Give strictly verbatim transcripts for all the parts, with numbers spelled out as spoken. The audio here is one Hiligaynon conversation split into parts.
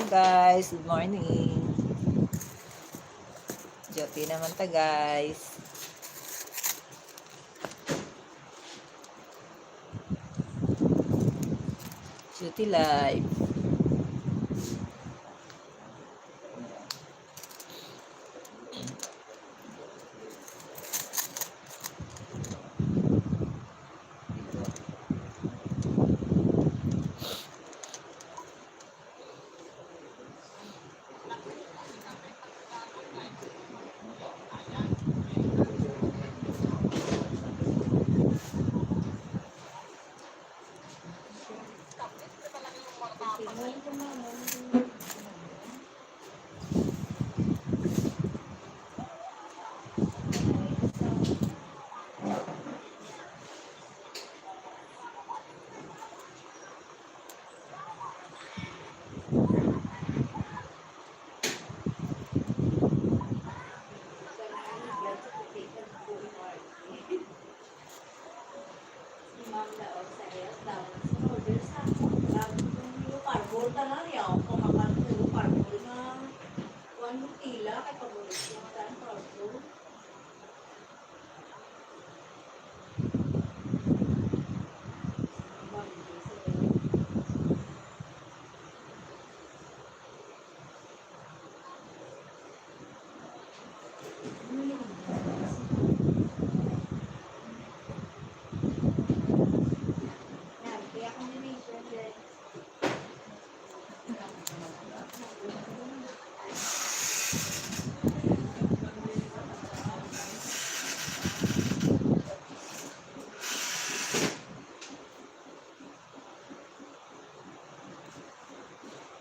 Guys, good morning. Duty naman ta, guys. Duty life.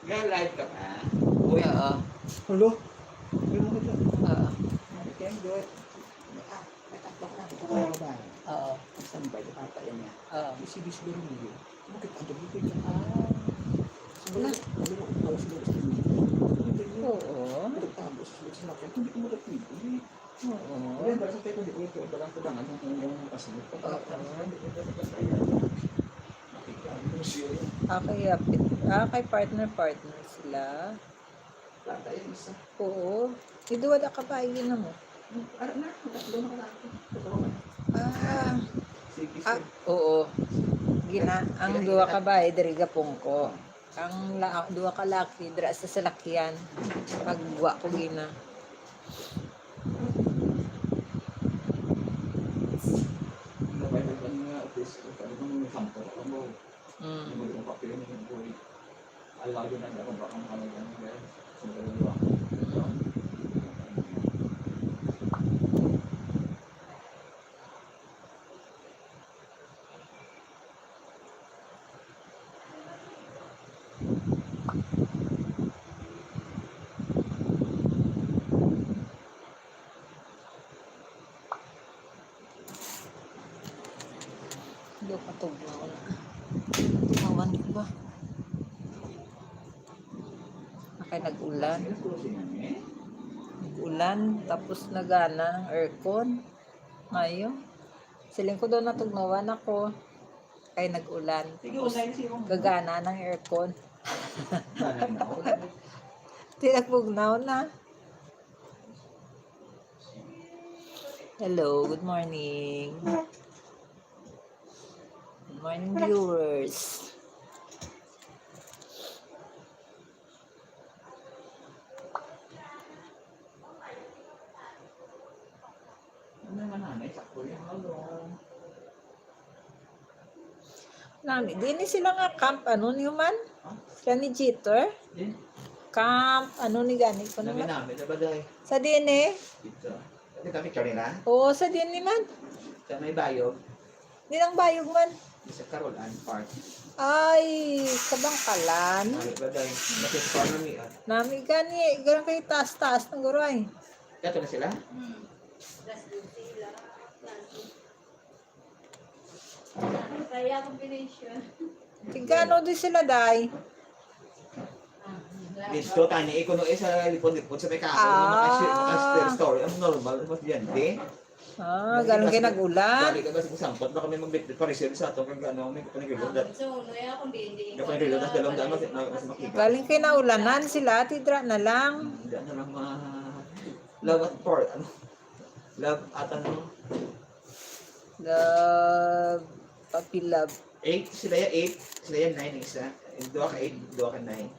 Ga-live ka pa? Uy. Oo. Hello? Hello mo dyan. Oo. I can't do it. Ah, may tatlong na. Ito kayo ba? Oo. Ang standby, ata yan niya. Oo. Yung C D C Bermilio. Bakit ang dami ko dyan? Ah. Sa mga, ano mo, ang tao sa mga street. Oo. Ang tao sa mga street. Hindi ko makapili. Oo. Wala, wala sa tayo, hindi ko ito, wala ko lang, ano, kung ano ang kasunod. Oo. Ah, kaya pit-, ah, kay partner, partner sila. Wala tayo isa. Oo. Iduwad ka pa, yun na mo. Ano na? Tatlo na ka na. Tatlo ka na. Ah. Sige, ah, sige. Oo. Gina, ang duha ka bayi, diri gapon ko. Ang la-, duha ka laki, dira sa salakyan. Pagwa ko gina. Mm. Hindi ko matugnaw na. Tumawan ko ba? Nakay nag-ulan. Nag-ulan, tapos nagana ang aircon. Ayo. Siling ko daw natugnawan ako. Kay nag-ulan. Sige, tapos unay, sige, unay. Gagana ng aircon. Di nagpugnaw na. Hello, good morning. Good morning, viewers. Ano naman, nanay? Sakto yan. Hello. Nami, di ni sila nga camp, ano ni man? Sila ni Jeter? Camp, ano ni gani ko naman? Nami-nami na ba, day? Sa din eh? Pizza. Ano kami, Karina? Oo, sa din ni man. Sa may bayog? Di lang bayog man. Sa Carol Ann Park. Ay, sa Bangkalan. Nami ba, day? Bakit pa nami, ah? Nami gani, gani kay taas-taas ng guro ay. Kato na sila? Hmm. Kaya combination. Tigano di sila, day? Dito, tani, ikuno, eh, sa lipon-lipon sa may kahoy, ah, mga kasi, mga story. Ang normal, mas yan, eh. Ah, galing kay nag-ulan. Balik ka ba sa sampot? Baka may magbitbit pa reserve sa ato kag ano, may kapanagilo. Ah, so, no, ya, kung di, di, Kapanagilo, tas dalawang daan, mas, mas makita. Galing kay naulanan sila, ati dra na lang. Hmm, hindi na lang ma-, love at por-, ano? Love at ano? Love, puppy love. Eight, sila ya eight, sila ya nine, ang isa. Yung duha ka eight, duha ka nine.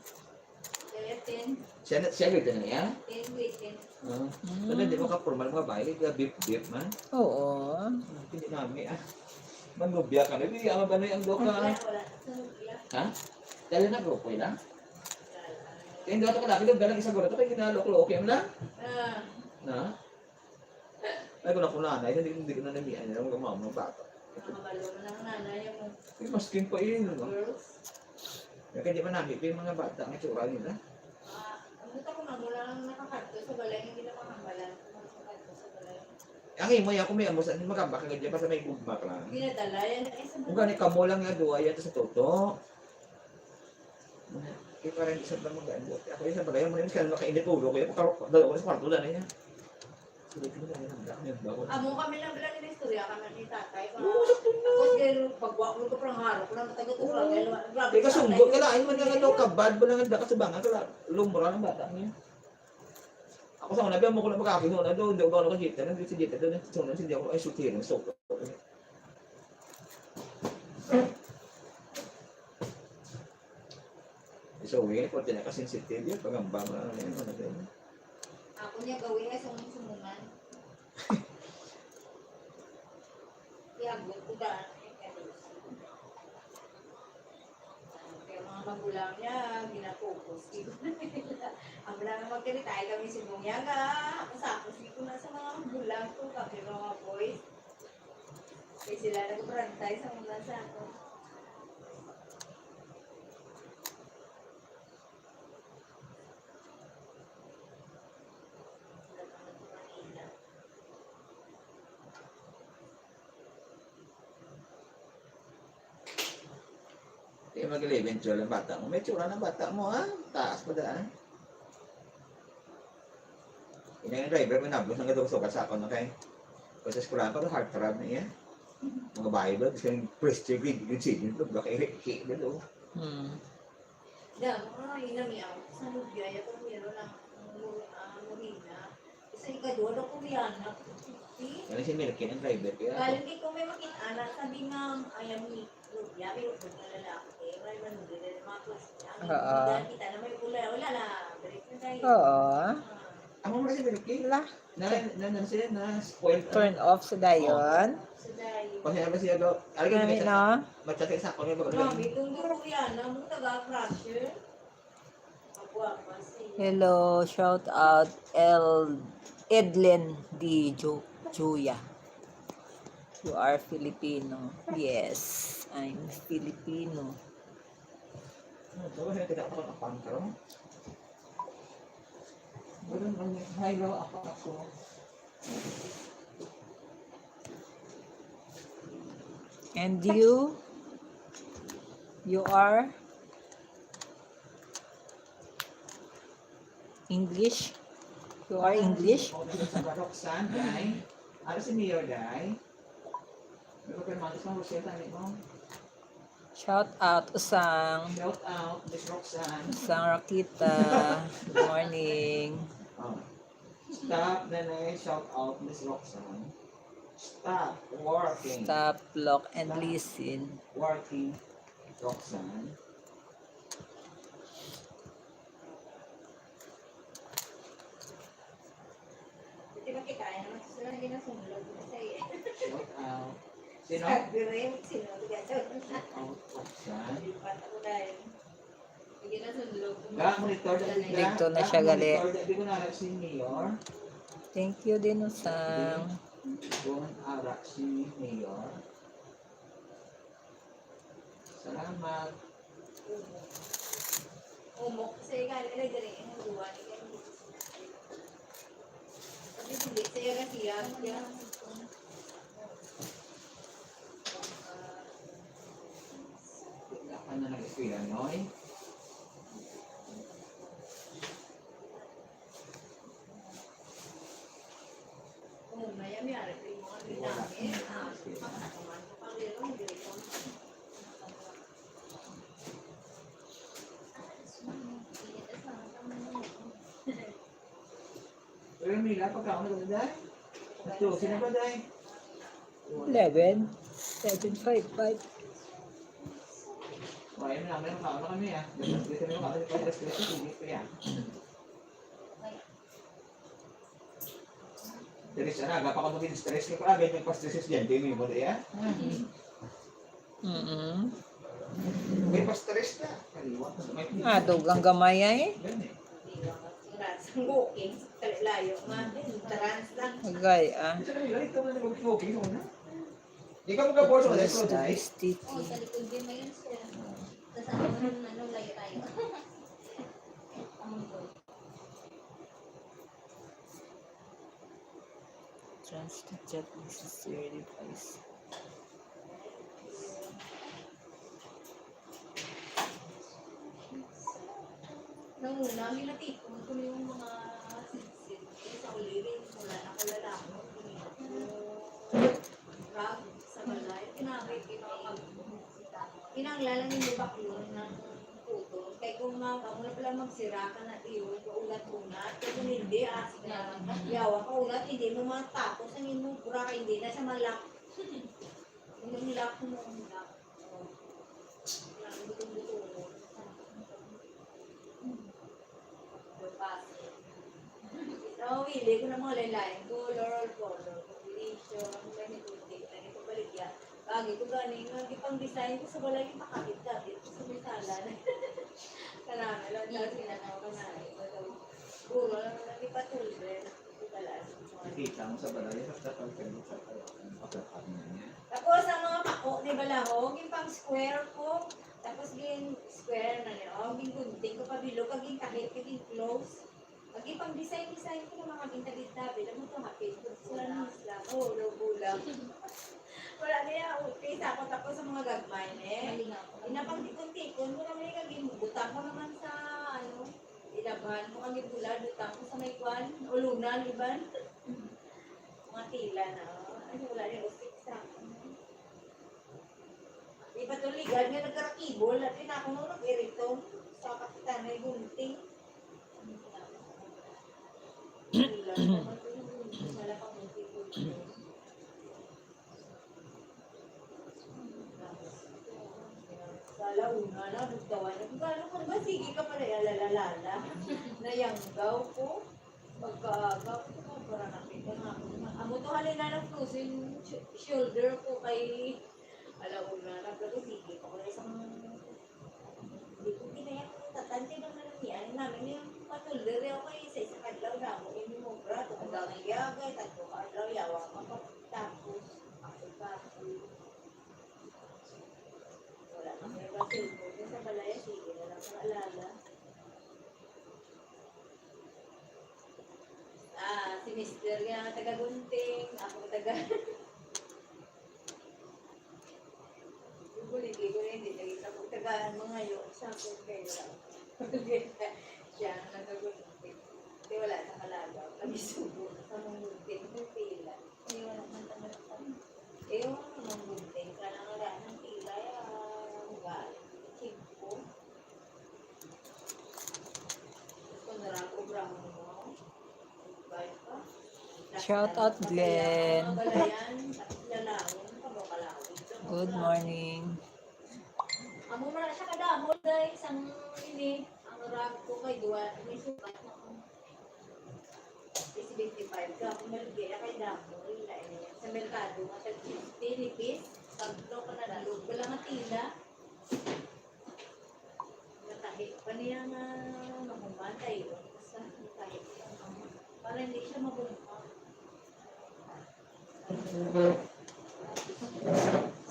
Kaya ten. Siya na, siya grade ten na niya? Ten, grade ten. Ah. Mm. Wala, di mo ka formal mga bahay, kaya beep, beep man. Oo. Ah, hindi namin, ah. Manubya ka na, di, ama ba na yung doka? Wala, wala. Sa nubya. Ha? Dali na, grupo lang. Kaya hindi ako kalaki, doon, dalang isa guro, tapos ginalo ko, okay mo na? Ah. Na? Ay, kung ako nanay, hindi, hindi ko na namian, yung mga mga bata. Nakabalo mo ng nanay mo. Eh, maskin pa yun, no? Girls? Kaya di ba namin, yung mga bata, ang itsura nila? Ah, ang gusto ko, ma'am, wala nang nakakadto sa balay, hindi na makambalan. Kung nakakadto sa balay. Ang imo, ako may amo, saan magamba ka, ganyan, basta may gugma ka lang. Ginadala yan, eh, sa Kung gani, kamo lang nga, duwa, yan, sa toto. Kaya parang isa pa mag-ano. Ako yung sa balay, mo na yung makainit ulo ko, yung pagkarok, dalawa ko sa kwarto, dala niya. Amo kami lang bilang inistorya kami ni tatay. Oo, sakto na. Tapos, ganun, pagwa ko, parang haro ko lang, taga to, Oo. Grabe, grabe. Teka, sa sunggot ka tatay. Lain man nga, ano, kabad mo lang ang dakas sa banga, kala, lumura ng bata niya. Ako sa una, biya mo ko na magkakino na doon, doon ba ako nakakita, nandun si Jita doon, sa una, si Jita, ay, suti rin, so. So, wait, pwede na ka-sensitive yun, pagamba mo na, ano, ano, ano. Ako niya gawin ay sumung-sumungan. Iagod ko daan, eh, kaya kaya mga magulang niya, ginapupos. Amo lang naman kini, tayo kami subong niya, ga. Ako sa ako, sige ko na sa mga magulang ko, kami mga boys. Kaya sila nagparantay sa mga sa ako. Di mag-eleven, twelve ang bata mo. May tsura ng bata mo, ha? Taas pa daan. Ini ang driver, may nablos ang gadong sugat sa akon, okay? Kasi sa eskwelahan pa, heart throb na iya. Mga bahay ba? Gusto yung press check, grade, grade seven, baka ihiki, grade, oh. Hmm. Da, mga inami ako sa Lubya, ya primero na, ah, Morena. Sa ikaduha daw, Koreana, fifty. Ano si Milky ang driver kaya? Galing di ko may makita na, sabi nga, ay, ang Lubya, may upod na lalaki, eh, may manuli na yung mga klase niya. Ang Oo. Kita na may pula, wala na, balik na tayo. Oo. Ah. Amo man si Milky? Wala. Na, na, na, siya, na spoiled, ano? Turn off sa dayon. Sa dayon. Kasi ano siya daw, ano Kami, ganyan siya? No? Magchat sa ako, may bago Mami, kung Koreana, mo taga-crusher. Magwapa siya. Hello, shout out El Edlen Di Ju-, Juya. You are Filipino. Yes, I'm Filipino. Ano to? Ano kita ko ng apang karon? Ganun ang hello, apa ako. And you? You are English? You are English? Roxanne, day. Ano si Mayor, day? Ano ka naman? Isang Rochelle, tani mo? Shout out, Usang. Shout out, Miss Roxanne. Usang Rakita. Good morning. Oh. Stop, nanay. Shout out, Miss Roxanne. Stop working. Stop, look, and Stop listen. Working, Roxanne. Di ba kita, ano, sila ginasunlog mo sa iya? Shout out. Sino? Sabi rin, sino, di ba? Shout out, Roxanne. Lipat ako dahil. Sige na, sunlog. Ga, monitor na kita. Dito na siya gali. Monitor na, di ko na si Mayor. Thank you din, Usang. Kung ara si Mayor. Salamat. Umok. Kasi gani na diri ang duwa ni kay hindi ko sinabi. Kasi hindi, saya na siya. Siya. Wala ka na nag-eskwela, Noy? Kung may, may ari, may mga Pero Mila, pagkaon na ganda, day. Alas dose na ba, day? Eleven. Seven five five. O, ayun na, may makaon na kami, ah. Dito, dito na yung alas tres, hindi pa yan. Diri sa naga pa ko maging stress kay pa gid nagpa-stress si estudyante mo, di ba? Mm-mm. May pa-stress na. Kaliwa. May Ah, dugang gamay ay. Gani. Ang booking, layo nga, entrance lang. Agay, ah. Sa kanila, ikaw na nag-booking mo na. Di ka magka-board sa Alas Alas dos, Day? Titi. Oh, sa likod din na yun siya. Sa sa ano, ano, layo tayo. Ang mundo. Transfer chat necessary device. Nung una, ginatipon ko na yung mga sidsid ko sa ulirin. Wala na ko lalamon. Ginamit ko drug sa balay. Ginamit ko yung mga pag-, kinanglan lang yung baklon ng puto. Kay kung mag-, amo na pala magsira ka na, di yun, kaulat-ulat. Kay kung hindi, asik na. Yawa ka ulat, hindi mo matapos ang imong bura, hindi na siya malak. Ang hilak mo, ang hilak. Ang butong-butong mo. Ang pasi. Nawili ko ng mga lain-lain color, color combination, may nituti, may nagpabaligya. Bagay ko gani nga gipang-design ko sa balay, yung pakakit-kakit ko sa may sala. Karami lang, tapos ginagawa ko na, ito daw. Puro lang ang ipatulre. Nakita mo sa balay, sa, sa pagkano sa pagkano niya. Tapos ang mga pako ni balaho, yung pang square ko. Tapos gin square na niya. Oh, gin gunting ko pa bilog, kag gin kahit, kag gin close. Kag gin pang design, design ko na mga gintabit-tabit. Alam mo to, hapit. Sila ni Isla. Oh, logo lang. Wala niya, okay. Sa ako tapos sa mga gagmay, eh. Ina pang tipon-tipon mo naman yung kagin. Butang ko naman sa, ano, Ilaban ko ang gibulad, butang ko sa may kwan, ulunan, iban. Mga tila na, oh. Ay, wala rin usik sa akin. Di ba to ligad nga nagkarakibol? At yun ako nung nag-irito. Sa kapitan may gunting. Wala naman ko yung gunting. Wala pang gunting-gunting. Sa launa na, bugtawan na. Kung ano, kung ba, sige ka pala, alalalala. Nayanggaw ko. Pagkaaga ko, ito ka, para nakita na ako. Amo to, halin na lang frozen sh-, shoulder ko kay alauna na. Pero sige pa ko na isang, hindi ko ginaya ko. Tatante ba na lang yan? Namin yung patulder, yung kay isa-isa kadlaw na ako. Yung mobra, ito ko ba ang yagay, tatlo ka adlaw, yawa ka pa. Tapos, ako pa, ako. Wala na may basilbon. Yung sa balaya, sige na lang sa alala. Ah, si Mister nga taga Gunting, ako taga Buligi ko rin, hindi lagi sa taga mga yo, sa akin kayo lang. Siya ang taga Gunting. Hindi, wala sa Calabao. Kami subo sa mga Gunting, may pila. Ayaw naman talaga. Ayaw naman gunting ka na nga ng pilay, ah, ugali. Chimpo. Gusto na lang ko brown mo. Ugali pa. Shout out, Glenn. Mga balayan, tapos lalawon, kabakalawon. Good morning. Amo man siya kadamo, guys. Ang ini, ang rag ko kay duwa, may sukat na ko. Seventy-five ka, kung maligaya kay damo, yun na, eh. Sa merkado nga, tag fifty, nipis, paglo ka na lang, wala nga tila. Natahi pa niya nga mahuman tayo. Basta natahi pa niya. Para hindi siya mabungkak.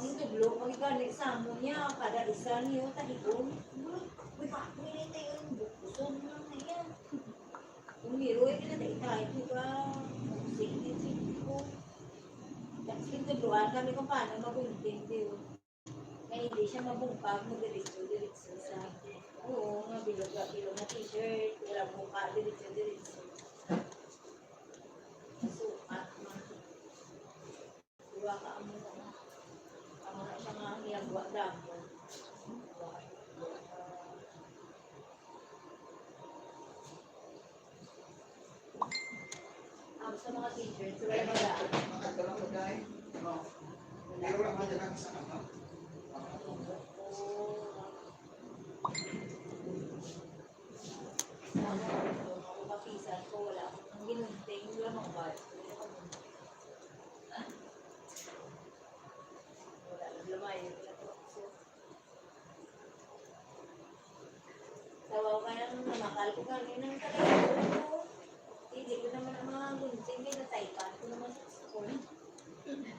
Ang tublo, ang gani sa amo niya, kada isa niyo, tahigon. Uy, kapoy na ito yun. Bukuson lang na yan. Kung niroy ka na, tayo-tayo ka. Sige, sige po. Tapos yung tubloan kami kung paano magunting, di ba? Nga hindi siya mabungkag, mo diretso-diretso sa, oo, nga bilog, bilog nga t-shirt, wala bungkag, diretso-diretso. Sukat man. Duwa ka amo, amo na siya nga niyagwa damo. Duwa ka. Sa mga teachers, wala ba? Makadala ko, guys. No. Pero wala man dyan ang isa, ano? Ako, kapisan ko, wala akong ginunting, wala akong bad. Wala, naglamay, wala ko. Tawa ka lang, namakal ko kami ng kalayo ko. Hindi ko naman ang mga gunting, may nataypan ko naman sa school.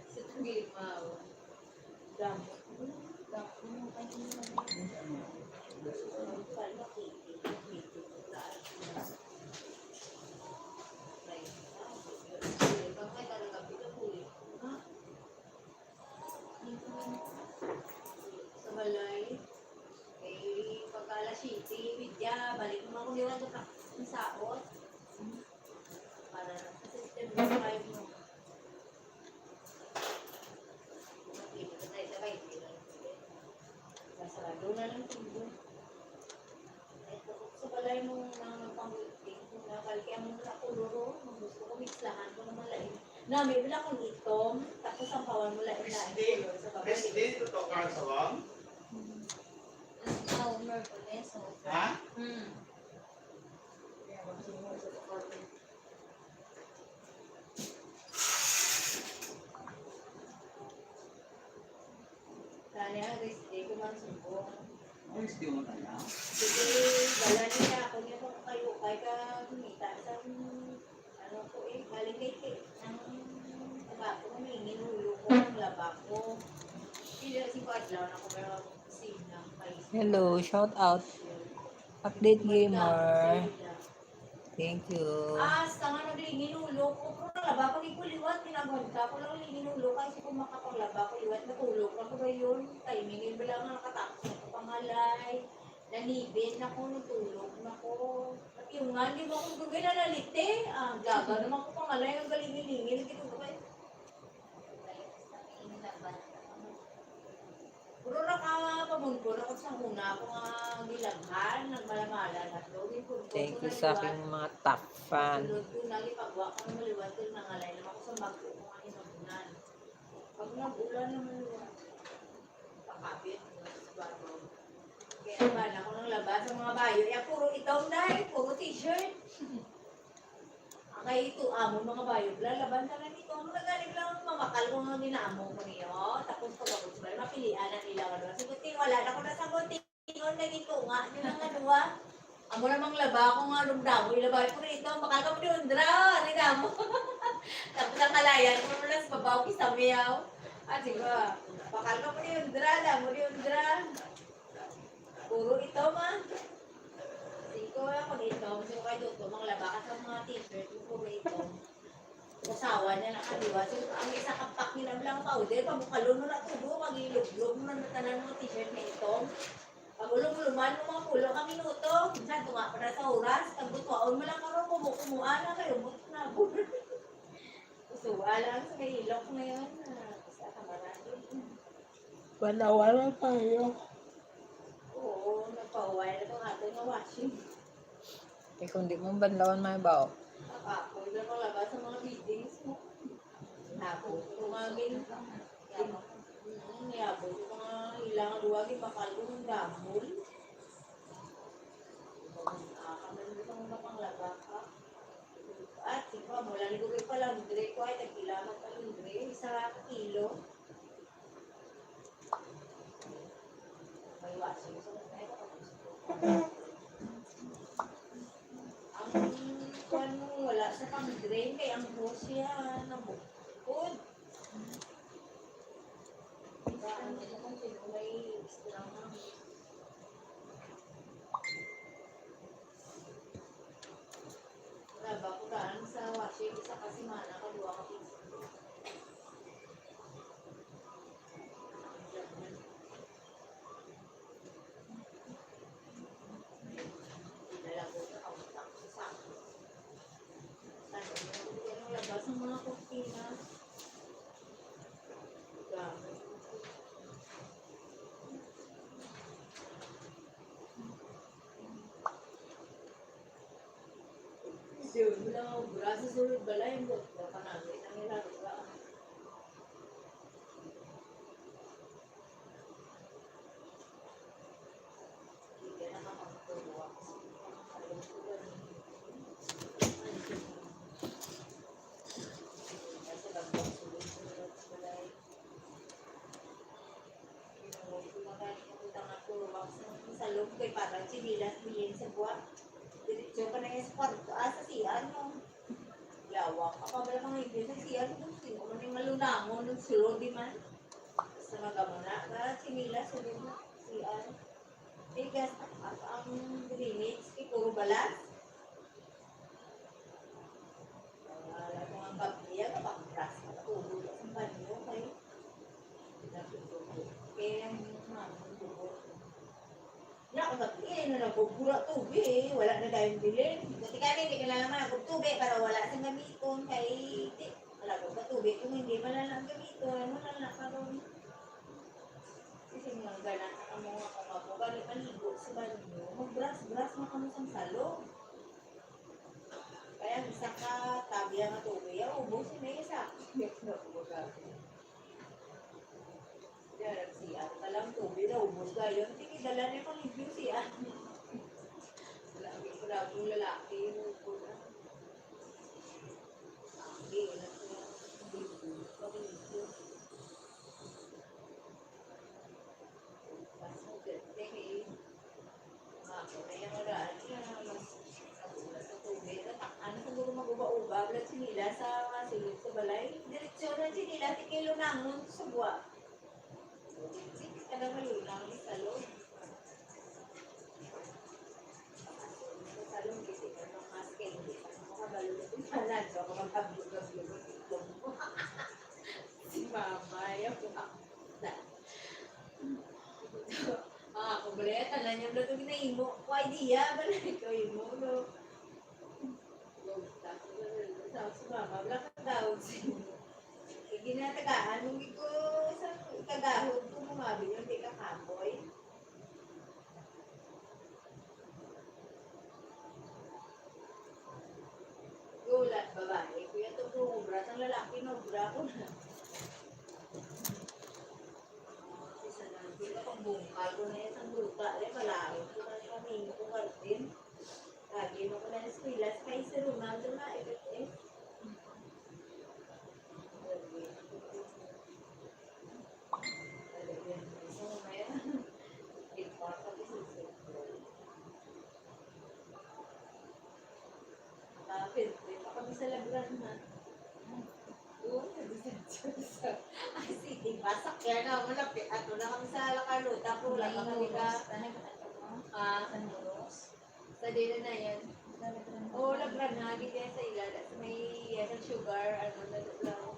Sa tagilimaw. Gamot. Gamot. Sa balay, eh, pagka alas siyete, media, balik naman ko nila sa practice ng saot. Para sa September five mo. Hindi ko tayo sabay, hindi lang. Masarado na lang tinggo. Sa balay mo na magpangulting, kung nakalki ang mga kuluro, kung gusto ko, mixlahan ko naman lain. Nami, wala kong itom, tapos ang pawan mo lain na Christy? Kulor sa babae. Christy, tutok ka sa wang? Ang tao, Merkules, so. Ha? Hmm. Tanya, Wednesday ko man sumbong. Ang Wednesday mo tanya? Sige, dala niya ako niya kung kayo, kay ka kumita sa, ano ko eh, galing kay kay, ang tabako, may nginulo ko, ang laba ko. Pila si ko adlaw na ko, pero sina, kay Hello, shout out. Update Gamer. Thank you. Hasta nga naglingin ulo ko, pero naglaba pa gid ko liwat, ginagwanta ko lang lingin ulo, kay kung makapaglaba ko liwat, natulog na ko ba yun? Timing yun, wala nga nakatapos na ko pangalay, nanibin na ko, natulog na ko. At yung nga, di mo akong gagawin na nalite, ah, gaga naman ko pangalay, ang galing-lingin, hindi ko gawin. Puro ra ka pamunpon ako sa una ako nga gilabhan, nagmalamala na to. Ginpunpon Thank ko you na sa liwat. Aking mga top fan. Sunod ko na, gipagwa ko na maliwat, kay nangalay lang ako sa bag-o ko nga hinabunan. Pag nag-ulan naman liwat, pakapit, sa babaw. Kaya ba na ako nang labas sa mga bayo? Ya, puro itom, day, puro t-shirt. Ang kay ito, amo, mga bayog, lalaban ka na nito. Ang nagaling lang, mamakal ko nga ginaamo ko niyo. Tapos pagkabot sa balay, mapilian na nila nga duwa. Sige, wala na ko nasagot. Ingon na gito nga, yun ang nga duwa. Amo namang laba ko nga dumdamo, ilabay ko rito. Makal ka mo ni Undra, ni damo. Tapos ang kalayan ko na sa babaw, kisamiyaw. Ah, sige, makal ka mo ni Undra, damo ni Undra. Puro itom, ah. Singko ako ni itom, singko kay Toto, manglaba ka sa mga t-shirt mo, puro itom. Usawa niya na kaliwa. So, ang isa ka pack nila lang powder, pamukalon mo na tubo, magilublog mo na tanan mga t-shirt na itom. Pag ulom-uloman mo mga pulo ka minuto, minsan tunga pa na sa oras, pag butuaon mo lang karon, kumuha na kayo, mo na. Usuwa lang sa may ilok ngayon, ah, sa kamarado. Wala-wala tayo. Oo, nagpa-while itong ato nga washing. Eh, kung di mo banlawan, may bao. Ako, yung nalabas sa mga beddings mo. Ako, tumagin. Mm, yabo, yung mga ilang luwag, yung bakal ko, yung dambol. Ah, kami nito mga panglaba ka. At, di ba, mula ni Gugay pa laundry ko, ay, tagkila magpa-laundry, isa ka kilo. May washing machine na tayo. Ang kuwan mo, wala sa pang-drain, kay ang hose siya, nabukod. Diba, ano, kung sino may extra na. Wala ba ko daan sa washing isa ka semana, ka duha ka piso. Dala ko sa kautang sa sako. Ano, yung labas ng mga kurtina. Gamit. Yun, wala nga obra sa sulod balay, ang buot na panagay, ang ilangga. Hindi ka nakakapagtuwa. Ayaw ko ba ni? Sa labas, sulod, sulod sa balay. Sa loob kay parang tsinelas bilin sa buwan. Diretso ka na yung sa kwarto. Ah, sa C R mo. Lawak. Ako wala mga hindi sa C R mo. Sino man yung malunangon ng sulod, di man? Basta magamuna ka, tsinelas, sabi mo, C R. Bigas, ang, ang, ang drainage, kay puro balas. Wala ko nga babliya, kapag-brush, nakatulog sa banyo, kay, kaya ang mga mga bubo. Wala ko babliya, na nagbubura tubig, eh, wala na tayong bilin. Dati kami, hindi kailangan mga tubig para wala sa gamiton, kay, di, wala ko ba tubig, kung hindi, wala na ang gamiton, wala na karon. Kasi mga gana, ang mga kapapo, balik maligo sa banyo, mag-brush-brush na kamo sa salog. Kaya ang isa ka tabi ang tubig, ya, ubos na isa. Yan, si ano ka lang tubig na ubos na yun. Sige, dala niya pang review siya. Lagi ko lang yung lalaki, yung upo na. Lagi, wala ko lang. Pag-review. Mas maganda eh. Ako na yung wala, ano na, mas, ako na sa tubig. Ano siguro mag-uba-uba, wala sinila sa sulod sa balay. Diretsyo na sinila, di kayo lunangon sa buwa. Hindi ka na malunang, di sa loob. Sa salon, kasi ano, mas kayo, hindi ka makabalo na kung saan, so, ako magkablo-kablo, si mama, yung mga, ah, ako, wala, tanan niya, wala ko ginaimo. Ko idea, wala ko imo, no? Sa, sa mama, wala ka daw, sige. Eh, ginatagaan, nung di ko, sa ikagahod ko, mamabi yung di ka kapoy. Wala, babae. Kuya, to ko obra. Sang lalaki na obra ko na. Isa na, di ba, pag bungkal ko na yan, sang bruta, eh, malayo ko na yung aming ko, Martin. Lagi mo ko na eskwela, sa kay si Ronaldo na, eh, eh. Kapit, pa kami sa Labran, ha? Doon, sa Disencio, sa, ay, sige, basak yan, ah, malapit. Ato na kami sa Lacarlota, po, wala pa kami ka, ah, San Moros. Sa dila na yan. Oo, Labran, ha? Gid yan sa ilala. Sa may, yan, ang sugar, ano, na daw.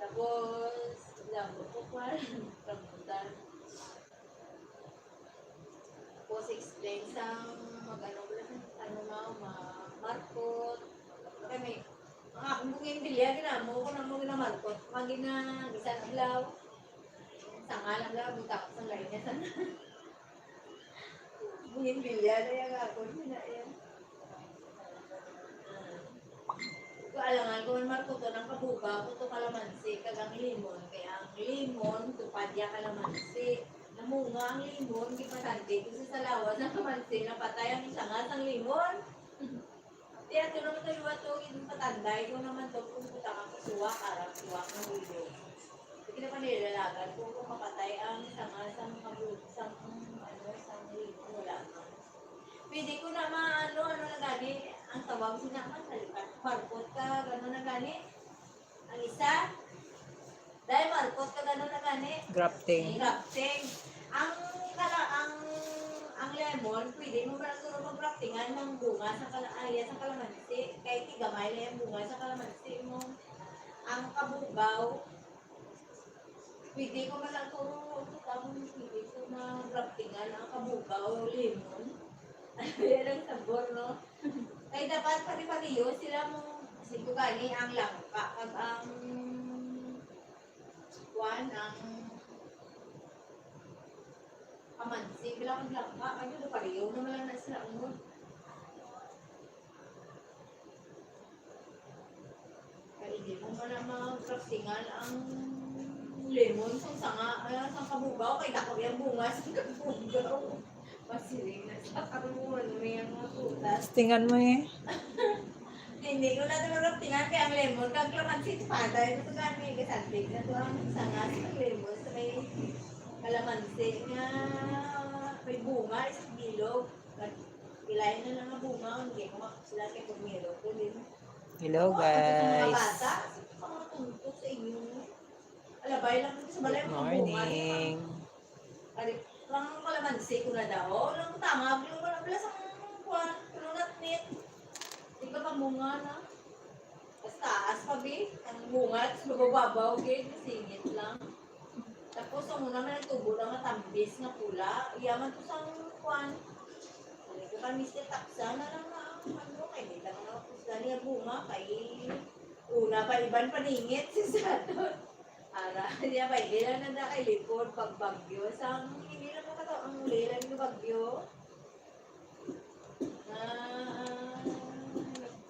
Tapos, labo ko pa, rambutan. Tapos explain sang mag-ano ko lang, ano, ma, ma, markot. Kay may, ang akong bungin bilya, ginamo ko na mo ginamarkot. Magina, bisan adlaw. Sanga lang lang, buta ko sa lain niya sana. Bungin bilya na yung akon, yun na yan. Ko alangan ko man markuton ang kabuba ko to kalamansi kag ang limon, kay ang limon tupad ya kalamansi. Namunga ang limon, gipatandi ko sa salawas ang kalamansi, napatay ang isa nga sang limon. Ti ato naman to liwat to, gid patanday ko naman to kung butang ang suwak, arang suwak ng ulo. Sige na pa nilalagan ko kung mapatay ang isa nga sang kabu-, sang, ano, sang limon, wala man. Pwede ko na ma-, ano, ano na gani, ang tawag sina man, nalipat. Markot ka, gano'n na gani. Ang isa, dahil markot ka, gano'n na gani. Grafting. Grafting. Ang kala-, ang, ang lemon, pwede mo ba siguro mag-graftingan ng bunga sa kala-, ay, sa kalamansi. Kay tigamay lang yung bunga sa kalamansi mo. Ang kabugaw, pwede ko man lang to, ano tawag mo, pwede ko na graftingan ang kabugaw, lemon. Yan ang sabor, no? Kay dapat pare-pareho sila mo, kasi ko gani ang langka, kag ang, kuan, ang kamansi, wala kag langka, ano, pareho naman lang na sila, ano? Na mga craftingan ang lemon sang sanga, ah, sang kabugaw, kay dako yang bunga sang kabugaw. Pasiling na sa karon, may mga prutas. Tingan mo eh. Hindi ko na ito craftingan, kay ang lemon, kag kalamansi, patay na ito, gani, kasandig na ito ang sanga sa lemon, sa may kalamansi nga may bunga, isang bilog. Kag pilay na lang ang bunga, hindi ko mak-, sila kay primero ko din. Hello, Ang mga guys. Bata, sa mga tuntok sa inyo. Alabay lang dito sa balay, Good mga bunga, di ba? Morning. Ari, lang kalamansi ko na daw. Lang tama, lang wala, wala sa mga kuwan, pero not neat. Di ba, pamunga na? Mas taas pa, be. Ang bunga, tapos mabababaw, gid, singit lang. Tapos, ang una man, nagtubo lang nga tambis nga pula. Iya man to sang kuwan. Ano ko kay Mister Taksa na lang na ang ano, kay di lang na ako sa niya bunga, kay una pa iban paningit si Sato. Ara, niya ba, hindi lang na kay lipod pag bagyo. Sa hindi lang makataw ang ulilan ng bagyo. Ah,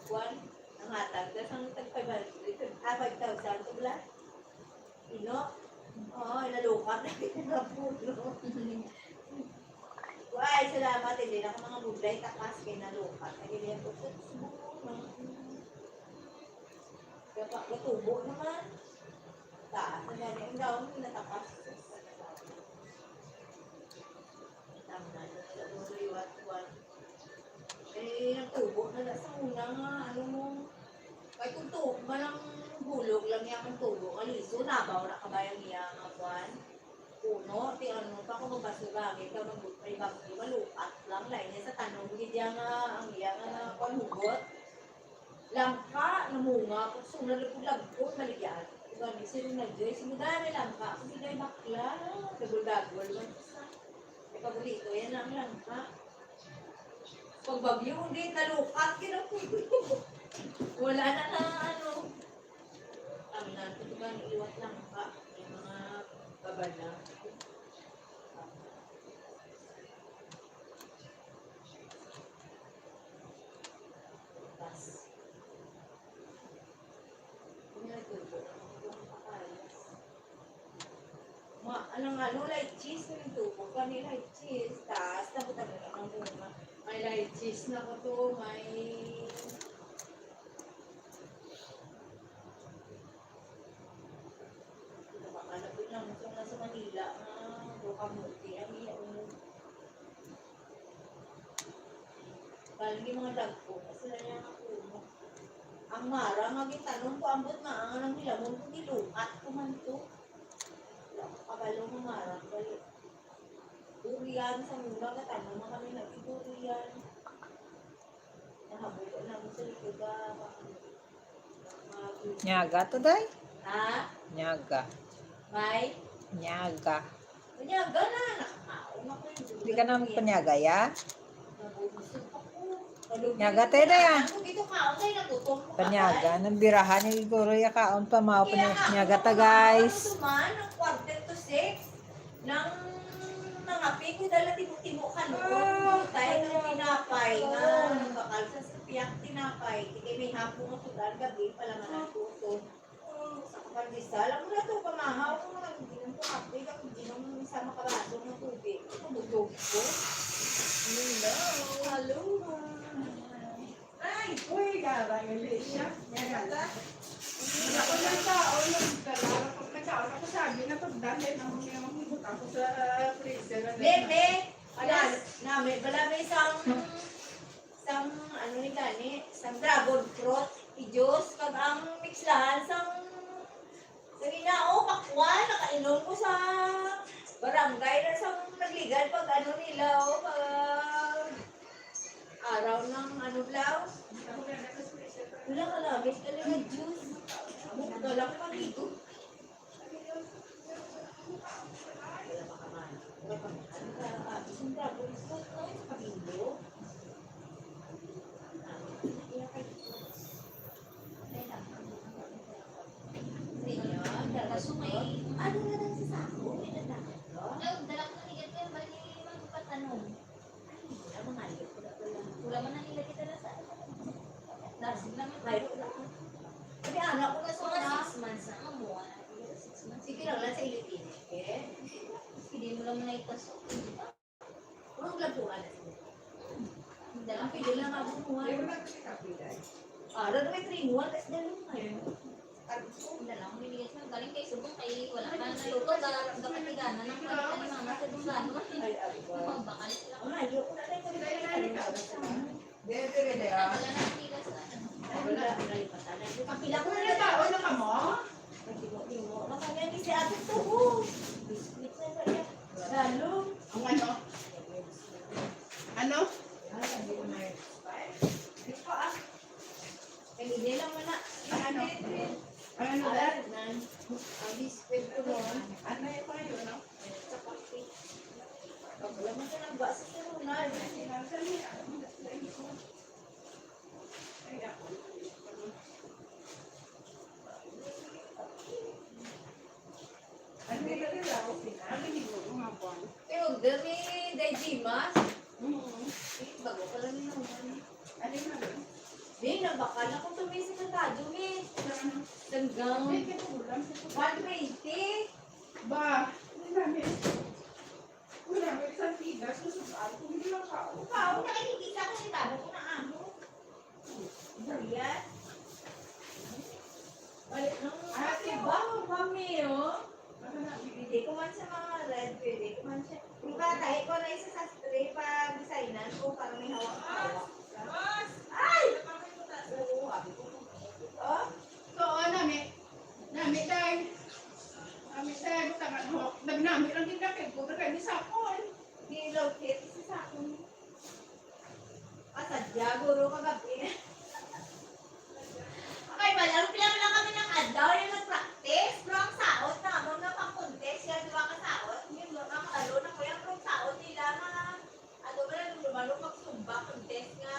kuwan, ang hatag na sang tag five hundred, ah, five thousand to bala. Ino? Oo, nalukat na pinapuno. Ay, salamat, hindi na ako mga budlay takas kay nalukat. Ay, hindi ako sa subo, no? Gapa-, gatubo naman. Taas na gani ang daon, natapas. Tama na, nagtubo yung at kuwan. Eh, nagtubo na lang sa una nga, ano mo, kay kung tubo man ang bulog lang niya ang tubo, nga liso, nabaw na kabayan niya nga kuwan. Puno, ti ano, pa kung magbasura, may ka magbutay bagyo, malukat lang, lain niya sa tanom, gid niya nga, ang iya nga, kuwan, hugot. Langka, namunga, pag sunod na pud lagkot, maligyan. Gani, sino na, Joy? Sino gani langka? Ako, di na bakla. Dagol-dagol man sa. Ay, paborito, yan ang langka. Pag bagyo, hindi, nalukat, kinapulog. Wala na na, ano. Ang natin, di ba, iwat langka. Yung mga babala. Ma, anong ano, lychees, may nagtubo kami, lychees. Taas na po talaga ng bunga. May lychees na ko to, may Ano po lang, sa, sa Manila, ah, do kamote, ang iya, um, galing yung mga dagko, sila niya nga puno. Ang mara nga gitanom ko, ambot nga, ang nang hilamon ko, gilukat ko man to. Wala ko kabalo nga mara, bali. Durian, sa mura, gatanom man kami na durian. Nahabulo na mo sa likod, ah, Nyaga to, day? Ha? Nyaga. May? Nyaga. Nyaga na, nakakaon ako yung Di ka naman panyaga, ya? Nabubusog ako. Nyaga, te, day, ah. Ako dito kaon, day, nagutom ko, Panyaga, patay. Nagbirahan yung siguro, ya, kaon pa, mga Kaya panya-, nga, nyaga ta, guys. Ano to man, ang quarter to six? Nang nangapi ko, dala timo-timo ka noon. Ah, dahil ang tinapay nga, ah, nang bakal sa sapiak tinapay. Di kay may hapon nga sudan, gabi, pala nga nagkuto. Sa kapandesal, ako na to, pamahaw ko nga, hindi lang ko kape, ako hindi lang sa makaraso ng tubig. Ako butog ko. Hello. Hello. Ay, uy, gara, gali siya. Gara. Wala ko lang tao, nagdala. Pag nagkaon ako, sabi na, pagdalhin ang mga hibot ako sa freezer. Bebe, wala, Yes. Nami, wala may isang, isang, ano ni gani, isang dragon fruit, i-juice, kag ang mixlahan, isang Dali na, oh, pakwan, nakainom ko sa barangay na sa nagligad pag ano nila, oh, pag araw ng ano, blaw. Wala ka lamig, talaga, juice. Buka lang paligo. Wala pa ka man. Wala pa ka man. Isang dragon fruit, oh, sa Pabilo. Ano na lang sa sako? May nagdala ko. Ay, dala ko na ni Gatyan, bali magpatanom. Ay, wala, mangayo ko na pala. Wala man na nila kita na sa ano. Nursing lang yung kayo lang. Sabi, anak ko na sa mga six Ang labuan na sila. Dalang pili lang ako mo. Pero nagkita pila. Ah, ano may three one, tas dalang na yun. Ang dalang, minigay sa galing kay Subong, kay wala ka na luto, ga-, gapatiganan ng pagkakalimangan sa Bungano. Ay, ay, ay. Bakal sila. Ay, yung una na yung pagkakalimangan. Dere, dere, ah. Wala na sila sa ano. Wala, wala yung patala. Kapila ko na yung tao na kamo? Nagtimo-timo. Nakanya ni si Ate Tuho. Biscuit na ba yan? Lalo. Ang ano? Ano? Ay, hindi ko na expire. Hindi ko, ah. Kanina lang wala. Ano? Ano ba? Alas nan. Ang biscuit ko mo. Ano yung kayo, no? Sa kape. Wala man ka nang basa sa lunar. Kay order ni Day Dimas. Mm. Eh, bago pa lang yun naman. Ano yun naman? Di, nabakal ako to, may sa Mercado, may. Saan? Sanggang. Hindi, kaya ulam sa one twenty. Ba, ano namin? Wala, may isang tigas, nasukaan ko, hindi lang kao. Kao, nakikita ko si Tano ko na amo. Yan. Balik ng Ah, ate, sige. Bago kami, oh. Ano na? Pwede ko man sa mga red, pwede ko man siya. Yung katahi ko na isa sa tray, pag-designan ko para may hawak-hawak. Ay! Oo, sabi ko. Oh? So, oh, nami, nami, day. Nami, day, butangan ho. Nagnami lang din na kay Buda kay ni Sapon. Di, love it, si Sapon. Pasadya, guro, kagabi. Okay, ba lang, pila lang kami ng adlaw yung nag-practice. Pero ang saot na, ang mga pang-contest, yan, di ba, kasaot? Yung mga kabalo na ko yan, pero ang saot nila, mga, ano ba lang, lumalo, magsumba, contest nga.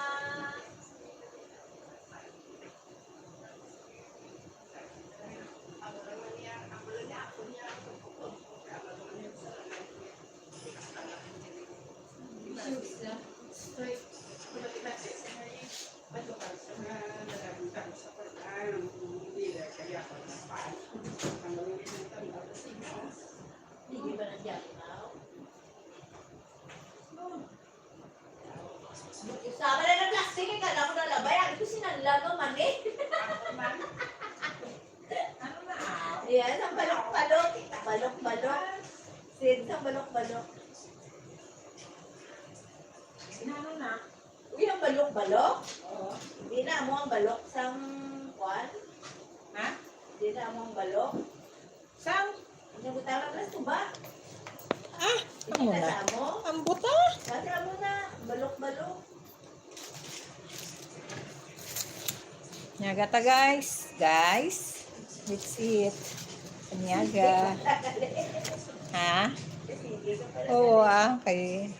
Hindi ba nandiyan ikaw? Sama na ng plastic, eh, kala ko nalabay. Ako sinanlag ko, mani. Ano na? Yes, ang balok-balok. Balok-balok. Sid, ang balok-balok. Sinano na? Uy, ang balok-balok? Oo. Hindi na mo ang balok sang kwan? Ha? Hindi na mo ang balok? Sang? Ang butang na plas tuba. Ah, amo na. Ang buta. Kasi amo na, balok-balok. Nyaga ta, guys. Guys, that's it. Nyaga. Ha? Oo, ah, kay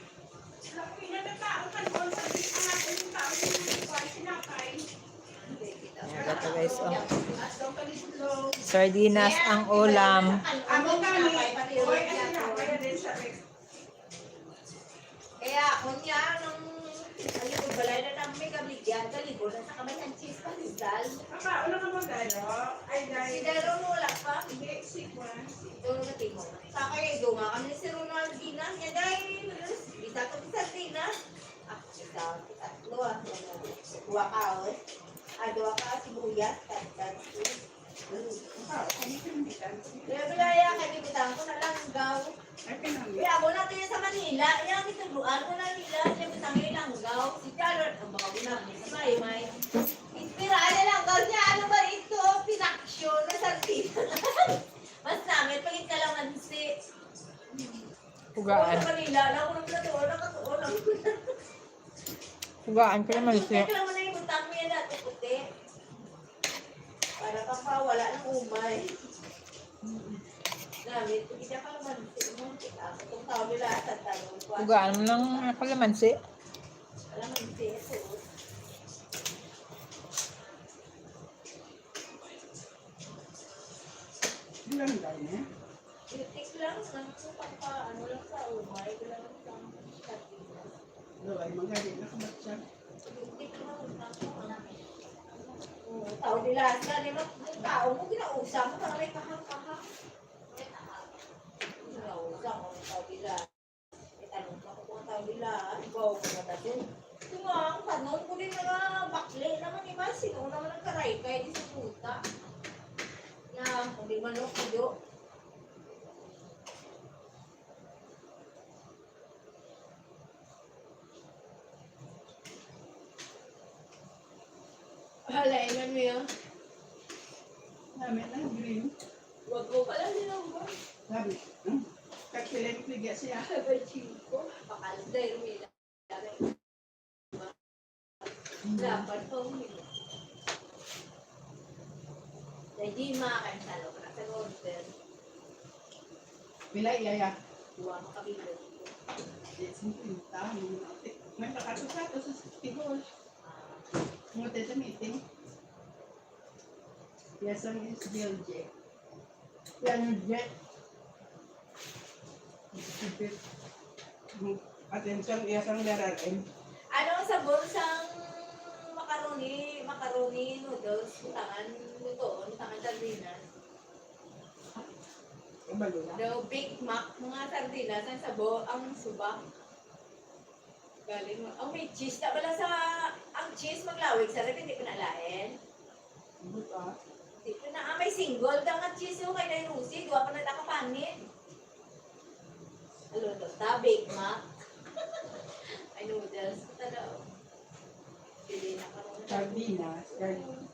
Ayan, ito, guys, oh. Sardinas ang ulam. Kaya, unya, nung ang likod balay na namin, kami, diyan, kalibor na sa kamay, ang cheese pa, Rizal. Makaon na ka mo, Dalo? Ay, dahil si Dalo, wala pa. Hindi, si Juan, si Dalo na timo. Sa kaya, dunga kami si Ronaldina, niya, dahil, bisa ko si Sardinas. Ah, isa, tatlo, ah. Duha ka, oh. Ah, duha ka sibuyas, tagtag, eh. Kaya bilaya, kay gibutangan ko na langgaw. Ay, pinangit. Kaya ako na tayo sa Manila, yung gituluan ko na nila, yung butang yung langgaw. Si Charlotte, ang mga ginamit sa may, may. Inspiraan na langgaw niya, ano ba ito? Pinaksyon na sardinas. Mas namit, pag kalamansi. Hugaan. Sa Manila, na ako nagkatuon, nakatuon ako. Hugaan ko naman siya. Ikaw lang mo na yung butang niya na, puti. Para ka pa, wala nang umay. Namit, hindi ka kalamansi mo. Itong tao nila, sa tanong ko. Hugaan mo lang ang kalamansi. Kalamansi, ito. Ilang daw niya? Itik lang, ang pagpa-, ano lang sa umay, ilang lang sa sardinas. Daw ay magaling na kamatsa. Itik lang ang, ano, tao nila, sa, di ba, yung tao mo, ginausa mo, para may kahang-kahang. Ginausa mo, tao nila. Ito nga, ang tanong ko din nga bakli naman, iba, sino naman ang karaykay di sa puta? Na, hindi manok, kudo. Hala, iman mo yan. Namin ang green. Wag ko pala nilang ba? Sabi, hmm, kakiling pligya siya. Sabi, Chico, pakalday, Romila. Dapat pa, Romila. Dahil di makakain sa loob, nasa order. Pila iya ya? Duwa ka kabilog. Yes, ang pinta. May kakato sa ato sa sixty-four. Ang hotel sa meeting. Yes, ang is G L J. Yan yung jet. Attention, yes, ang darating. Ano ang sabor sang macaroni, macaroni noodles, butangan lutoon, butangan sardinas? Kabalo na. Daw Big Mac, mga sardinas, ang sabo, ang suba. Galing mo. Ang may cheese, ta bala sa, ang cheese maglawig sa ref, hindi pa nalain. Buta. Hindi pa na, ah, may single ka nga cheese, oh, kay Nay Rosie, duwa pa na nakapanid. Alo, to, ta, Big Mac. Ay, noodles, ta daw. Pili na ka muna. Sardinas, sardinas.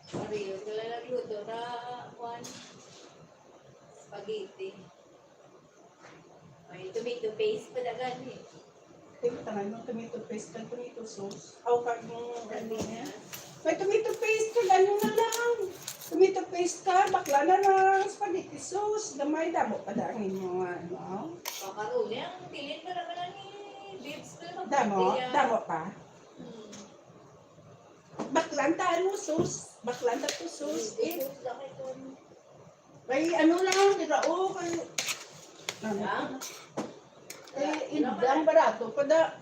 Pareho sila nagluto na, kuwan, spaghetti. May tomato paste pa dagan eh. Tingnan mo, tomato paste kag tomato sauce. Aw, kag yung ano niya. May tomato paste kag ano na lang. Tomato paste ka, bakla na lang. Spaghetti sauce, gamay, damo pa daan ang inyo nga, ano. Macaroni, ang bilin pa naman ang ni Bibs pa naman. Damo, damo pa. Hmm. Baklan ta, ano, sus? Baklan ta to, sus. Eh, kay ano lang, tira, oh, kay, ano, kay indang barato pa da.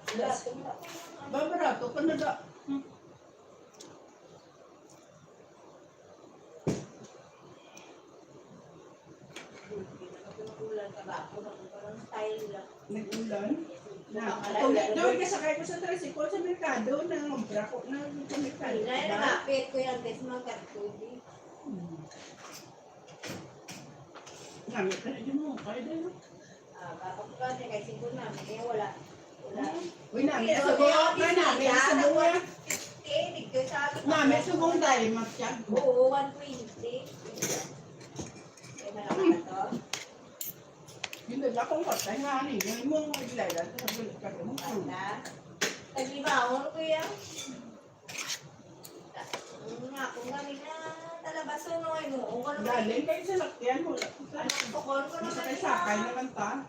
Ba, barato pa na da. Hmm. Nag-ulan. Na, doon, doon kasakay ko sa tricycle sa merkado, nangumpra ko na sa merkado. Hindi na, nangapit ko yan, guys, mga kartudi. Hmm. Gamit na rin mo, kaya din, no? Ah, baka po kasi kay singko namin, eh, wala. Wala. Uy, nami, subong, nami, subong. Nami, subong tayo, magtiyag. Oo, one twenty. Kaya na lang ito. Hindi na akong patay nga, ano, yung mo, maglala, sa gulit ka rin. Wala. Taglibawon ko yan. Nga, kung galing na talabaso, no, ay, no, kung ano. Galing kayo sa lakyan mo. Ano, tukon ko naman. Masakay-sakay naman ta.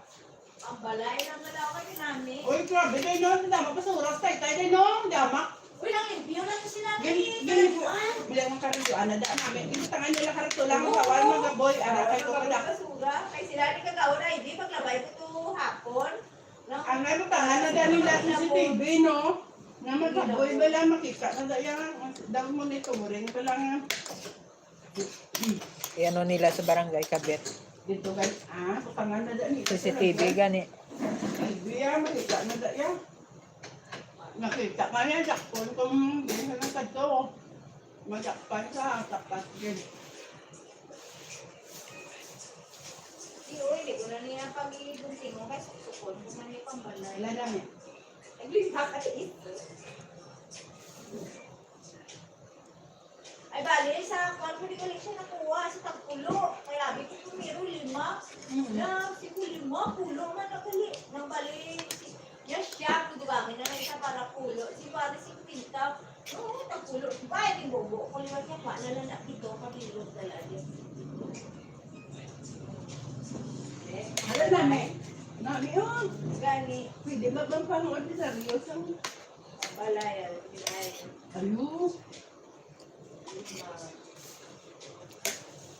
Ang balay ng malaw kayo namin. Uy, grabe kayo, no? Ang dama pa sa oras, tay, tay, tay, no? Ang dama. Uy, nang limpyo na to sila. Gin-, gin-, bilang ng karito, ana, daan namin. Ito, tangan nila karito lang, bawal magaboy, ara, kay ko kada. Basura. Kay sila, di kagaon, ay, di, paglabay ko to hapon. Ang ano, tangan na daan nila C C T V, no? Nga magaboy ba lang, makita na daan. Daw monitoring ba lang, ah. I-ano nila sa barangay kabit. Dito, guys. Ah, butangan na daan ito. C C T V gani. Ay, biya, makita na daan. Nakita ka niya, dakpon kung di na nagkadto. Madakpan sa tapat din. Di, oy, di ko na niya pag-ibuntingon kay suksukon ko man yung pambalay. Wala na, eh. Naglibak ka sa ito. Ay, bali, sa kwan ko, di ko lang siya nakuha sa tagpulo. Kaya abi ko, primero, lima. Mm. Na, si ko lima, pulo man na gali. Nang bali, si, ya siya, kudugangan na lang isa para pulo. Si Juan, singkwenta. Oo, tagpulo. Bayad yung bobo ko, liwat niya pa, na lang nakita ko, kabilog talaga. Eh, hala, nami. Nami, oh. Gani. Pwede ba bang pang-ordinaryo sa balay, ah, balay. Ayo.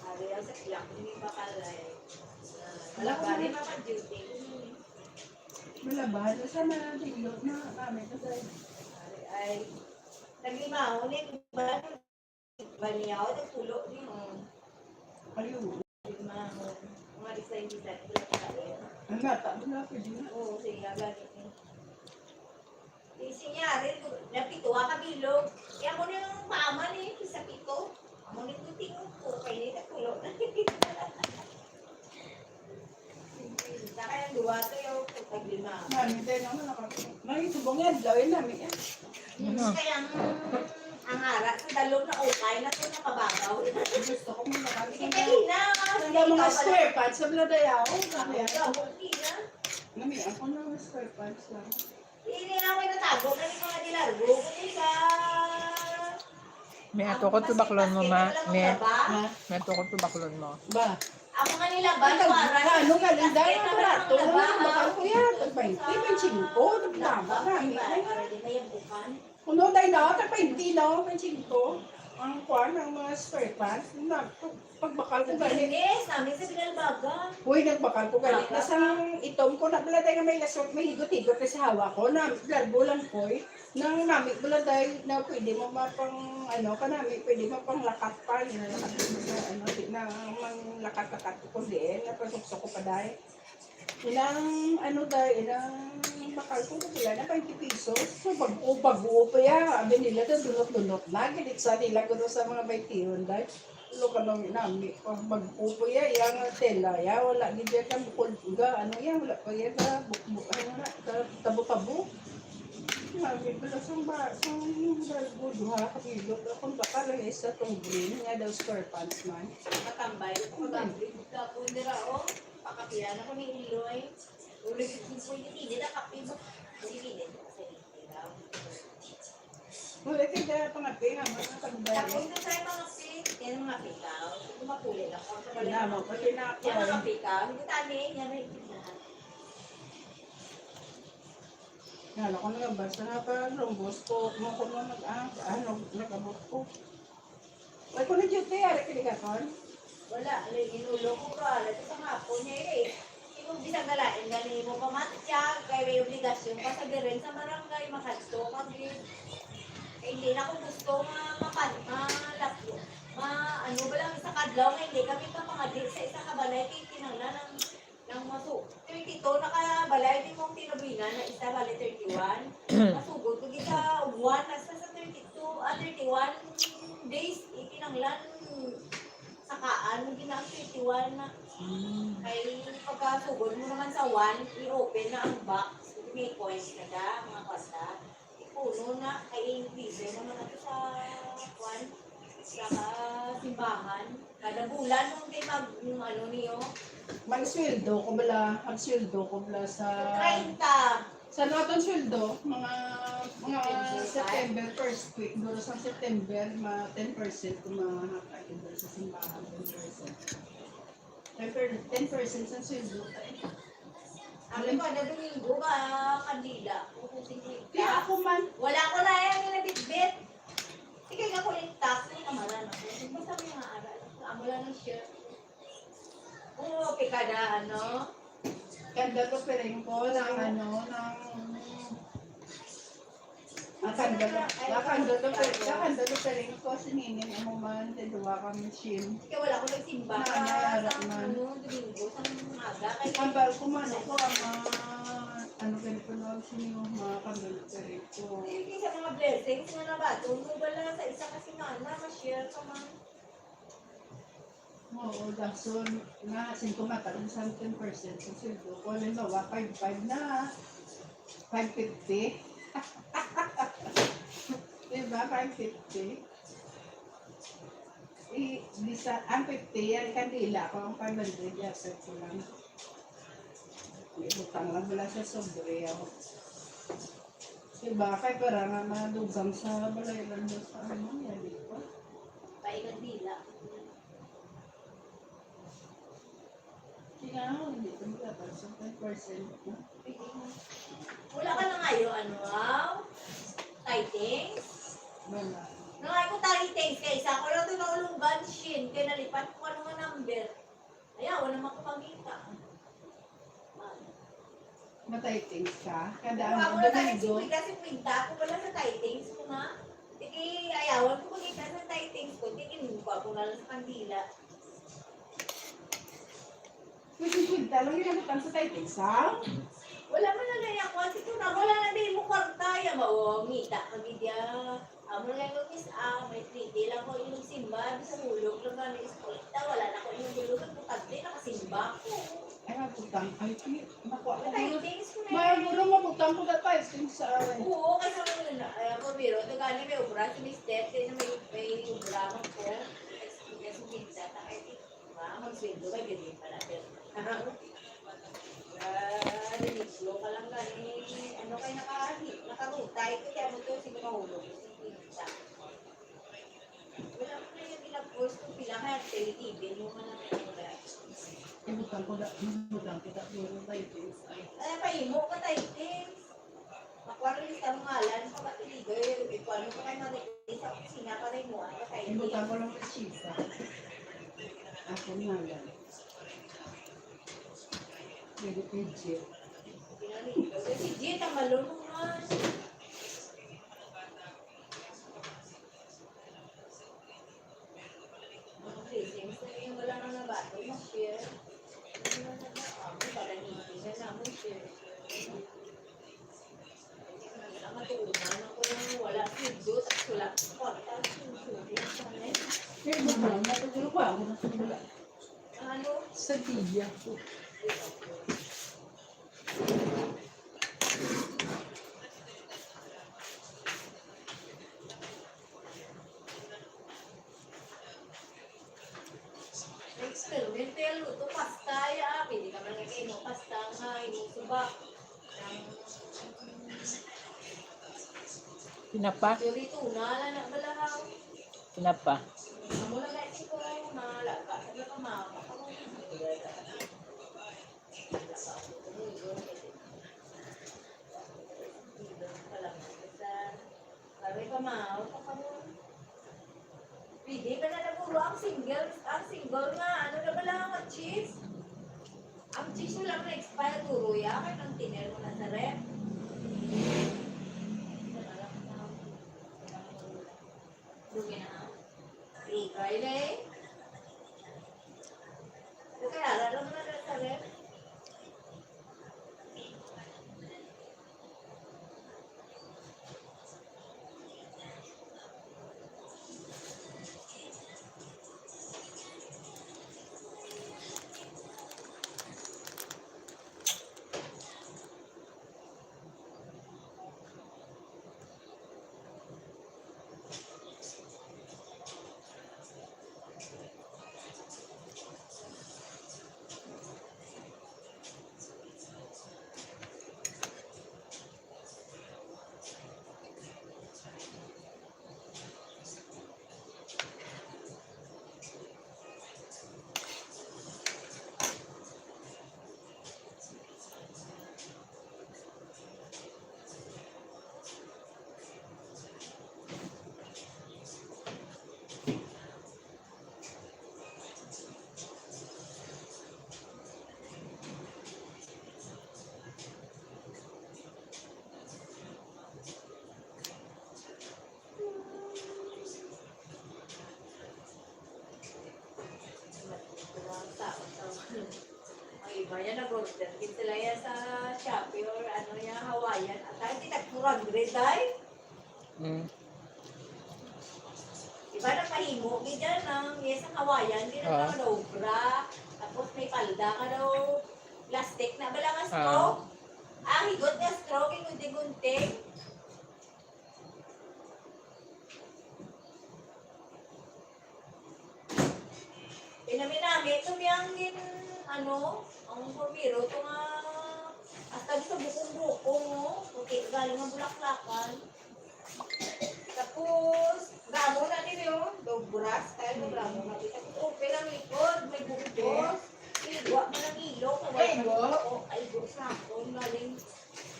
Ari ang sa ilak ni Bakalay. Malabahan ni Papa Duty. Malabahan na sa mga tinglo na kami kasi. Ari ay naglimaw ni ba, ba niya o nagpulo ni mo. Ayo. Mga, mga design, design. Ang bata mo na, pwede na. Oo, siya, ganit ni. Di siya yari, napito ka bilog. Kaya mo na yung mama ni sa pito. Amo ni ko tingog ko, kay ni natulo na. Sa kaya duwa to yung taglima. Mami, tayo naman nakapit. Mami, subong yan, daw yun namin yan. Ano? Kaya ang, ang ara sa dalom na ukay na to nakabagaw. Gusto ko muna kami. Sige, na, Ang mga square pants, sa Bladayaw. Kami, Ang okay na. Nami, ako na mga square pants lang. Ini nga may natago na ni mga dilargo. Kung isa, May ato ko tubaklon mo, ma. May, may ato ko tubaklon mo. Ba? Ako nga nila ba? Ang Para ano nga, Linda? Ang barato mo lang, bakal ko yan. Tag twenty, twenty-five. Tama, kami. Ay, Para di na yung bukan. Kuno, day na, tag twenty, no? Twenty-five. Ang kuwan, ang mga square pants, na, pagbakal ko gani. Yes, namin sa Binalbaga. Uy, nagbakal ko gani. Baga. Nasang itom ko, na pala tayo nga may lasot, may higot-higot na sa hawa ko, na largo lang ko, eh. Nang nami ko lang, day, na pwede mo mapang, ano, kanami, pwede mo pang lakat pa, nilalakat ko sa, ano, di na, mang lakat-lakat ko kung diin, na pasuksok ko pa, day. Ilang, ano, da, ilang bakal ko, wala na, twenty pesos. So, bag-o, bag-o pa ya. Abi nila, da, dunot-dunot na. Gid sa nila, guro sa mga baitiyon, da. Lo ka nang nami, pag bag-o pa ya, yang tela, ya, wala gid ya ka bukol, ga, ano ya, wala pa ya, ga, buk-, buk-, ano na, ga, tabo-tabo. Nami, wala sang ba, sang, duha ka kilo, akong bakal lang isa tong green, nga daw square pants man. Katambay, kung nag-green ka po nila, oh. Pakapian ako ni Iloy. Ulit yung pwede, hindi na kape ba? Sige, hindi na kape. Wala ka dyan, pangape nga, mga tagbayan. Tapos na tayo, mga pe. Yan ang mga pikaw. Hindi mapuli lang. Ang Hindi na, mga pikaw. Hindi tani, yan may pikahan. Yan, ako na, basta nga pa, Don Bosco, mo ko na nag-, ah, ano, nag-abot ko. Wala ko na duty, ari ka di ka kon? Wala, ali, inulo ko ka, ali, sa hapon niya, eh. Ikaw, bisag nalain nga nimo pamatya, kay may obligasyon ka sa birin sa barangay, makadto ka, gid. Kay hindi na ko gusto nga mapan-, malapyo. Ma-, ano ba lang, sa kadlaw nga hindi kami papangadi sa isa ka balay, kay kinahanglan ang Nang masu-, thirty-two, nakabalay din mong tinabuhinan na isa, bali thirty-one. Masugod ko gid sa one, nasa sa thirty-two, ah, thirty-one days, ikinanglan, sakaan mo gid na ang thirty-one na. Mm. Kay pagkasugod mo naman sa one, i-open na ang box, may coins na da, mga kwarta. Puno na, kay busy naman ako sa, kwan, sa simbahan. Kada bulan, nung di mag, yung ano niyo. May sweldo ko bala, ang sweldo ko bala sa Treinta. Sa ano atong sweldo? Mga, mga September first week, duro sa September, ma ten percent ko makakain duro sa simbahan, ten percent. Ten per-, ten percent sa sweldo. Ang kada Domingo ka, kandila. Kung singkwenta. Kaya ako man. Wala ko na yan, yung nabitbit. Sige, nga ko yung tax, may kamalan ako. Basta may mga aral. Amo lang ng share. Oo, pikada, ano? Kanda to, piring ko, ng ano, ng Nakandalo, nakandalo, nakandalo pa rin ko si Nining, amo man, sa duwa ka machine. Kaya wala ko nagsimba sa, ano, Domingo, sa umaga. Kay hambal ko man, ako, ang mga, ano, ganito na, sino yung mga kandalo pa rin ko. Hindi, sa mga blessings nga nabato mo, wala sa isa ka semana, ma-share ka man. Oo, dason na singko mataon sa ten percent ang sweldo ko. Halimbawa, five five na, five fifty. Diba, five fifty? I, di sa, ang fifty, yan, kandila ko, ang five hundred, yasag ko lang. May butang lang wala sa sobre, oh. Diba, kay para nga madugang sa balay lang daw sa ano, yan, di ba? Paingon nila. Kaya nga, hindi ko magkakaroon sa ten percent, no? Wala ka na ngayon, ano, wow? Tithes? Wala. Nangay ko tithes kay isa ko lang ito naulunggan, shin, kay nalipat ko ano nga number. Ayaw, wala naman ko pangita. Matay things ka? Kada Kung ano, ako na tayo, Domingo? Singkwenta, singkwenta ako pala sa tithes ko, ma. Sige, ayawan ko pangita sa tithes ko. Sige, ko ako na lang sa kandila. May singkwenta lang yung nagutang sa tithes, ha? Wala man na naya kwan, si Tuna, wala na may mo kwarta, ya ba, o, ngita kami diya. Amo lang yung miss, ah, may pretty lang ko yung simba, sa hulog lang kami, eskolta, wala na ko yung hulog, ang putante, nakasimba ko. Ay, mabutang. Ay, ti-, nakuha ko. May gulo. Titings ko na. May gulo, mabutang ko na titings sa akin. Oo, kasi ano na, ay, ako, biro, ito gani may obra, si Mister, kaya may, may obra man ko. Kasi, kasi, minsan, ay, Ma, magsweldo ka, ganyan pala. Ah, nag-flow ka lang gani. Ano kay naka-, nakarutay ko, kaya mo to, sige, mahulog. Sige, kita. Wala ko na yung gina-post kung pila ka, twenty-seven mo man ang pera. Ibutang ko na, ibutang kita, puro titings. Ay. Ay, paimo ka, titings. Makuha rin sa ngalan, pagkatiligoy, ikuha mo pa kay Marites sa opisina para imo, ano, kay Imbutang ko lang si Chica. Ako ngalan. Pero kay Jeff. Si Jeff, ang malunong man. Ang blessings na yung wala nang nabato, mag-share. Ano na ba? Ako, pala hindi na naman share. Ang matuunan ako yung wala sweldo, tapos wala akong kwarta. Susulit sa akin. Kaya mo ba? Natutulog pa ako, natutulog. Ano? Sa tiya ko. Experimente ang luto pasta, ya, pwede ka man nga imo pasta nga imong suba. Tinapa? Chorito na, ala na balahaw. Tinapa? Amo lang na ito ko, malaga, ano ka, mapa ka mo. Aray, pamahaw pa kamo. Pwede ba na naguro ang single, ang single nga, ano na ba lang ang cheese? Ang cheese mo lang na-expire, guro, ya. Kaya nang tiner mo na sa ref. Dugay na, ha? Dugay, le. Dugay, ara lang mo na sa ref. Ang iba yan, nag-order gid sila yan sa Shopee or ano yan, Hawaiian. At ay, tinag four hundred, ay. Mm. Iba na pahimo gid yan, ang, yes, ang Hawaiian, di na Ah. Daw obra. Tapos may palda ka daw, plastic na bala nga straw. Ah. Ah, higot nga straw, gingunting-gunting. Pinami-nami to niyang gin-, ano, ang formero to nga hasta sa bukong-bukong, oh. Puti, galing ang bulaklakan. Tapos, gramo na din yun. Dobras, style na gramo na din. Tapos, open ang likod, may bugtos. Igwa mo ng ilok. Ay, igwa? Oh, ay, igwa sa akon. Galing.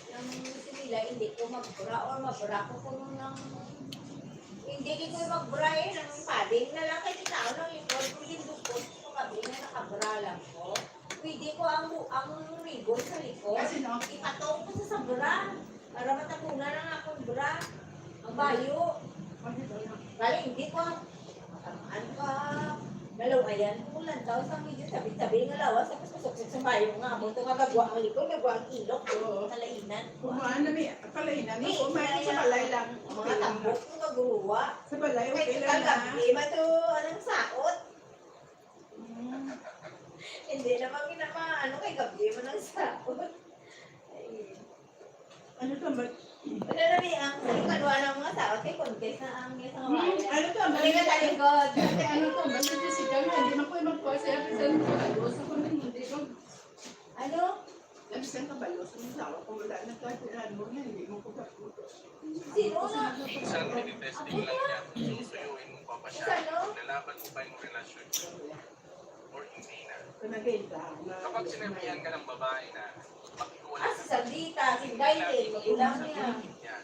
Nang si Mila, hindi ko magbra or mabra ko kuno ng, hindi ko magbra eh, ng padding na lang kay kita ang likod, kung hindi ko sa kabila nakabra lang ko. Pwede ko ang, ang ribbon sa likod, kasi no? Ipatong ko sa, sa bra, para matabunan ang akong bra, ang bayo. Kasi no? Bali, hindi ko, matamaan ka. Nalaw-ayan ko lang daw sa medyo sabi-sabi nga lawas, tapos masuksok sa bayo nga amo to nga gagwa ang likod, gagwa ang ilok, Oo. Kalainan. Kumain na may kalainan. Di, Kumain sa kalainan. Balay lang. Mga Okay lang. Tambok ko kaguwa. Sa balay, okay lang na. Kay gabi, mato, anong saot? Mm. Hindi naman ginama, ano, kay gabi mo nang saot. Ay. Ano to, ba? Wala na may ang, sa ikaduha ng mga saot, kay contest na ang may sa Hmm, mga ano to, ba? Hindi na sa likod. Ate, ano to, ba? Sa Jessica, nga, hindi man ko yung magkuha siya, kasi ano to, ano, sa kung hindi ko. Ano? Sabi sa kabalo, sa mga saot, kung wala na ka, ano, nga, hindi mo ko kaputo. Sino na? Minsan, tinitesting lang niya kung susuyuin mo pa ba siya. Sino? Lalaban mo ba yung relasyon niyo? Or hindi na. Kapag sinabihan ka ng babae na, "Makiwalay Ah, si Sandita, si Dayne, magulang niya. Sabihin niya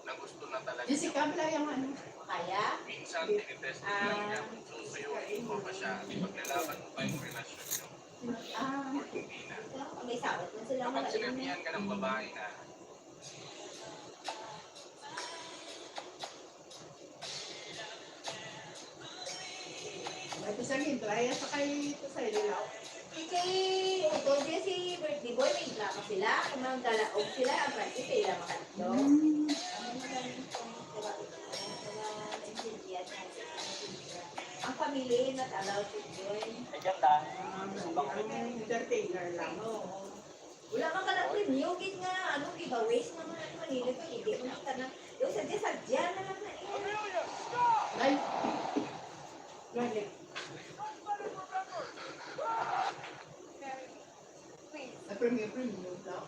na gusto na talaga Jessica, niya." Pala yung ano? Kaya? Minsan, tinitesting lang niya kung susuyuin mo pa siya. Maglalaban mo ba yung relasyon niyo? Ah. Or hindi na. May sawat na sila. Kapag sinabihan ka ng babae na, May isa gid, try sa kay, sa ilaw. Si kay Utod, si birthday boy, may drama sila. Kung nang dalaog sila, ang practice, sila makadto. Hmm. Ang family, not allowed to join. Ay, ganda. Ah, ang entertainer lang. Oo. Wala man ka na premyo, gid nga, ano, giveaways nga mga ano, Manila to, hindi mo na ka na. Yung sadya-sadya na lang na eh. Ay. Gani. Ay, premyo, premyo daw.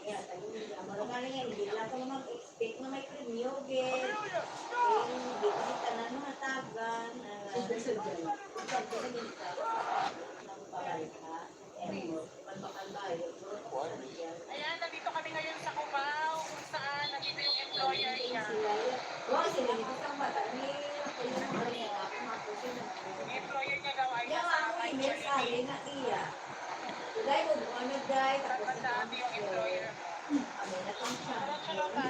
Kaya, tayo nila, marunong nga, hindi lang ako mag-expect na may premyo, gid. Eh, hindi ko tanan mahatagan, ah, Sadya-sadya. Ang pagkakalita, ang pagkakalita. Ayan, nandito kami ngayon sa Cubao, kung saan nandito yung employer niya. Yung employer niya daw ay nasa Miami. At madami yung employer mo. Charot, charot, ah.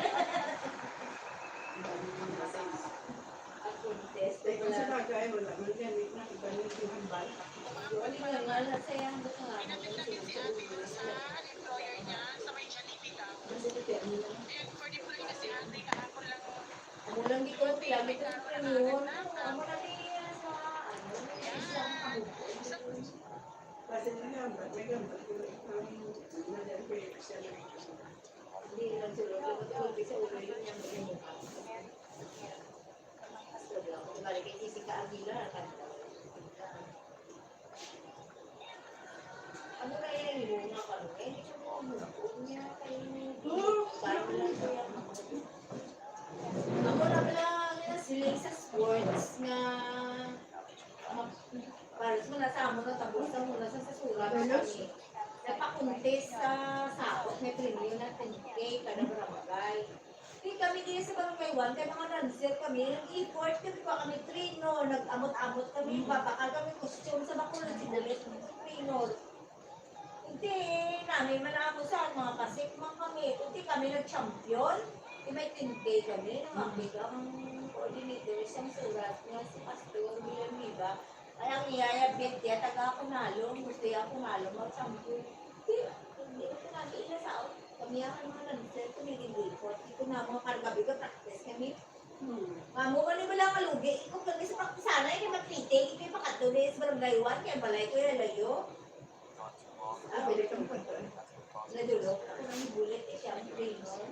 Ang contest, Teka, wala. Sa bagay, wala man gani, nakita niyo si Hambal. Wala nga, nga, sa iyang buka. Pinatid lang yun si ate para sa employer niya, sa may Jollibee daw. Kasi kasi ano lang. Eh, pwede po rin kasi ate, kahapon lang. Amo lang di ko, pila may ko yun. Amo na di, ah, sa, ano, sa isang kabubo. Kasi nagambal, nagambal ko lang, um, madam, kaya siya lang. Hindi lang sila, kasi sa ulo yun yung mga. Balik kay Jessica Aguilar, kanta. Ano na yan, yung mga kami? Hindi ko mo, ano, niya, kayo, parang lang siya. Ako na pala, ano na, sila sa sports nga, ah, para sa mga sa amo na, tapos sa muna sa, sa sulat kami. Nagpakuntis sa sakot, may premyo na ten K kada barangay. Di kami diri sa Barangay One, kay mga dancer kami, nag-effort kami, kuha kami trainer, nag-amot-amot kami, Mm. babakal kami, costume sa bakulod, si Bullet, trainer. Hindi namin man ako sa mga kasik man kami, hindi kami nag-champion. Di may ten K kami, nang Mm. ang coordinator, isang surat nga si Pastor Villanueva. Ay, ang iya, iya, bet, iya, taga Kunalong, gusto iya Kunalong, mag-champion. Di, hindi ko sinabi, ila sa, kami ang mga nag-sell, kami din report. Di ko na mga kargabi ko, practice kami. Hmm. Mamo, wala, wala kalugi. Ikaw, kami sa practice, sana, hindi mag-fitting, hindi makatuloy sa barangay one, kaya balay ko, yung layo. Ah, pwede kang pagtuloy. Nadulog, ako nang bullet, eh, siya, ang trainer.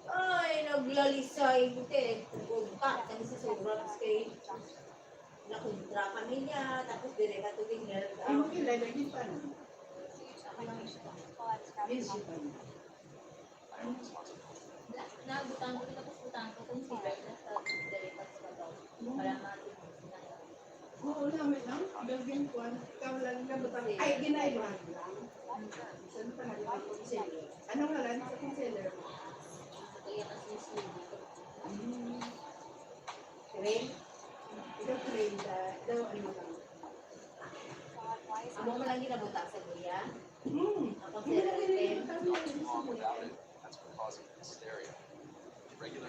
Ay, naglalisay, buti. Kung ka, kami sa sobrang kay nakontra kami niya, tapos dire ka to din nga. Ano kila lagi pa na? Yun si pa na. Nagutang ko, tapos utang ko kung sila sa dire ka sa babaw. Para matulog na. Oo, namin, no? Building one. Ikaw lang nabutang. Ay, ginaibahan lang. Saan pa nga yung concealer? Anong ngalan sa concealer mo? Kaya kasi yung swimming. Hmm. Rain? Ikaw, Rain, sa, ikaw, ano lang? Amo mo lang ginabutang sa kuya? Hmm. Ang concealer, Rain. That's causing hysteria. Regular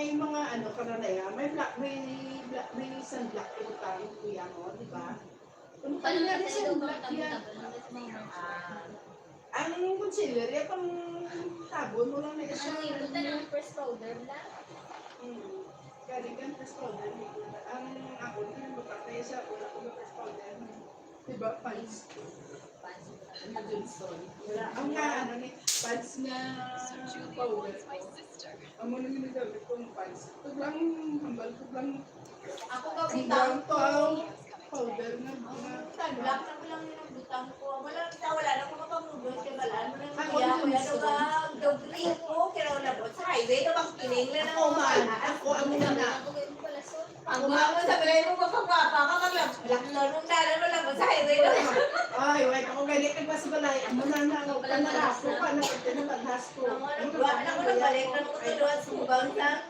may mga ano ka na na yan. May black, may black, may sunblock ko tang kuya mo, di ba? Ano ka na sunblock yan? Ah, ang concealer, yung pang tabon mo lang na isa. Ano yun? Ito na ang first powder lang. Hmm. Galing ang first powder. Ang ako, hindi mo pa kaya siya, wala ko yung first powder. Diba, pants? Pants. Ano, Johnson? Wala. Ang nga, ano ni, pants nga powder ko. Amo na ginagamit kong pants. Tuglang, hambal, tuglang. Ako ka ang butang brown ko. Powder na, na. Ang black na ko lang yung butang ko. Wala, wala na ko mapamudot kay balaan mo na. Ako yung gusto. Ang dugri ko, kaya wala ba? Sa highway, ito bang kiling na lang. Ako man, ako ang una. Ako man. Ang mga mo sa balay mo, magpagwapa ka, maglak-, lakton mong dalan, wala mo sa highway, no? Ay, wait, ako gani kag mas balay. Amo na na, ako na na, ako pa na, pagka na, balhas ko. Ang mga nagwa na ko, nagbalik na ko, tuluan, sumbang sa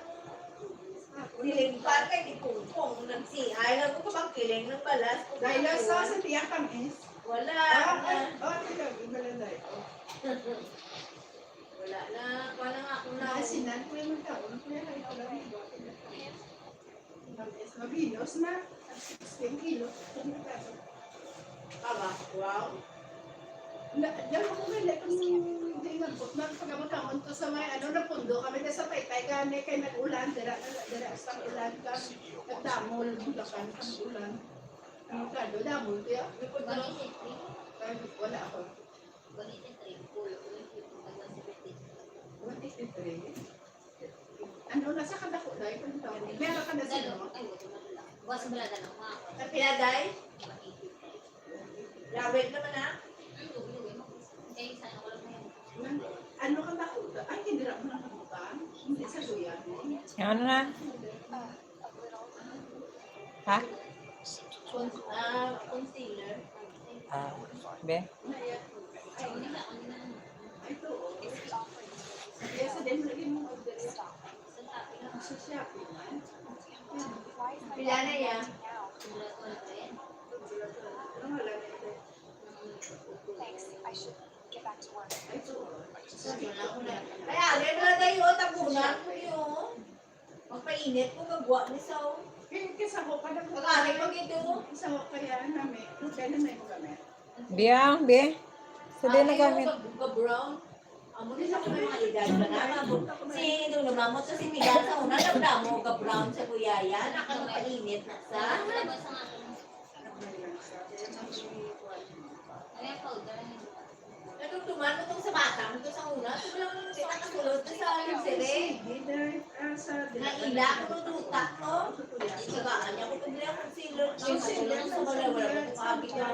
Siling pa kay di pungpong, nag-C I lang ko, kapag kiling ng balas ko. Dahil lang sa, sa tiyak ang is? Wala. Ah, ah, ah, ikaw, iba lang dahil. Oh. Wala na, wala nga ako na. Nasinan ko yung magkaon, kuya, kaya wala may buhatin na kami. Ang is mabinos na, sixteen kilo. Tama, wow. Na, dala ko nga, like, kung di nagput-, nagpagamutamon ko sa may, ano, napundo kami na sa Taytay, gani kay nag-ulan, dira, dira, sa ulan ka, nagdamol, Bulacan, ang ulan. Ang kado, damol, kaya, ay, wala ako. One eighty-three? Ano, nasa kadako, day? Kung tawag, meron ka na sino? Ay, wala, wala, wala. Sa pila, day? Lawig naman, ah. Ano ka ba? Ay, hindi ra mo nakabutan? Hindi sa luya mo? Ano na? Ha? Con-, ah, concealer. Ah, be? Ay, ito, oh. Yes, then, lagi mo order. Sa Shopee man. Pila na yan? Thanks. I should get back to work. Kaya, may mga tayo, tabunan ko yun. Magpainit ko, kagwa ni sa. Kaya, kaya sa ko, kada ko. Pag-ari pag ito. Sa ko, kaya na may, kaya na may mga may. Biyang, be. Sa din na gamit. Brown. Amo ni sa mga edad pa na. Si Dong, namamot sa sinigang sa una, nagdamo ka brown sa kuyaya, nakakainit na sa. Ano yung powder? Nadumduman mo tong sa bata mo to sa una, ito lang kita kasulod na sa nursery. Naila ko ng duta ko. Ikagaan niya ko pag niya kung silod. Yung silod sa wala, wala ko kapag ikaw.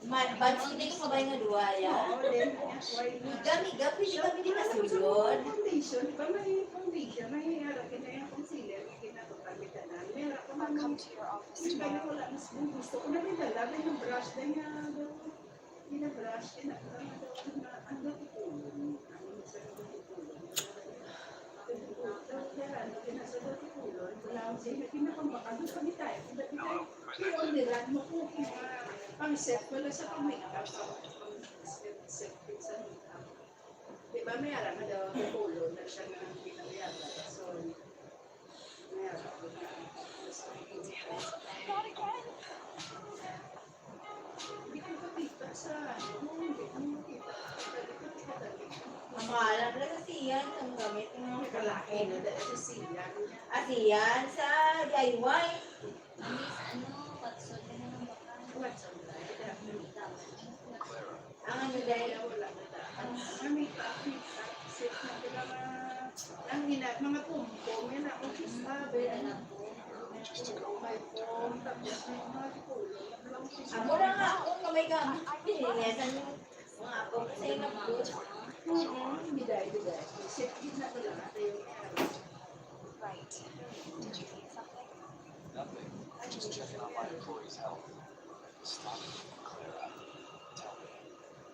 Mad-, bad sila yung kabay nga duwa, ya. Oo, then, why not? Miga, miga, pwede kami di kasulod. Foundation, di ba may foundation? May harap ka na yung concealer, may ginagawa ka na. May harap ka na. I'll come to your office tomorrow. Wala, mas gusto ko na may dala, may brush na niya. Ginabrush, ginabrush, ang dati ko. Ang dati ko. Pang set wala sa pang-makeup, pang-set, set sa makeup. Di ba, may alam na daw ang ulo na siya na ang ginagawa. So, may alam na. Ay, na dala sa siya. Asian sa D I Y. Ano sa ano? Watson ka na ng baka. Watson. Ang ano dahil? Wala na ta. Ang mga makeup, makeup set na sila nga, ang ina-, mga pumpong, yan ako, sabi, ano, may pom, tapos may mga kulo. Amo na nga ako, kamay gamit. Pinilisan yung mga apo ko sa inyo. Mm-mm, biday, biday. Set gid na ko lang, ate, yung Right. Did you need something? Nothing. Just checking on my employees' health. Stop, Clara. Tell me,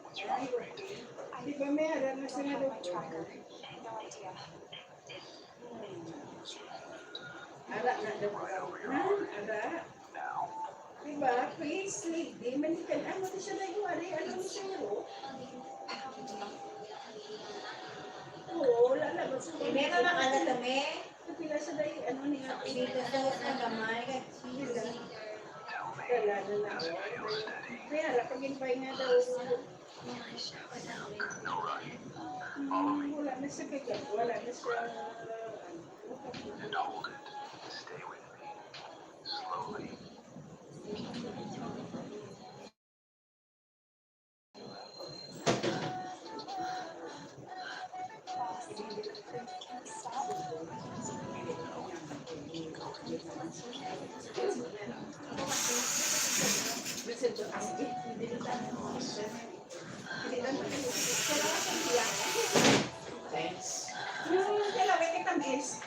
what's your heart rate? I Di ba may ara na don't sila have my doktor? Tracker. No idea. Ara na doktor. Ha? Ara? Di ba? First lady, man di kan-, ano di siya na yung ari, ano ni siya, oh? Oo, wala na, gusto ko. Hindi na lang, ano, kami. Kapila siya na yung, ano niya, Dito sa, sa gamay, kay cheese. Wala na na, oh. Kaya, wala pag-invite nga daw. Hmm, wala na siya kaya, wala na siya, ano. And hold it. Stay with me. Slowly. Thanks. Yung kailangan kita, miss.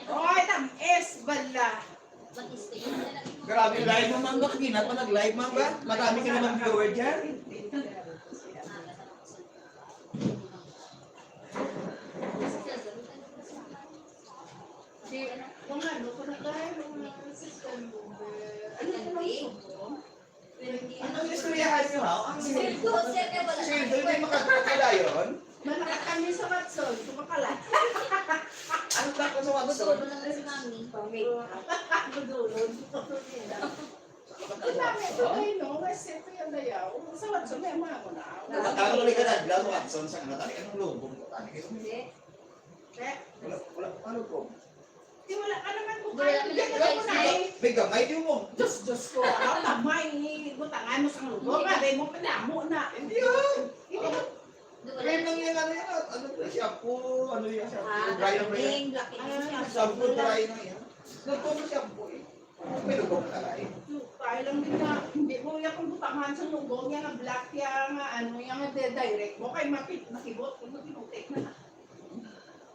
Oy, tam-, es, bala. Grabe, live mo, Mang Gak. Di na pa nag-live, Mang Gak. Madami ka naman viewer dyan. Di, kung ano, kung nag-live, kung ano, system, eh, ano, kung ano, Ano ang istoryahan niyo, ha? Ang sweldo, sir, kaya wala sweldo, hindi makapagkalayon? Malakat kami sa Watson, kung makala. Ano ba kung sa Watson? Gusto ko lang si Mami. Pamig. Gudulon. Ang dami ito kayo, no? Mas ito yung dayaw. Sa Watson, may mga ako na. Ang tawag ko lang ka na, sa Watson, sa ano, tani, anong lubong ko, tani, kayo? Hindi. Wala, wala, ano po? Di wala ka naman ko Wala kaya, ka bigyan naman ko na kayo. May gamay, di mo. Diyos, Diyos ko, ah, gamay, butangan mo sa lugo, Hindi. Bagay mo, padamo na. Hindi yun. Hindi mo. Wala. Kaya lang yan, ano yan, ano po, shampoo, ano yan, shampoo, Ah, dry lang ba yan? Black, black, Ah, shampoo, shampoo lang. Dry lang yan. Nagpo mo shampoo eh. May lubog na tayo. Kaya lang din na, hindi mo yung kung butangan sa lugo niya nga black, yan nga, ano, yan nga, direct mo, kay mapit-, makibot, kung makinutik na.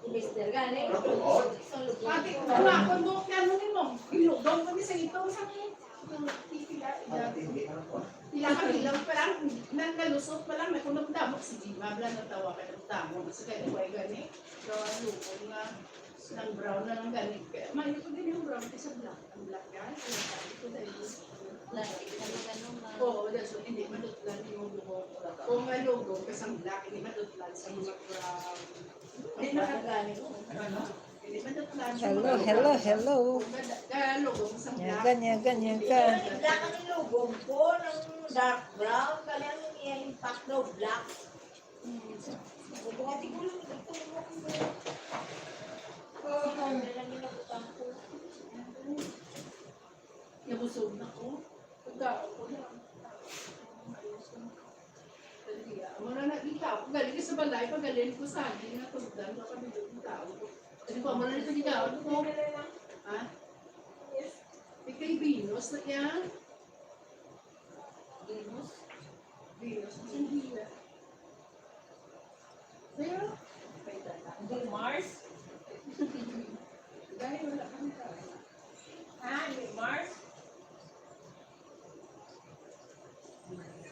Mister gani. Ano to, oh? Sa lugar. Pati ko na, kung buhok yan, ano mo? Ilugong kami sa ito, sa akin. Yung titila, Ano, ila-, hindi, ano po? Ila kami lang pa lang, nang nalusot pa lang, nakunot damo si Jima, bla, natawa ka ng damo. Sa kanya, why gani? So, ang lugong nga, nang brown na lang gani. Kaya, may ito din yung brown, isa black. Ang black yan, ang sabi ko dahil. Plastic na yung ano, ma- Oo, that's why hindi madutlan yung lugong. Kung malugong ka sa black, hindi madutlan sa mga brown. Hindi na kagani ko. Hindi madutlan sa Hello, mga hello, brown. Hello. Kung mada-, kalugong sa black. Yagan, yagan, yagan. Hindi black ang lugong ko, ng dark brown, kaya ang iya impact daw black. Hmm. Huwag ko kasi gulo, nagtulog ako. Hindi na lang yung nabutang ko. Nabusog na ko. Pagkaon ko na. Dali, ah. Amo na nakita ko. Galing ka sa balay, pag galing ko sa akin, natugdan ko kami doon tao. Ano ba, amo na ito gitaon ko? Ha? Ikay Venus na yan? Venus? Venus, ang hila. Pero, hindi Mars? Dahil wala kami tayo. Ha? Hindi Mars?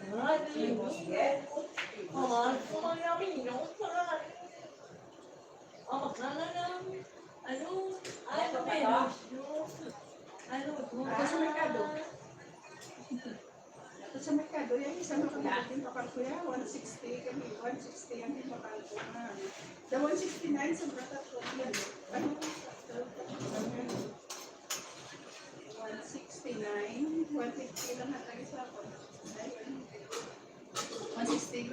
Ah, Venus. Ah, kung ano, Venus, ah, ah, magkano na? Ano? Ay, Venus. Ano? Sa merkado. Sa merkado, yung isa na kami din, bakal ko yan, one sixty kami, one sixty ang bakal ko na. The one sixty-nine, sobra tatlo yan. Ano? One sixty-nine, one fifty lang ang isa ko. Ayun. One sixty,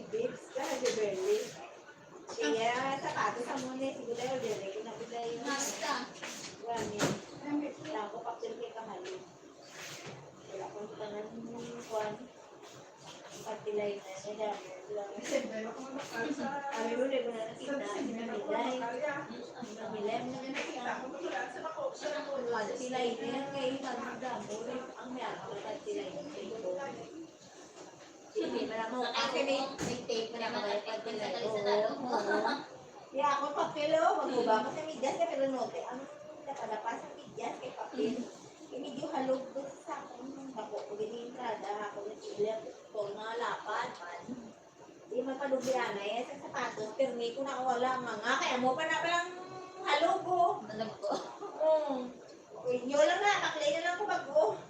Babes, ka, Halle Berry. Kaya, sapatos sa muna, siguro tayo, dere ko na, pila yun. Basta. Wani. Wala ko, papel kay kahalo. Wala ko, tangan, kuwan. Pagkilay na, eh, dami. Ano yun, eh, wala nakita. Ang namilay. Ang namilay, ang namilay. Pagkilay na yan, kaya yung tanong damo, ang may ako, pagkilay na yan. Hindi, wala mo. Kasi may, may tape na, wala pagkilay. Oo, oo. Kaya ako, papel, oh, magbuba ako sa medyas, eh, pero note, ang nakalapas ang medyas kay papel. Eh, medyo halog doon sa akong bako ko din yung entrada, ako yung ilip, kung mga lapad man. Di man palubihan na yan sa sapatos, pirmi ko na wala nga nga, kaya mo pa na palang halog, oh. Alam ko. Oo. Inyo lang na, maklay na lang ko bago.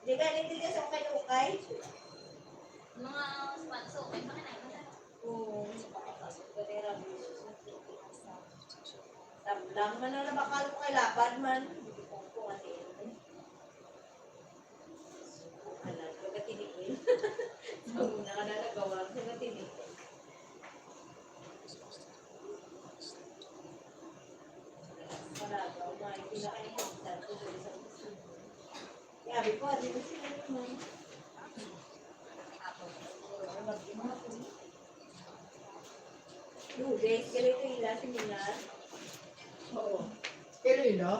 Di galing din sa ukay-ukay. Mga sponsor, may pakinain mo na. Oo, sa pakapasok ko ni Rabi. Tablang man na nabakal ko kay lapad man. Hindi ko kung ano yun. Alam ko, katinikil. Sa una ka na nagawa, sa katinikil. Wala ba? May pinaka-importante ko sa gusto mo. Sabi ko, "Ate, gusto mo naman." Ako, Lunes, ganito ila, seminar. Oo. Pero yun, no?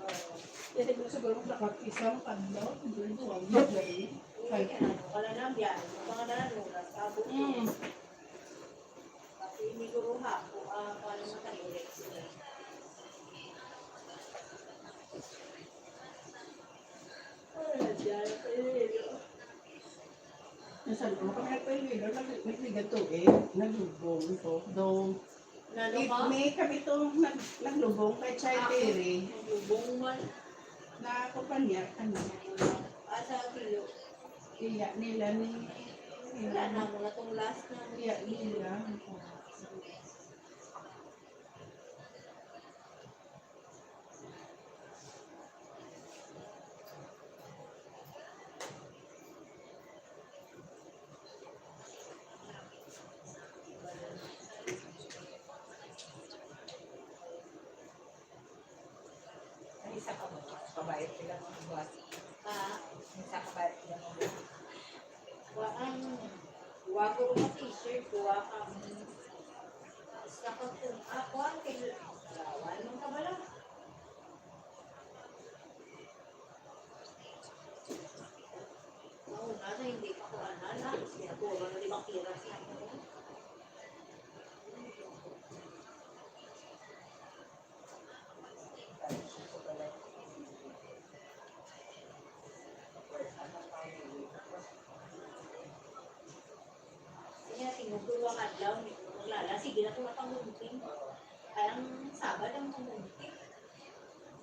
Oo. Kasi kung siguro dapat isang panlo, hindi ko ang gagawin. Hindi, ano, wala nang biyahe. Mga nanunas, sabot. Mm. Kasi siguro hapon, ah, paano mo tayo ulit sila? Ay, diyan, ay, Nasa loob kami nagpaililo, nag-, nagligad to eh. Naglubong to. Daw, Nalo it ka? May kami to, nag-, naglubong kay Chai Ako, Terry. Naglubong man. Na kumpanya, ano. Asa kilo? Iya nila ni, Wala na, mga tong last na. Iya nila. Ay, isa ka ba? Kabayad sila mga buwas. Ha? Isa ka ba sila mga buwas? Wa ang, wa ko nga t-shirt, wa ka. Sa pagkung-, ah, kuwan, kay Lawan, nung kabalo. Oo, na, na, hindi pa ko, ano, na, siya, puro na, di ba, kiras na ko. Kaya tingog ko, "Wa kadlaw, ni ko maglala." Sige na ko na pangunting. Kaya ang Sabad ang pangunting.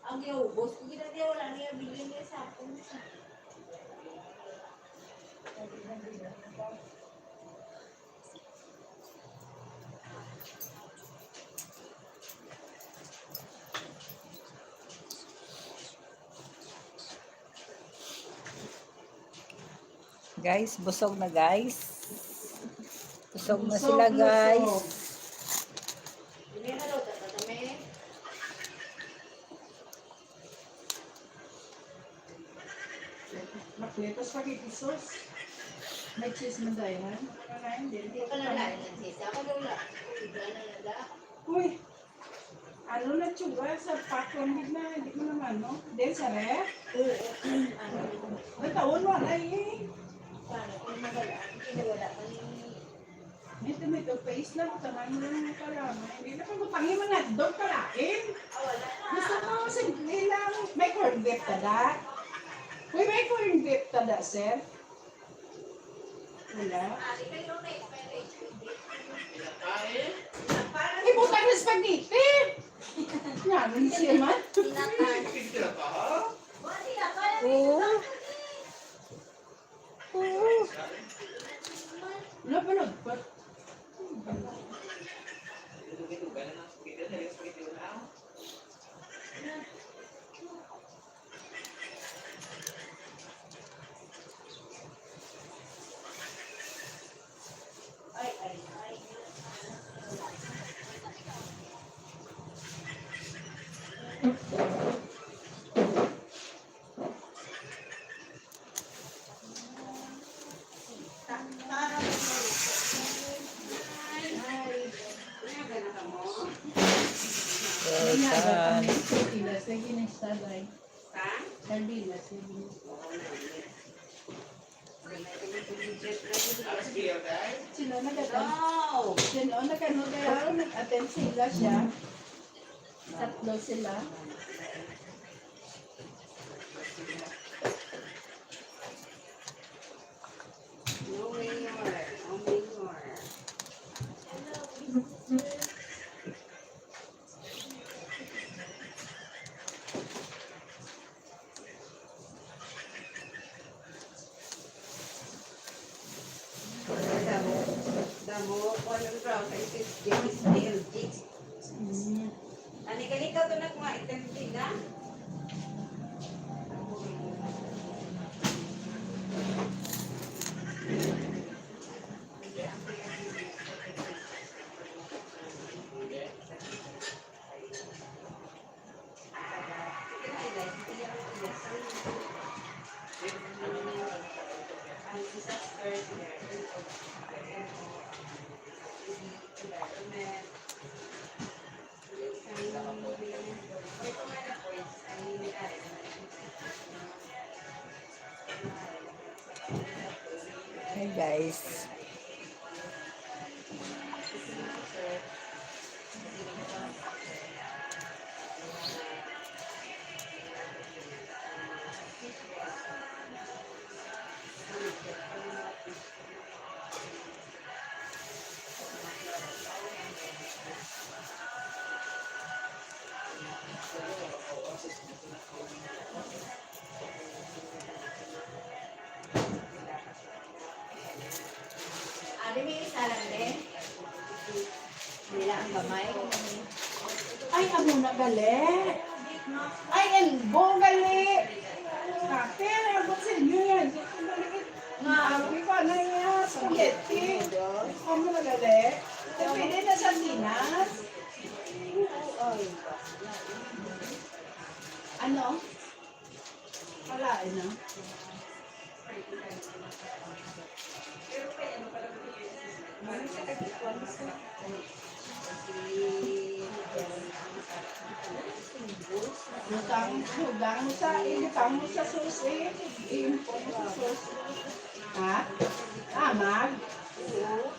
Ang giubos ko, gina-, wala niya bilin niya sa akon. Guys, busog na, guys. Busog na sila, guys. Makletos pa kay Jesus. May cheese man dai, ha? Ano na yun? Hindi pa lang lain ang cheese. Ako daw lang. Uy, ano na, tsuga sa pakwan gid na, hindi mo naman, no? Then sa ref? Oo. Nataon mo na eh. Paano kung magalaan? Hindi wala pa ni May tomato paste na, butangan mo lang yung kalama. Hindi na pagbutangi, mga dog kalain. Ah, wala na. Gusto ko, simple lang. May corned beef ka da? Uy, may corned beef ka da, sir? Wala. Ibutang na spaghetti! Namin siya man. Oo. Oo. Wala pa nagpat. Ay, ay. Sardinas, lagi na sa sabay. Ha? Sardinas, lagi na. Sino nag-attend? No. Sino nag-, ano, kaya nag-attend sila siya? Tatlo sila. No mayor, no mayor. Damo, damo, kuwan ang brown, kay sis J S L G. Mm. Ani, kalikaw to na kung ma-attend din na. Hey guys. Ari may isa lang din. Nila ang gamay. Ay, amo na gali. Ay, elbow gali. Kapil, abot sa inyo yan. Nga, ako pa na niya, spaghetti. Amo na gali. Pwede na sardinas. Ano? Palain na. Butang, butang mo sa, ibutang mo sa sauce eh. Iimpon mo sa sauce. Ha? Amag? Oo.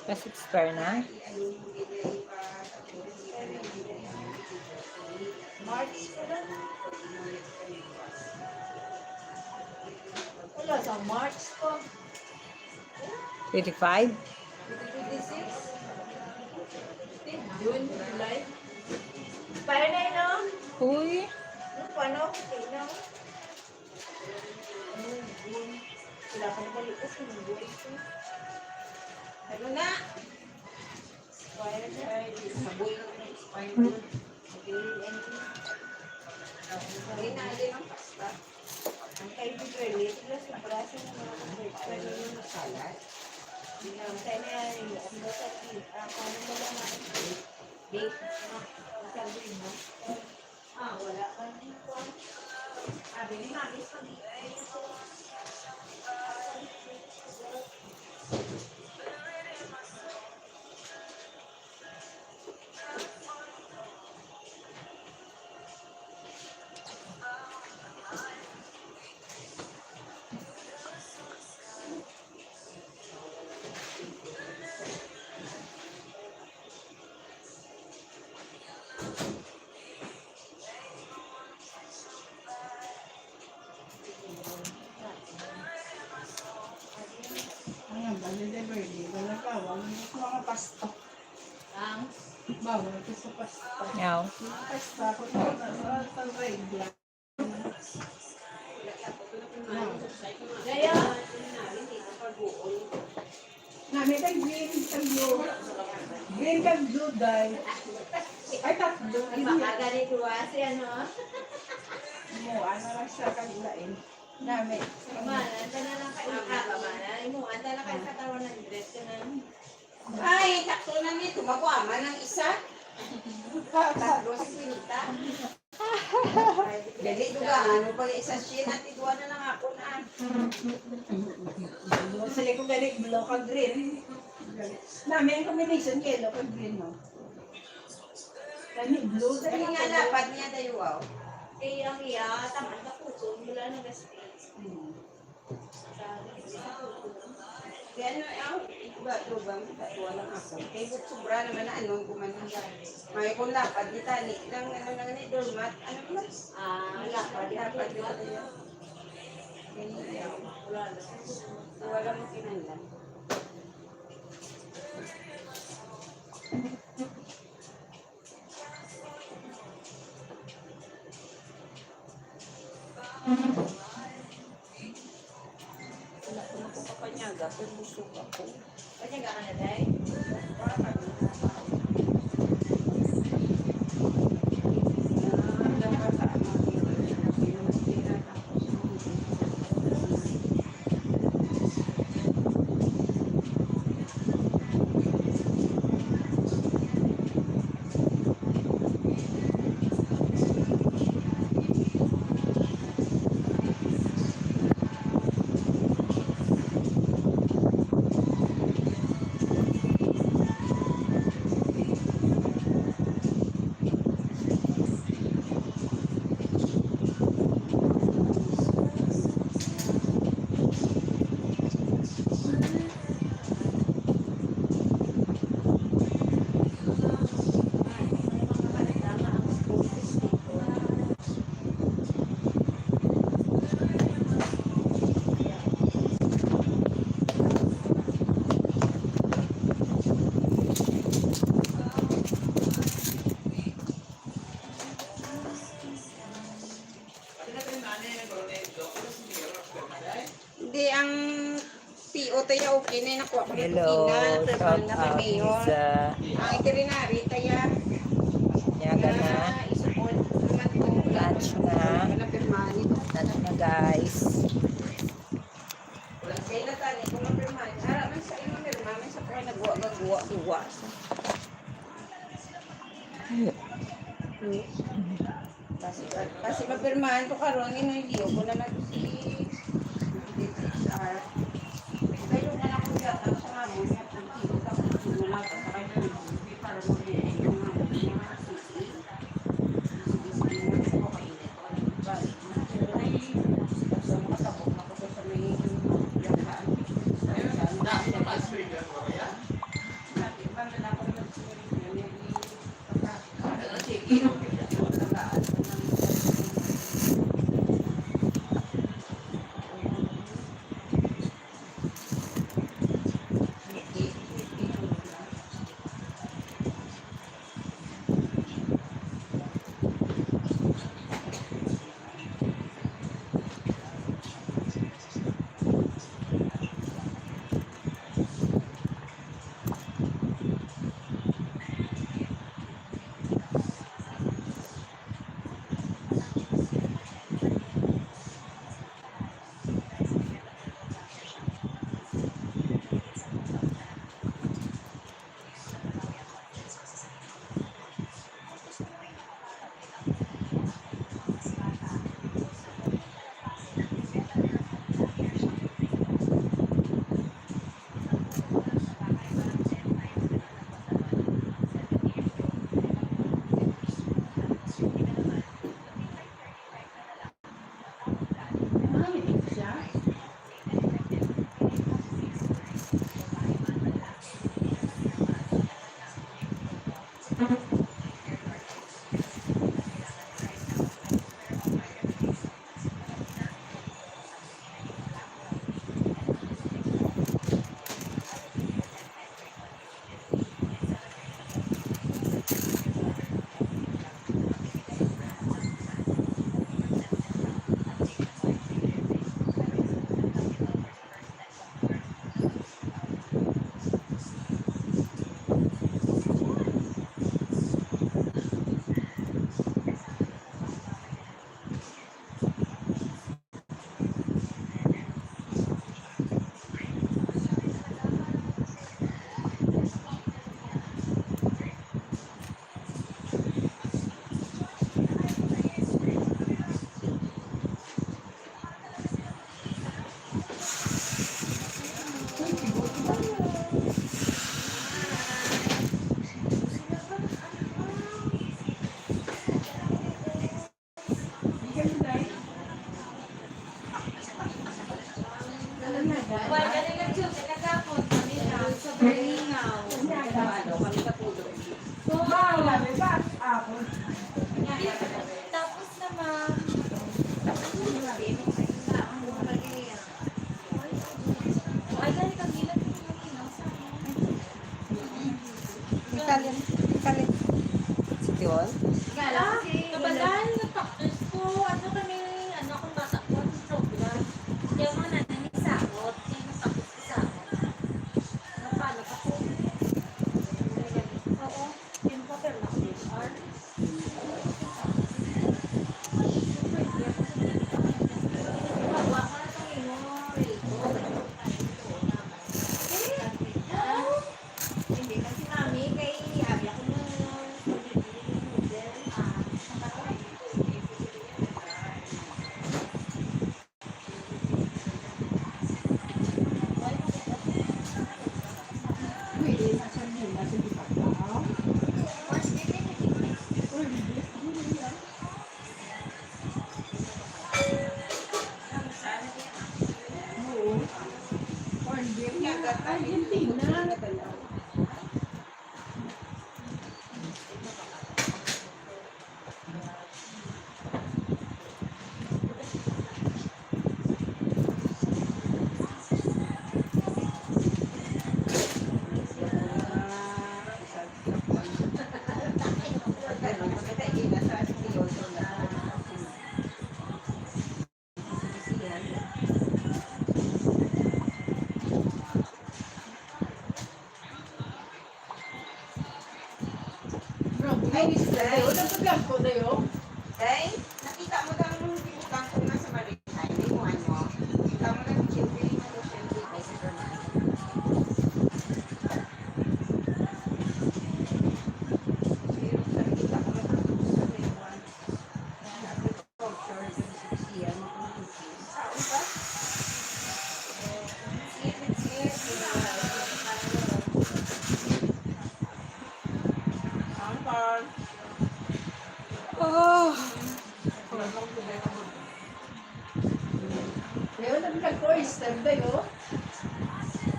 Kasi expire na? March pa lang. Wala, sa March pa. Twenty-five? Twenty-six? June, July. Expire na yun, no? Uy. Ano pa, no? Okay, no? Ano, June? Wala pa naman yung kasi, June. Ano na? Expire na. Ay, saboy na ang expire na. Hindi na, hindi lang pasta. Ang kay Big Red, ito lang sa braso ng mga Big Red. Ano yung salad? Hindi na, ang kaya niya, yung ano sa, ah, paano mo lang ang bake? Bake, ano? Ang sabi mo? Ah, wala pa rin po. Sabi ni Mami, pag-ibig ko. Ayan, bali, di ba, hindi ko nagkawang mga pasta. Ang? Bawal ko sa pasta. Yaw. Mga pasta, kung ano na sa, sa regla. Gaya. Nami kay green kag blue. Green kag blue, day. Ay, tatlo. Green. Baka ganito, ah, si ano? Mo, ano lang siya kag lain. Nami. Mana, anta na lang kayo. Mana, imo, anta na kayo sa tawanan, dress ka na. Ay, sakto na ni, tumakuha man ang isa. Tatlo sa kwinta. Dali, dugaan mo pa yung isa, Shin, at idua na lang ako na. Sila ko gani, blue kag green. Nami ang combination, yellow kag green, no? Kani blue. Kani nga lapad niya, dayo, wow. Kay ang iya, taman, kaputol, wala nang space. Hmm. Sa, sa putol. Kaya ano, ang iba, lubang, iba, wala nga ako. Kay sobra naman na, ano, gumanon niya. May kung lapad, di tani, lang, ano, lang, ni, doormat, ano ba? Ah, lapad, lapad, lapad. Kaya, wala lang. Wala mo kinahanglan. Wala ko na ko kapanyaga, pero busog ako. Panyaga ka na, day? Wala pa rin. Ah, dapat sa ano, Hindi, ang P O tayo, okay na, nakuha ko na. Hello, ito, shout out, Mayor. Ang veterinary tayo. Yaga na. Lunch na. Lunch na, guys. Wala kayo na tani kung mapirmahan. Ara man sa imo, pirma man sa kuha, nagwa-, nagwa-, guwa. Kasi, kasi mapirmahan ko karon, giniliw ko na lang si D H R. Pero na lang ko yata sa amo niya, kung hindi ko tapos, hindi ko lang sa kanya, hindi para mo din, yung mga, yung mga susi. Susi, susi, yung mga susi, kainit ko, ano ba? Ay, gusto mo, sabog na ko sa may, yung kaan. Sabi, banda na ako ng susi, yung Yun? Nga lang kasi, kabalo, nagpaktos ko. Ano kami, ano, akong bata ko, ang program. Kaya mga nanay ni Sakot, kaya nagpaktos ko sa ako. Napalo ka po. Oo, yung papel na ko, R. Hindi kasi, mami, kay abi ako mo. Oo. Corn beef nga Argentina. Ay, Mister. Wala sa blanco na yun. Day, nakita mo daw yung butang ko na sa Maritime. Hindi mo ano. Kita mo lang yung children mo, children mo, sa Maritime. Pero nakita ko lang sa Maritime. Oh. Ngayon, ang nag-oyster tayo.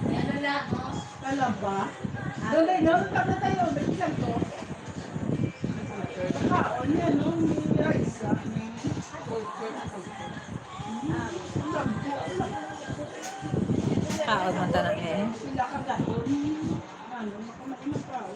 Ano na, no? Kalaba. Doon tayo, no? Tama tayo. May ilan to? Kaon niya, no? May rice, ah. May Kaon man tanan eh. Sila ka gahon. Ano, makamatay na tao.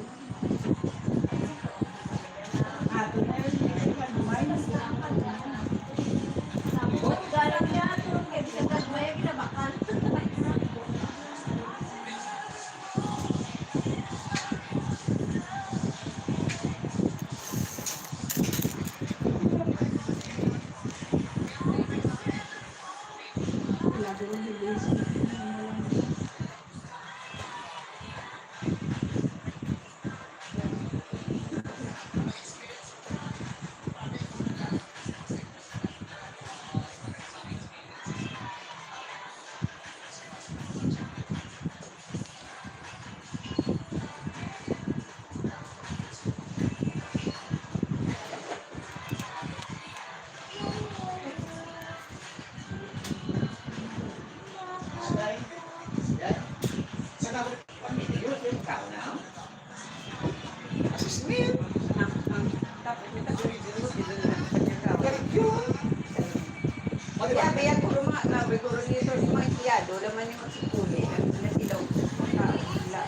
Kaya, kaya puro mga, mga coordinator, mga empleyado, laman yung magsipuli, ang nasilaw.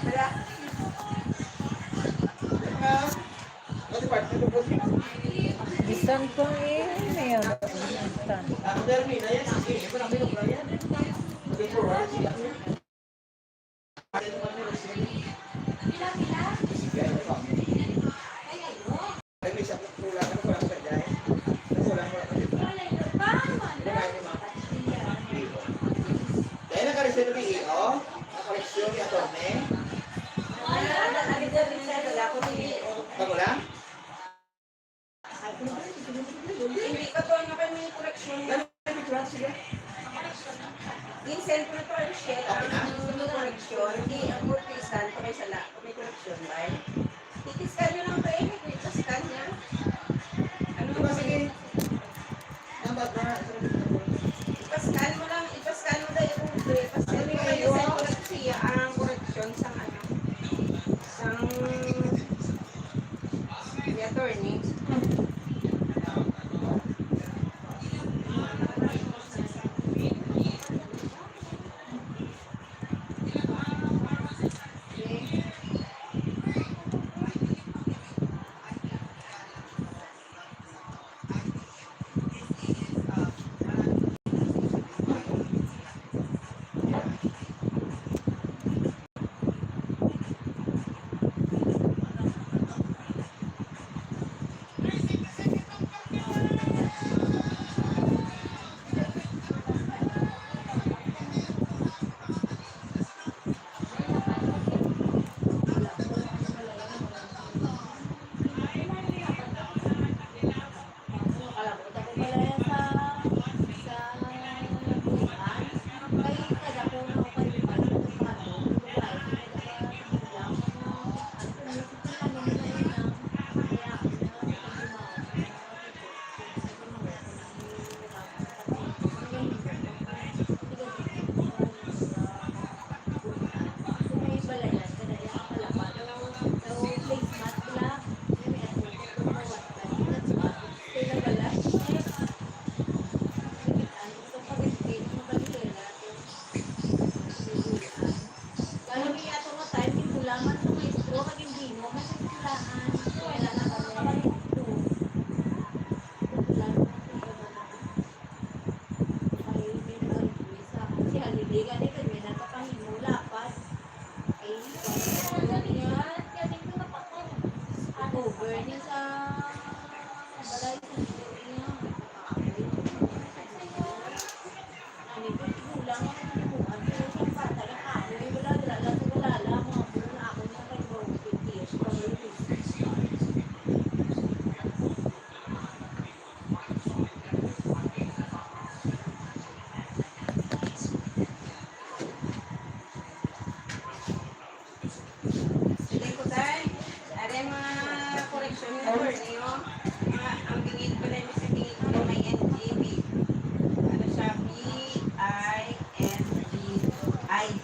Wala. Bisan ko eh, may bisan. Kaya nakareserve ni E O, ang koleksyon ni Attorney. Bago lang? Hindi pa to, ano kayo may koleksyon? Sige. Insend ko na to, ang share, ang koleksyon. Hindi, ang kurtisan, pa may sala, may koleksyon, bay. Itiskan nyo lang, bay. Itiskan niya. Ano ba, sige. Ipascan mo lang, ipascan mo dahil kung ipascan mo lang, isend ko lang siya ang correction sang ano, sang, ni attorney.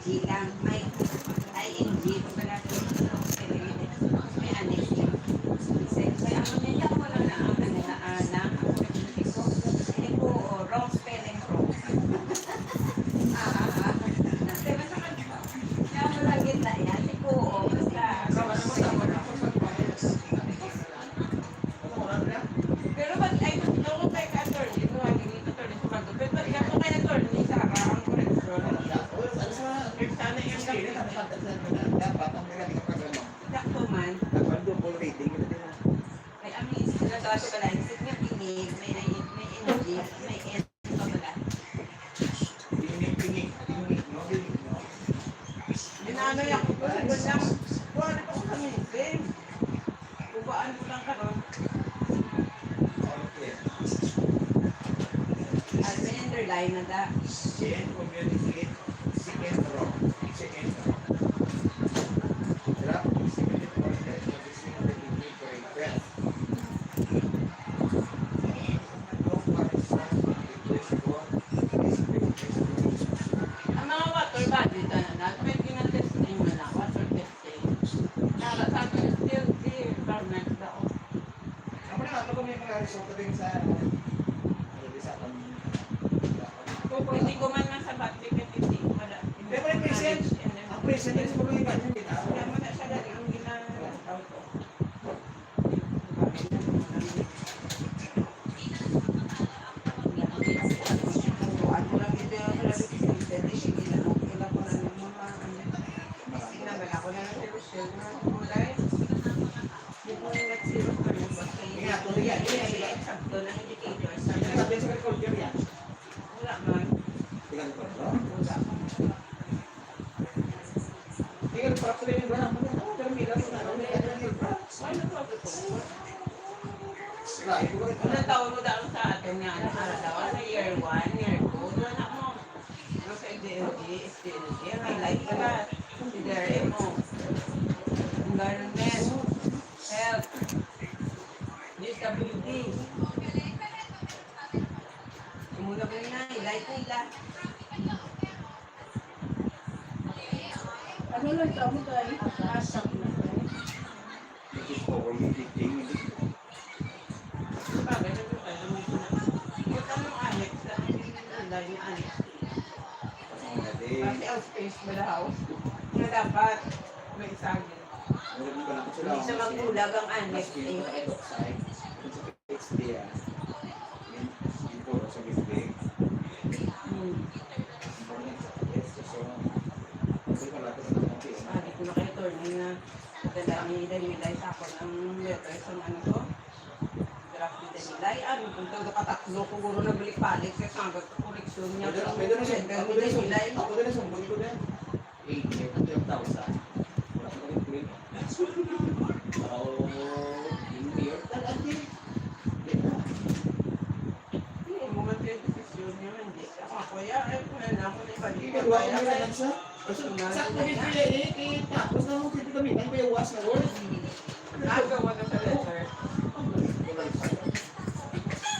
G lang, may I N G, pag wala ko yung spelling, may annex lang. Kasi, kaya ang nila ko lang na ang, ano, na, ah, na, ang ko, hindi ko, oh, wrong spelling, wrong. Ah, ah, ah. Kasi masama ka. Kaya mo lang gitna yan, hindi ko, oh, basta wrong spelling, wrong. Pero pag, ay, ako kay ka-attorney, ito nga, hindi attorney sa Magdo. Pero pag ako kay attorney, sa ang koreksyon. Sana yung dapat ang nila di ka pagano. Sakto man. Dapat double rating, yun din. Ay, ang isip na sa pala, isip nga pinit, may, may, may N G, may N pa pala. Pinit, pinit, pinit, no? Pinit, no? Dinanay ako po, sa ganda. Kuha na po sa meeting. Bubaan ko lang karon. Okay. As in, underline na da. Then, communicate, second row. Second row. Drop, second row, then, communicate, second row. Ang mga water body, tanan, pwede na testing mo na, water testing. Nara sa akin, still the environment daw. Ang mga ato kung may mga resulta din sa, ano, sa pag-, Kung pwede ko man lang sa battery, kasi wala. Pero ang present, ang present, ang present, Kaya mo na siya dali ang ginagawa ko. Wala man. Wala man. Tingnan, para sa inyo, wala mo na. Pero may lang na, may lang na. Ano to? Ang tawag mo daw sa atin nga, ano, ano daw, sa year one, year two, ano na mo? Ano sa D L G, S D L G, may life ka na. Sa D R M mo. Environment, health, disability. Muna mo na, life nila. Ano lang tawag mo tayo? Asap na tayo. Ito po, kung hindi tingin. Bagay na ito tayo. Ito ang annex na, ang layo ng annex. Kasi ang space mo daw. Nga dapat may saging. Hindi siya magbulag ang annex eh. It's there. Yun, yun po, sa building. Hmm. Yun po, sa taas. So, kasi wala ko sa mga Sabi ko na kay attorney nga, padala ni Danilay sa akon ang letter sa ano to? Draft ni Danilay. Ano, kung taga patatlo ko, guro, nagbalik-balik, kaya sa hanggang koreksyon niya. Pwede na, pwede na siya. Letter ni Danilay. Ako din, sumbon ko din. Eight, twelve thousand. Wala ko rin print. Oh, in year. Tal-, ate. Di ba? Hindi mo man kayo desisyon niya, hindi. Ako, kuya, ay, kuya na ako, di ba? Di ba, wala na lang siya? Personal. Sakto din pala eh, kay tapos na mo, pwede gamitin, kaya was na, Lord. Agaw na sa letter.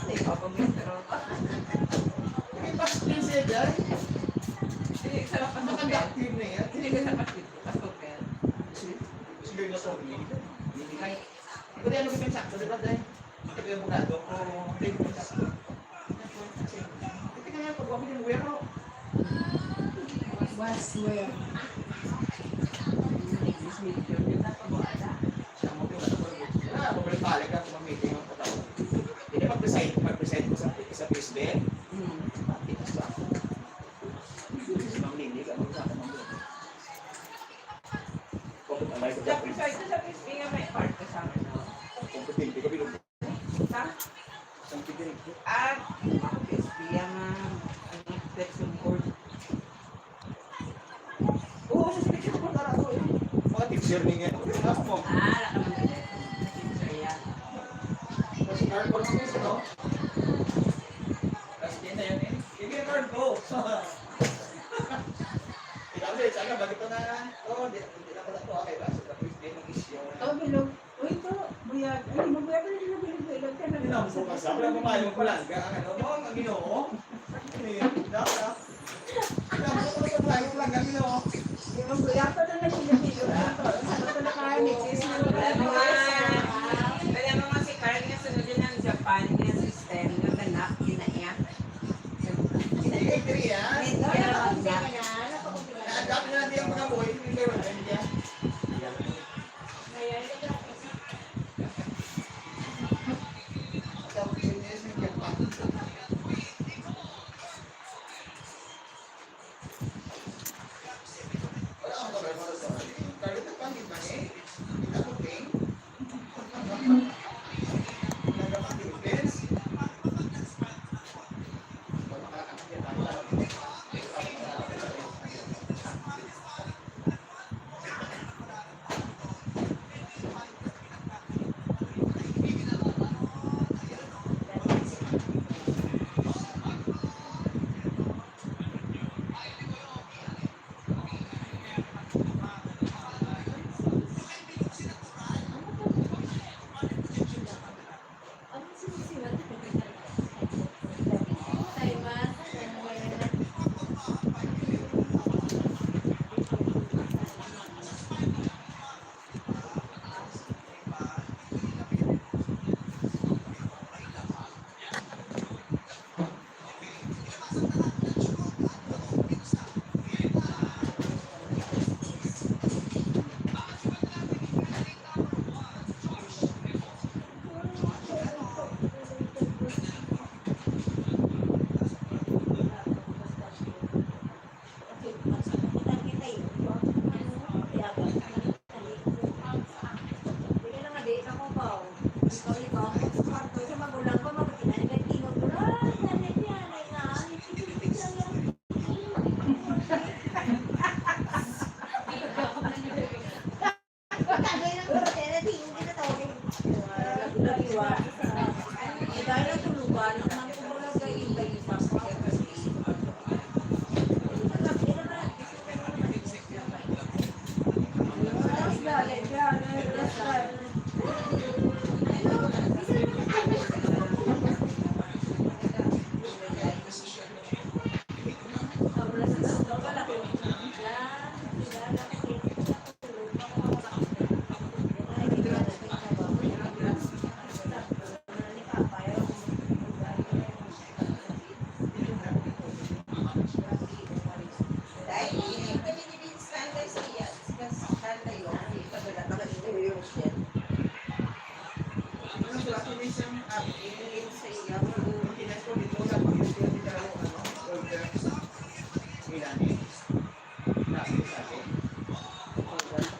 Ay, papag-letter pa. May past tense eh, Day. Hindi, sarap ang Makadaktive na yan. Hindi ka sa past tense, past tense. Sige, sige na sa ulo. Hindi kay, hindi ano yung sakto, di ba, Day? Ito yung abogado ko, hindi yung sakto. Ito ka na, pag wag yung wero. Was where? Siya mo yung ano, ah, pabalik-balik ako mag-meeting ang katao. Hindi, mag-resign, mag-resign ko sa, sa president. Hmm. Pati na sa ako. Si Ma'am Nini, ka, mag-resign ako. Kung ang may Sa president, sa president nga may part ka sa amin, no? Kompetente ka, bilog. Ha? Ang tigil ko. Ah, ako, S B ang, ah, ano, section board. Oo, sa section board, ara ko, eh. Mga teacher ni nga. Ano mo? Ah, wala ka man. Teacher, yeah. Mas cargo na miss, no? Kasi din na yan, eh. Hindi na cargo. Ikaw, sir, sana bakit ito na, oh, di, hindi na pala ito, okay ba? So, tapos, may mag-issue na. Oh, bilog. Uy, to, buyag. Ay, mabuyag na rin ang bilog-bilog ka na. Hindi na, bukas. Wala pa tayo palangga. Ang ano mo, ang Ginoo. Eh, dapat. Dapat ko sa tayo palangga, Ginoo. Ang kuya ko na nagsilipilo na to. Sa ito na kaya ni Jis na Wala mo nga. Wala mo nga si Carl nga sunod yun ang Japan nga system nga ganap, yun na iya. Hindi, hindi, ah. Hindi, ah. Na-adapt na natin ang mga boy. Hindi, hindi, hindi.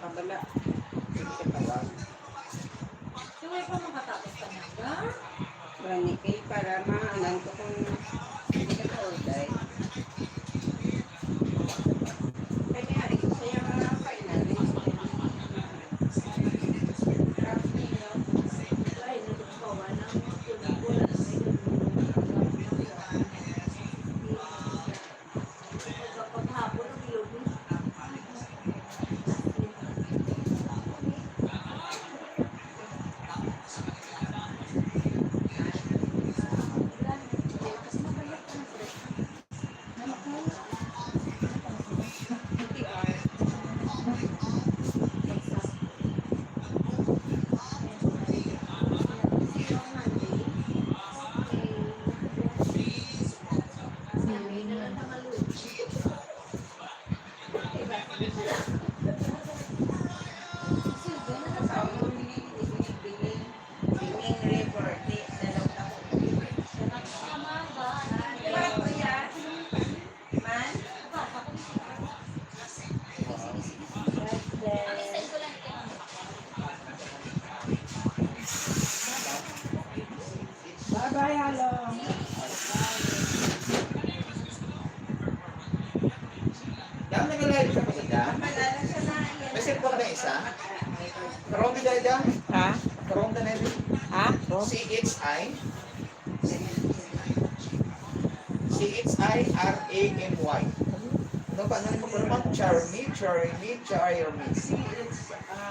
Kabala. Sige, tawag. So, wala pa makatapos ka na, ga? Gani kay para maanan ko kung hindi ka kaulday. Kaya nga, ito siya yung mga final. Ay, nagkawa ng Bye-bye, hello. Dam, nag-live ka pa sa dam? May cellphone na isa? Karon ka dyan? Ha? Karon ka na rin? Ha? C H I? C H I R A M Y. Ano ba? Ano yung pagkulang? Charmy, Charmy, Charmy.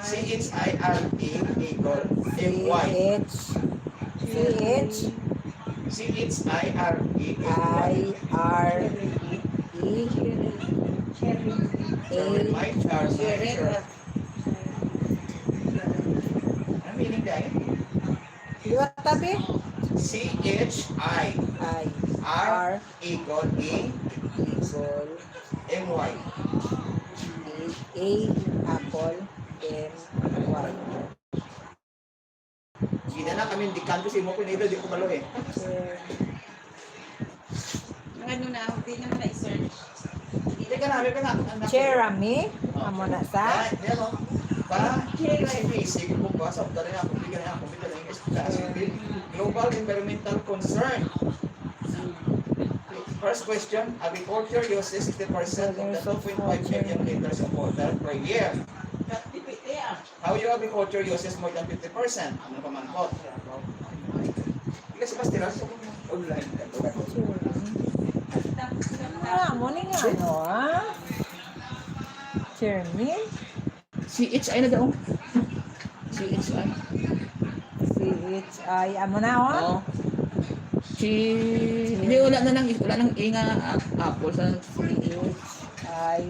C H I R A, Eagle, M Y. C H, C H, C H I R A M Y. I R E. A. Remind, uh, Share it, sure. Ah. Ano meaning dahil? Di ba, tabi? C H I. I. R. R. Eagle, E. Eagle. M Y. A, apple, M, Y. Gina na kami, di kanto si mo, pinito, di ko balo eh. Sure. Ang ano na, hindi na na i-search. Hindi ka na, may ka na, ang Jeremy, Oh. amo na sa? Ah, yan o. Para, hindi na i-basic ko ba, sa pagdali na ako, hindi na ako, hindi na yung Global environmental concern. First question, agriculture uses sixty percent of the two point five million liters of water per year. How you agriculture uses more than fifty percent? Ano pa man po? Kasi mas tira sa online. Ah, mo ni nga, ano, ah? Chairman? C H I na daw. C H I. C H I, amo na, oh. Oh. Si, hindi, wala na lang, wala nang A nga, ah, apple sa C H I.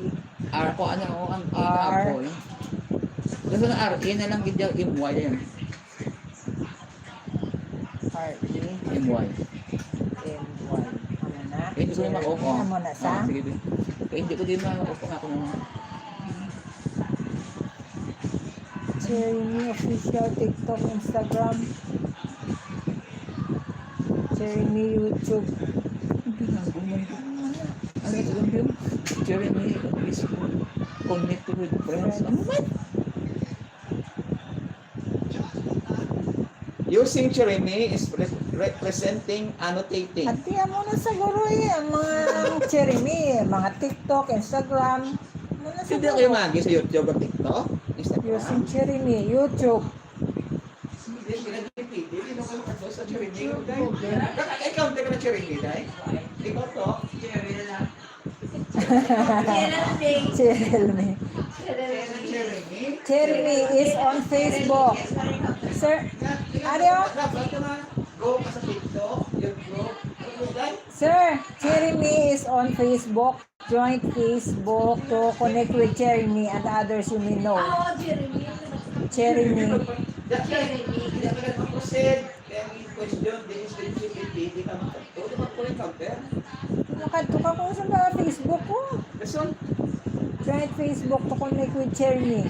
R ko, ano, oh, ang A nga R. Apple. Gusto na R A na lang, gid yung M Y yan. R A. M Y. M Y. Ano na? Eh, hindi ko na ma-off, oh. Ano na sa? Ah, sige, sige. Eh, hindi ko din ma-off ang ako na. Jeremy Official, TikTok, Instagram. Jeremy YouTube. Ano ito lang yun? Jeremy Facebook. Connect with friends. Ano man? Using Jeremy is re-, representing annotating. Ati, amo na siguro eh, ang mga Jeremy, mga TikTok, Instagram. Ano na Hindi siguro? Kayo magi sa YouTube at TikTok? Instagram? Using Jeremy, YouTube. Hindi, hindi na depende. Hindi na kayo mag-post sa Jeremy. YouTube, Google. Ikaw, hindi ka na Jeremy, dai? Ikaw to? Jeremy na lang. Cheryl May. Cheryl May. Cheryl May. Cheryl May is on Facebook. Sir, ano? Go ka sa TikTok, yung group. Sir, Jeremy is on Facebook. Join Facebook to connect with Jeremy and others you may know. Ah, oo, Jeremy. Jeremy. Jeremy. Kaya ang question, di is di ka makadto, di ba, ko yung cover? Makadto ka kung saan ba Facebook ko. Listen. Join Facebook to connect with Jeremy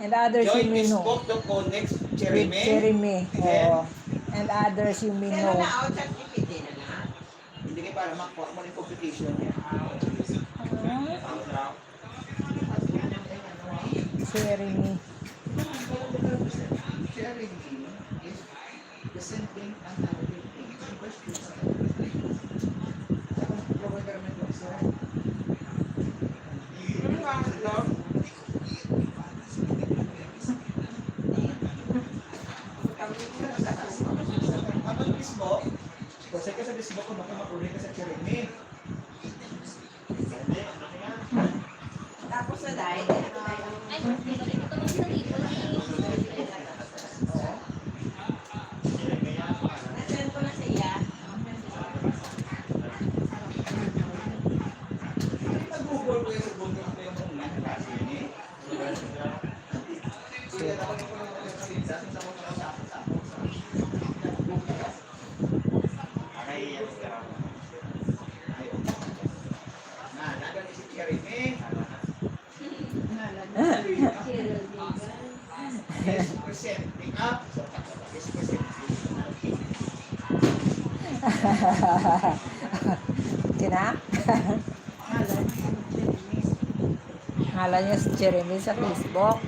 and others you Join may know. Facebook to connect Jeremy. With Jeremy. And Oo. And others you may Pero know. na, oh, ChatGPT na na. Hindi kayo para makuha mo yung competition niya. Ah. Jeremy. Jeremy is the same thing as another thing. Ano ang love? Ano mismo? Kasi ka sa Facebook, kung baka mapuloy ka sa Jeremy. Tapos na, dai. Ay, ito lang sa libo. Na-send ko na sa iya. Nag-Google ko yung sa Google ko yung mga klase niya. Kina? Ngalan niya si Jeremy sa Facebook.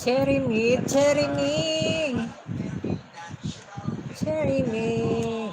Cherry me, cherry me. Cherry me.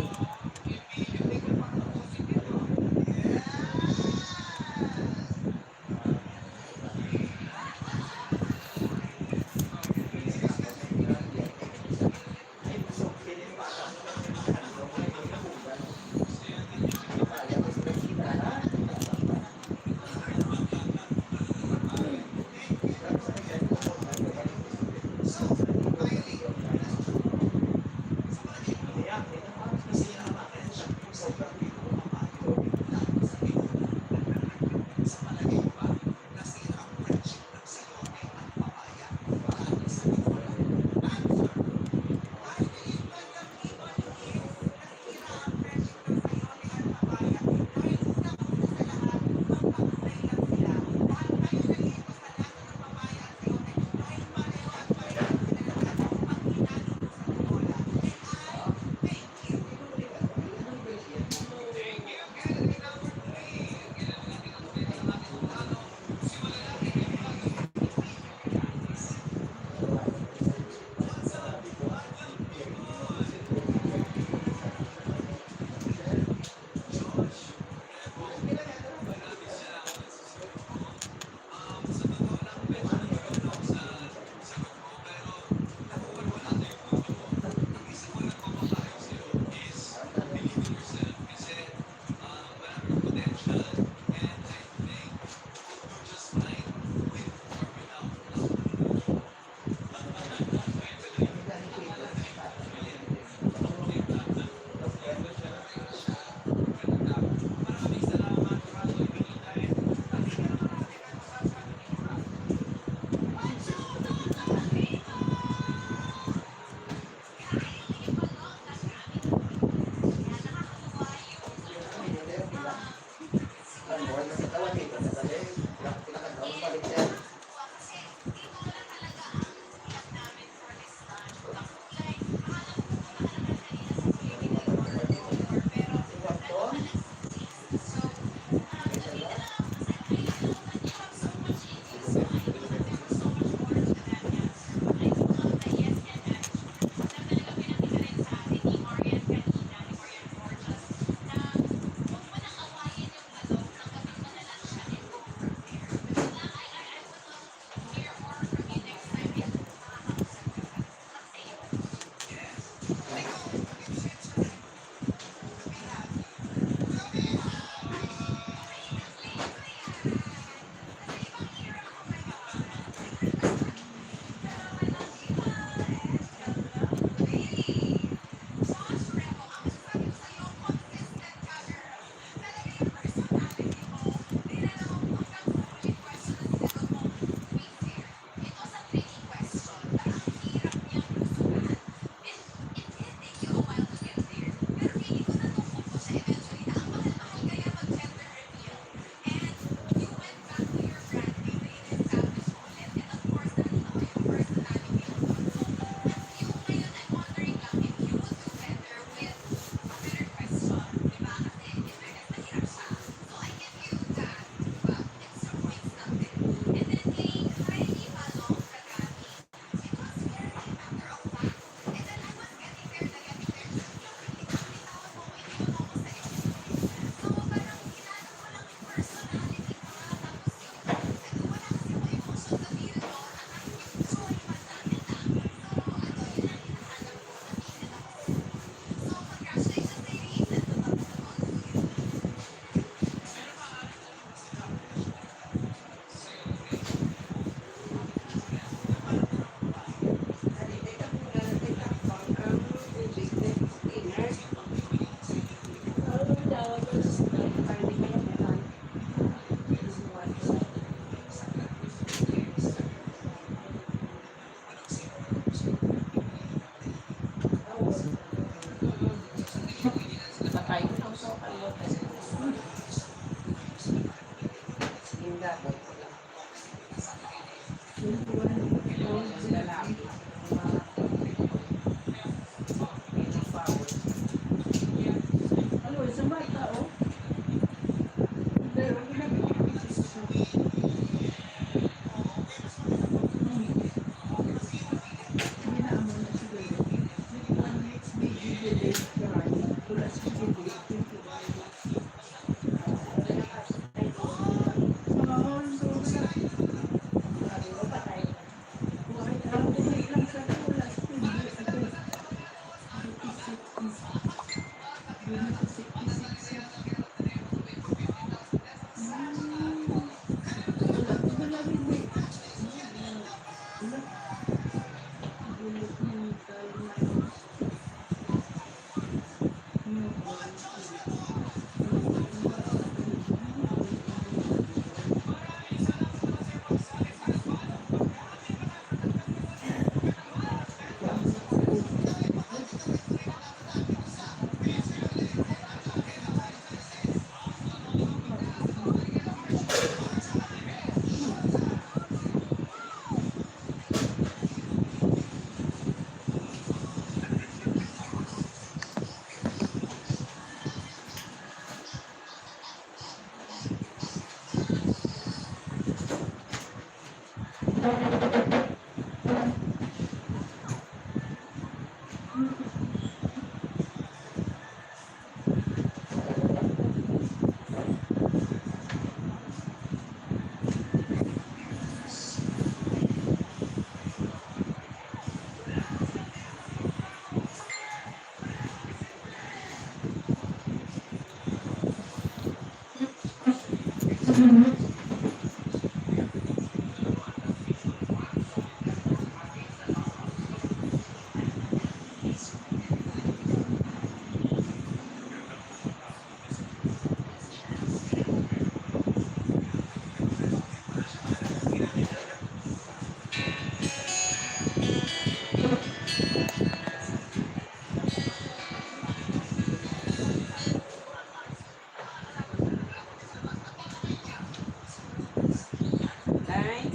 Time?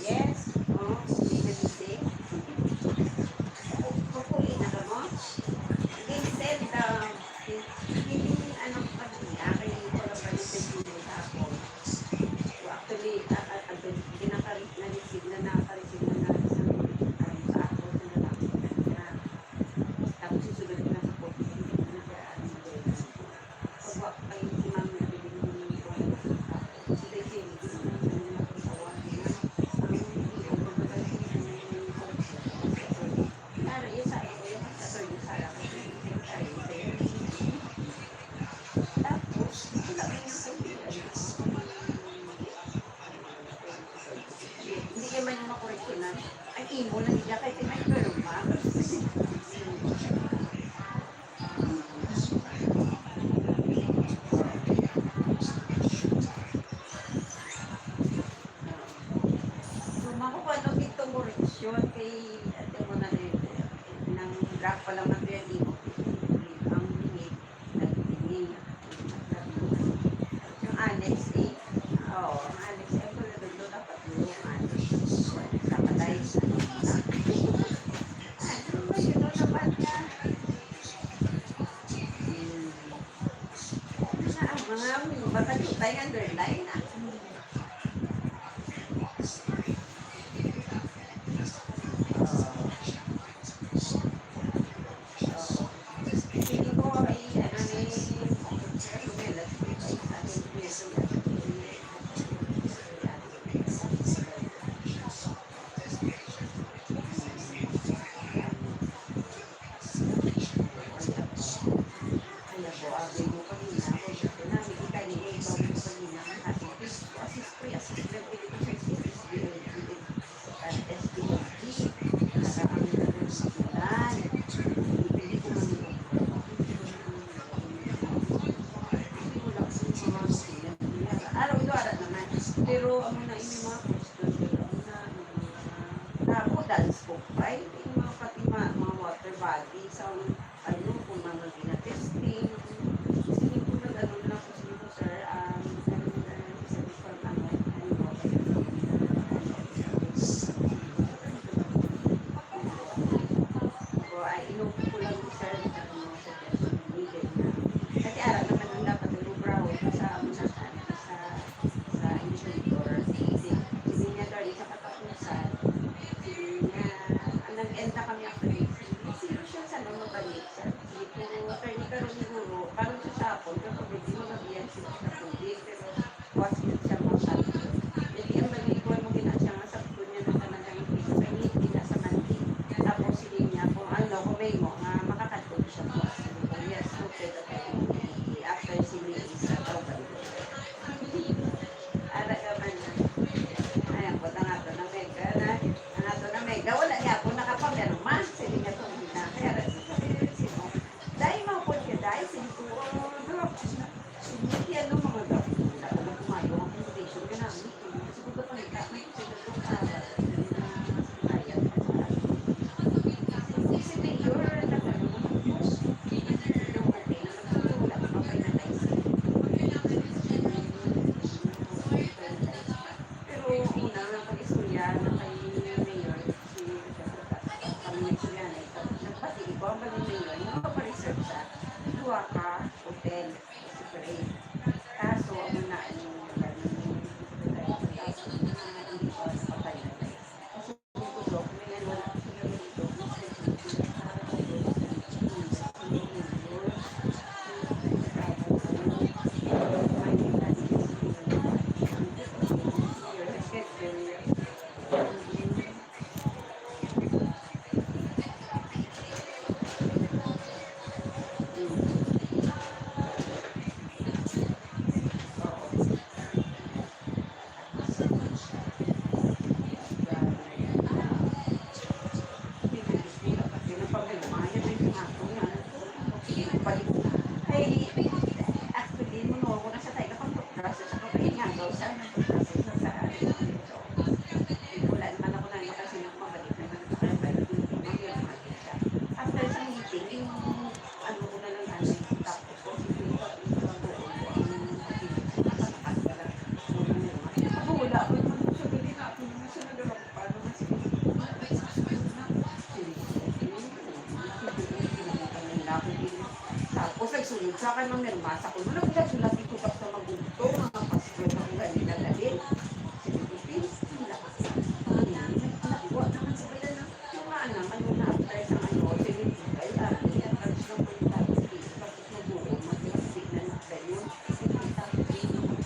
Yes? Oh, hindi na busy? Magpuli na ka mo? Vincent, ah, hindi, ano, pag niya, kay wala pa rin sa Gmail sa ako. So, actually, ah, ah, ah, ginaka-, na-receive na, naka-receive na na sa, ah, sa ako, sa lalaki na niya. Tapos susunod na sa COVID, hindi ko na kaya ano, pag wa pa yung si Ma'am Marilyn, hindi ko alam. Hindi naman yung makoreksyonan. Ang imo na niya kay tinay pero ma. So, makukuha to kitong koreksyon kay ate mo na rin. Nang draft pa lang man kaya di mo ang limit, nagtingin. Yung annex, eh. Oo, ang annex, eh, kung nagdulo, dapat yung annex. Sa patay. Ano ba yun? Ano ba niya? Hmm. Ano na ang mga, mga patutay underline, ah? Araw ito, araw naman. Pero amo na ini mga question, pero amo na, ano, mga, nabo, dance ko, right? Yung mga pati mga, mga water body, sa, ano, kung mga ginatesting. Sige po, nag-ano na po, sige po, sir, um, ano, ano, isa po, ano, ano, ano, ay, inuwi ko lang, sir, ano, sa Kasi ara naman ang dapat ilubraho sa, sa, sa, sa initiator. Kasi, kasi niya, Lord, sa katapusan, kasi niya, ang nag-end na kami actually, si Lucio sa nung mabalik siya. Hindi po, attorney, karon siguro, karon sa hapon, pero pwede mo mabiyan sila sa tubig, pero Kuwas gid siya mo sa akin. Dili ang baliguan mo gina siya nga sakto niya na talagang pizza. Kay need gina sa Monday. Tapos sige niya kung ano, kung may mo, nga makakadto siya mo. Sige ko, yes, okay, okay. After si May is sa tawag. Ara ka man na. Ay, ang buta nga to na Mega na. Ang ato na Mega, wala niya ako nakapamirma. Sige niya to, hindi na. Kaya, sige mo. Dahil mo po siya, dahil sige ko, oh, drop. Hindi, ano, mga gamit. Wala ko na kumayo ang foundation ka namin. Kasi kung kapangita, may kusunod ko sa aral. Kasi kaya, kasi si Mayor, nag-ano, nag-post. Ito, okay, nagsuyo, wala ko pa finalize. Pero una, ang pag-istorya na kay Mayor, si, kami nagsuya na ito. Nagpati ko ang bali Mayor, yung pa-research siya. Duha ka hotel. Kaso, amo na ang naging secretary sa kaso, hindi pa sa pagkaya. Sa kay mamirma sa kuno, nagsulat-sulat dito sa magugto, mga password na kung ganyan na dali. Sige, sige, sige, lakas. Ano, nagkuha naman sa kanya na, yung nga naman, yung na-apply sa ano, sige, sige, ay, ah, yung entrance ng mga tao, sige, tapos magulo, mag-, mag-, na, na, na, yun. Sige, tapos, sige,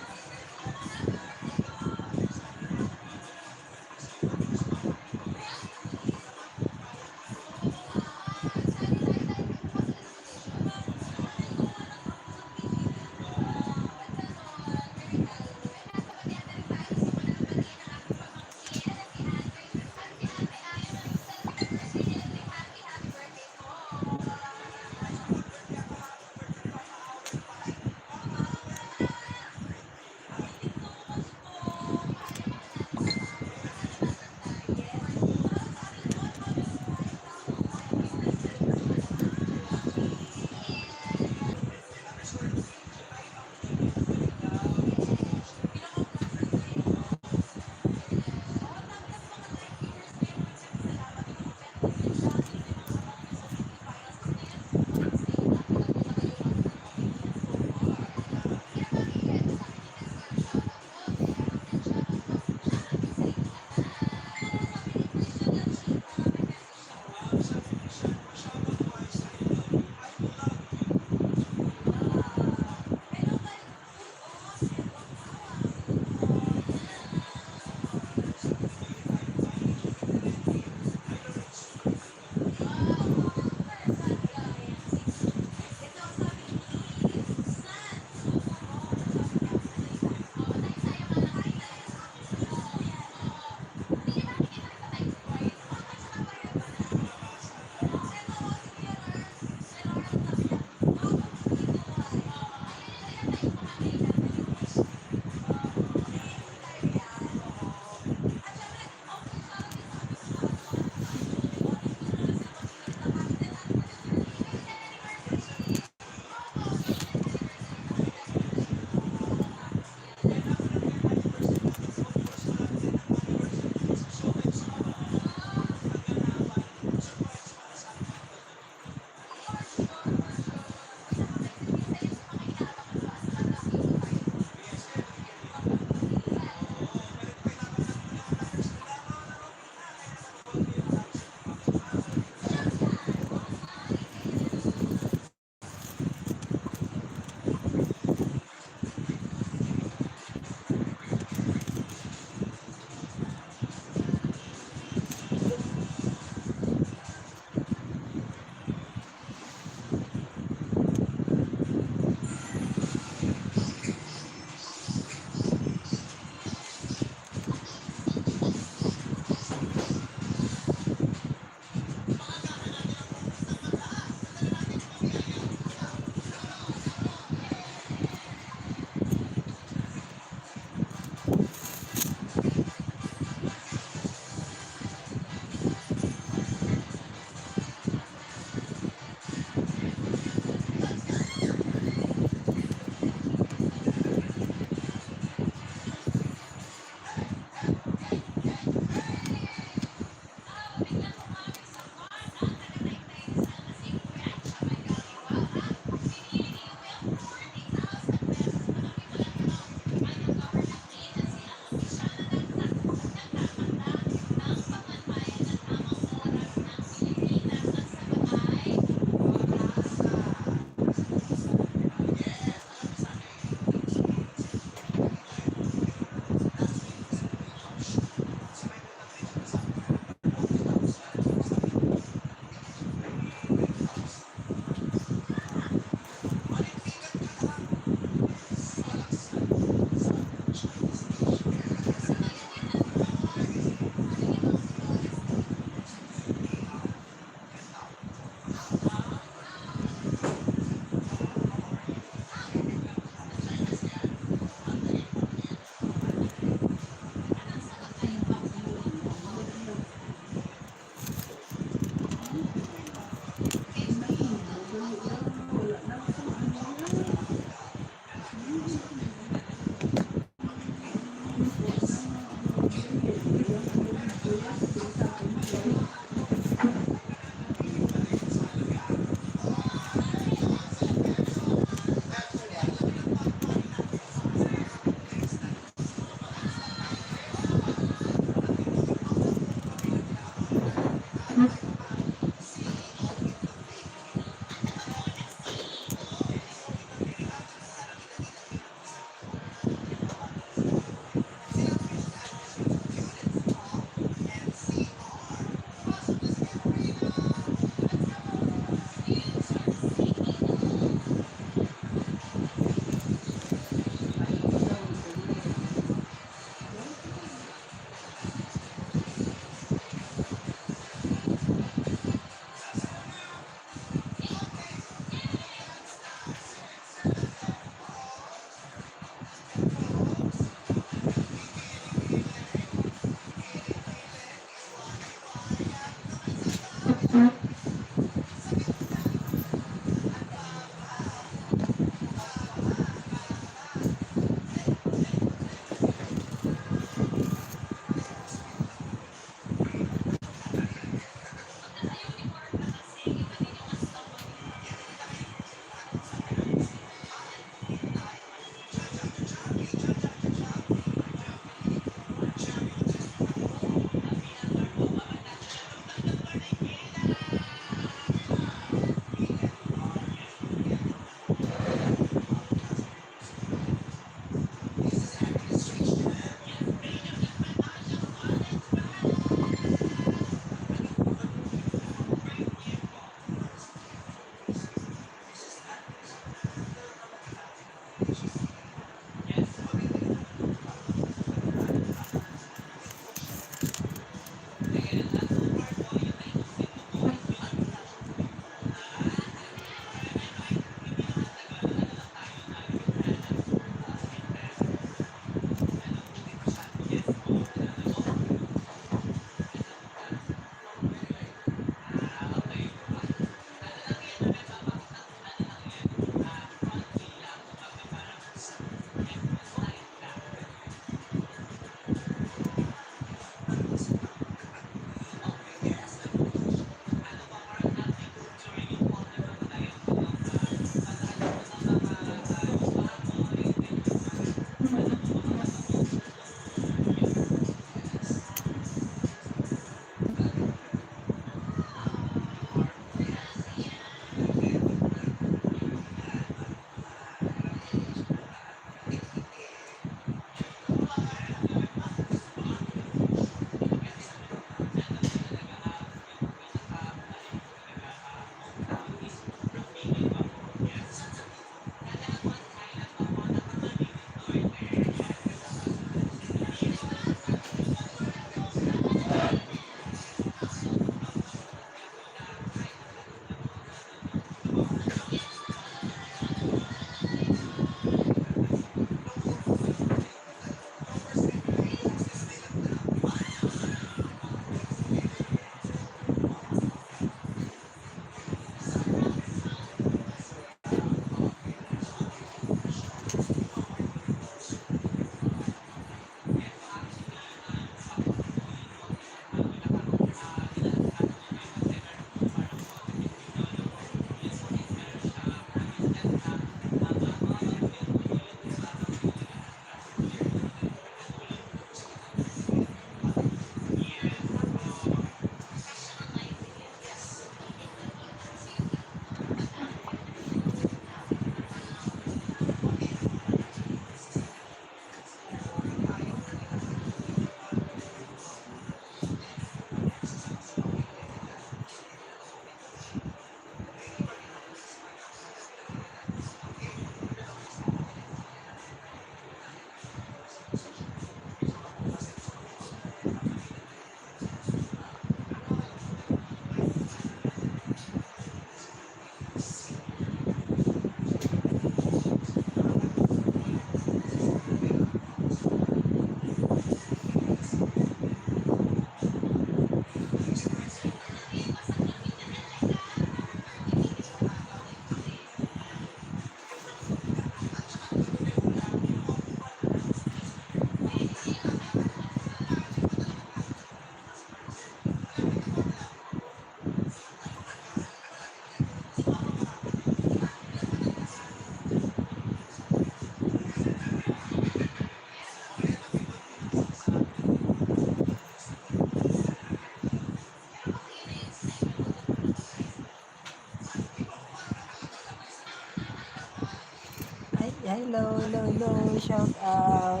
Hello, hello, hello. Shout out.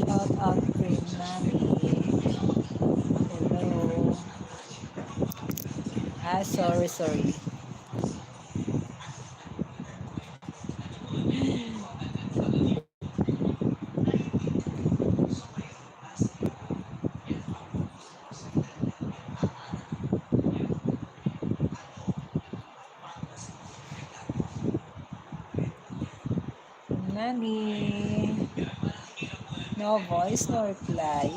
Shout out kay Nani. Hello. Ah, sorry, sorry. Nani? No voice, no reply.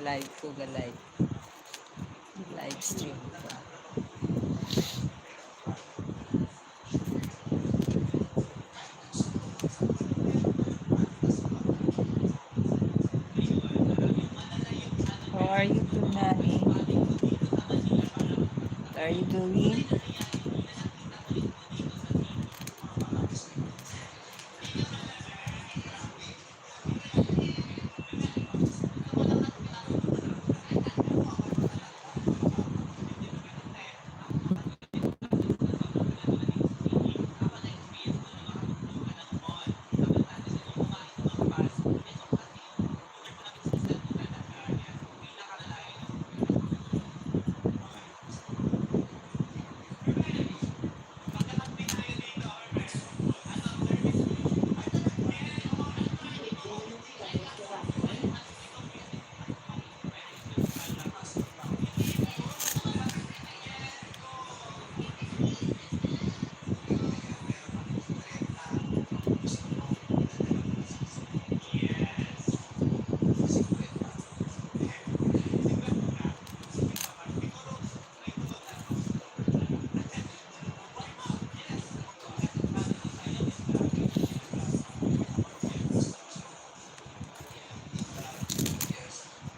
Live ko, ga-live. Live stream ko. How are you tonight? What are you doing?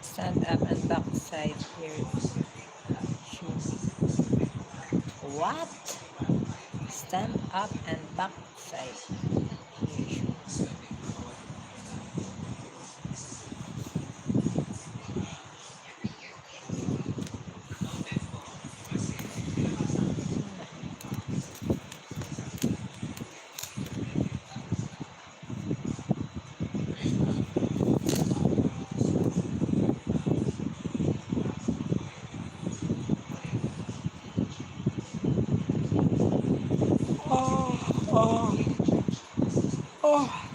Stand up and back side here. What? Stand up and back side here. Oh, oh, oh.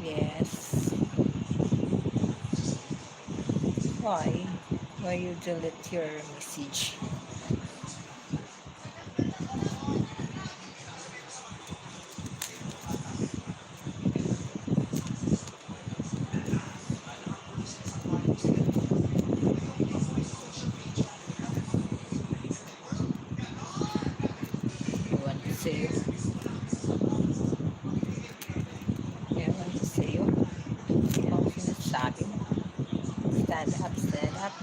Yes. Why? Why you delete your message? You want to say? You want to say? Ano ang sinasabi mo? Stand up, stand up.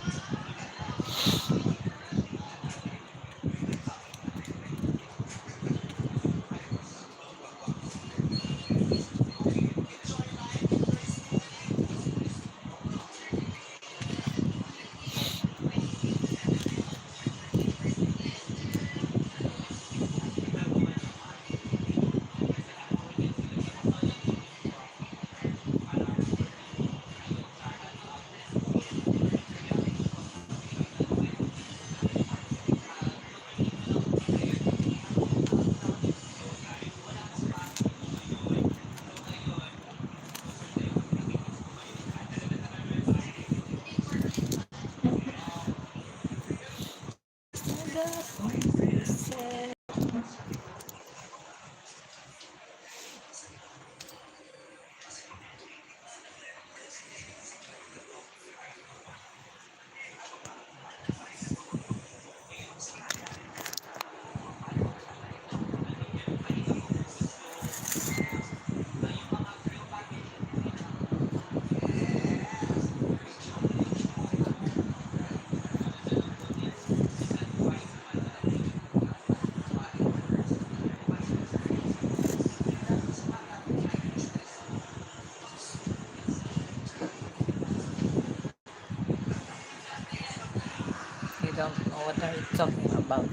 Love.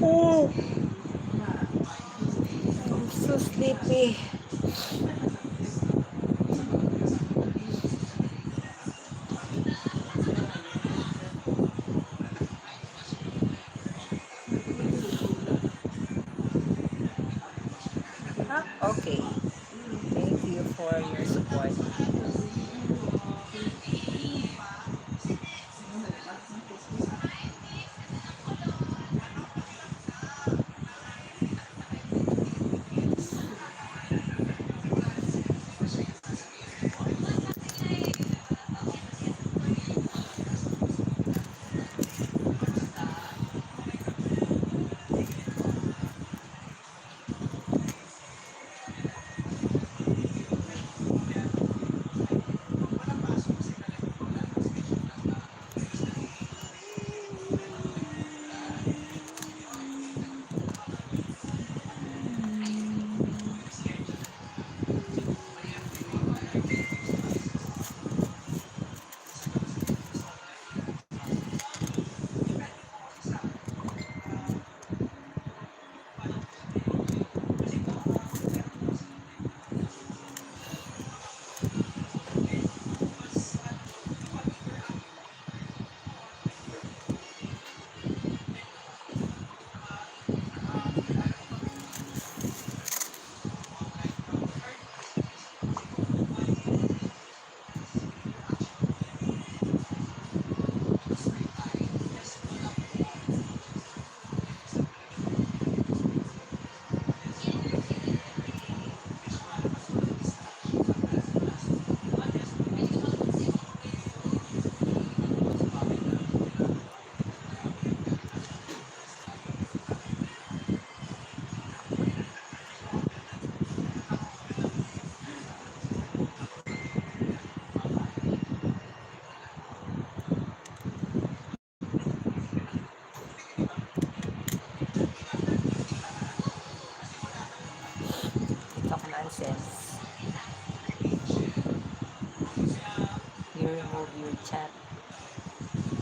Oh. I'm so sleepy. Ah, okay. Thank you for your support. Talk nonsense. You remove your chat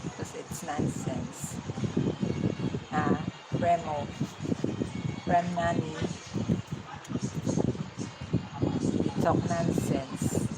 because it's nonsense. Ah, Remo. Rem Nani. Talk nonsense.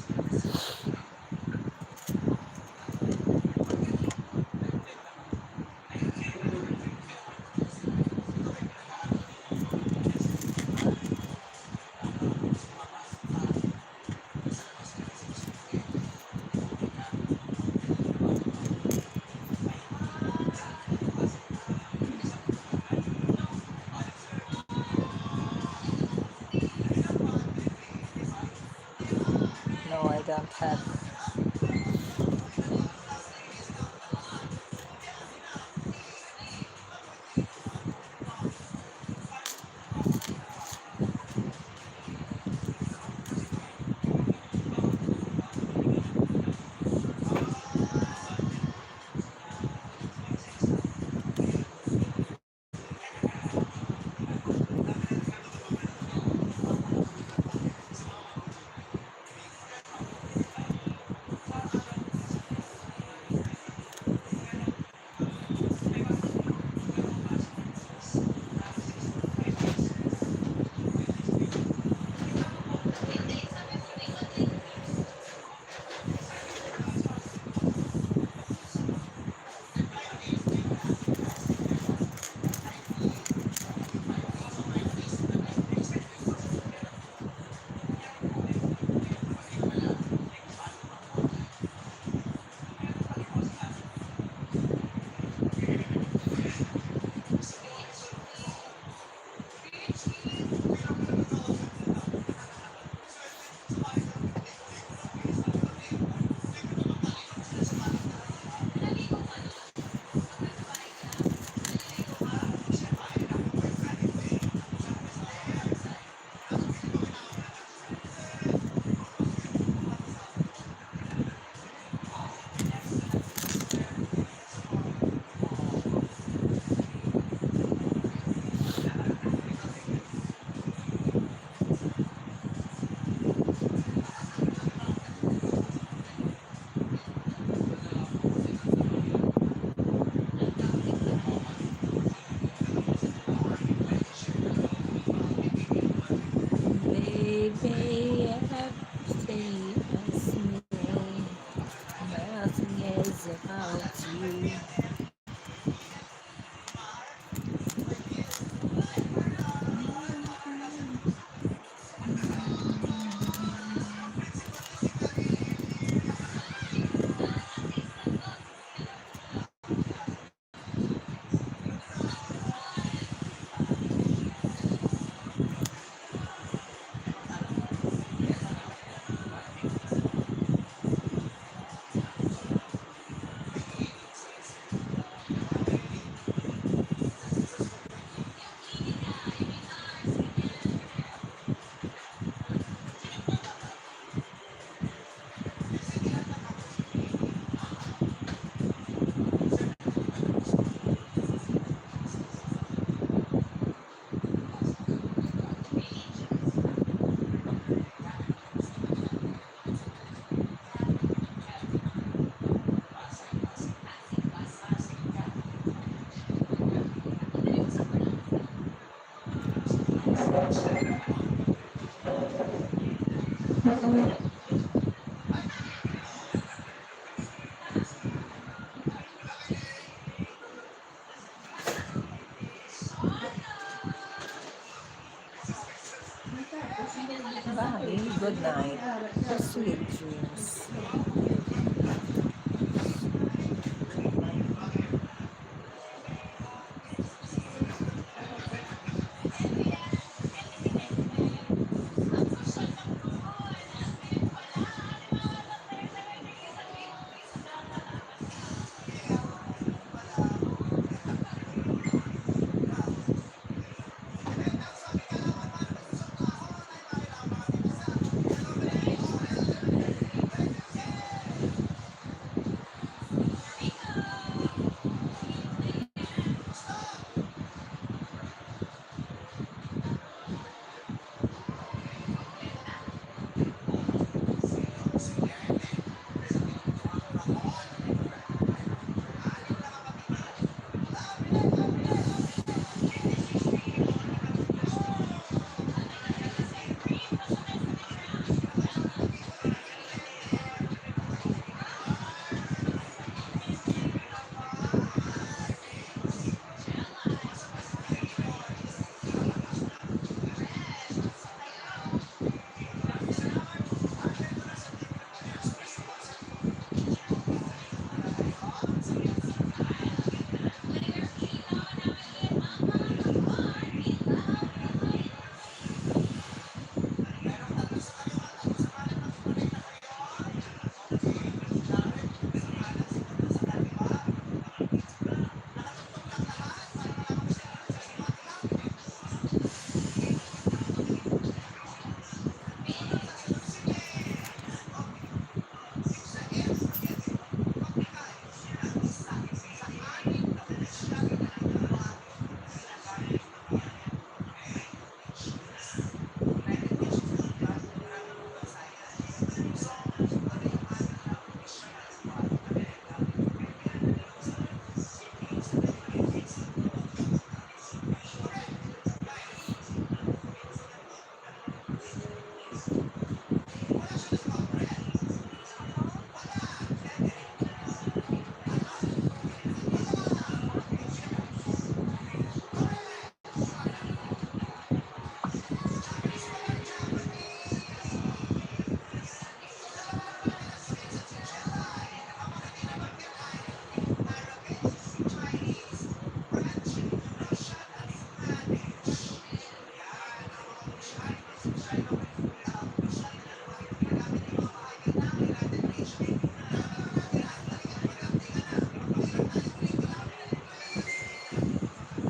No, I don't have. Bye. Good night. Sweet dreams.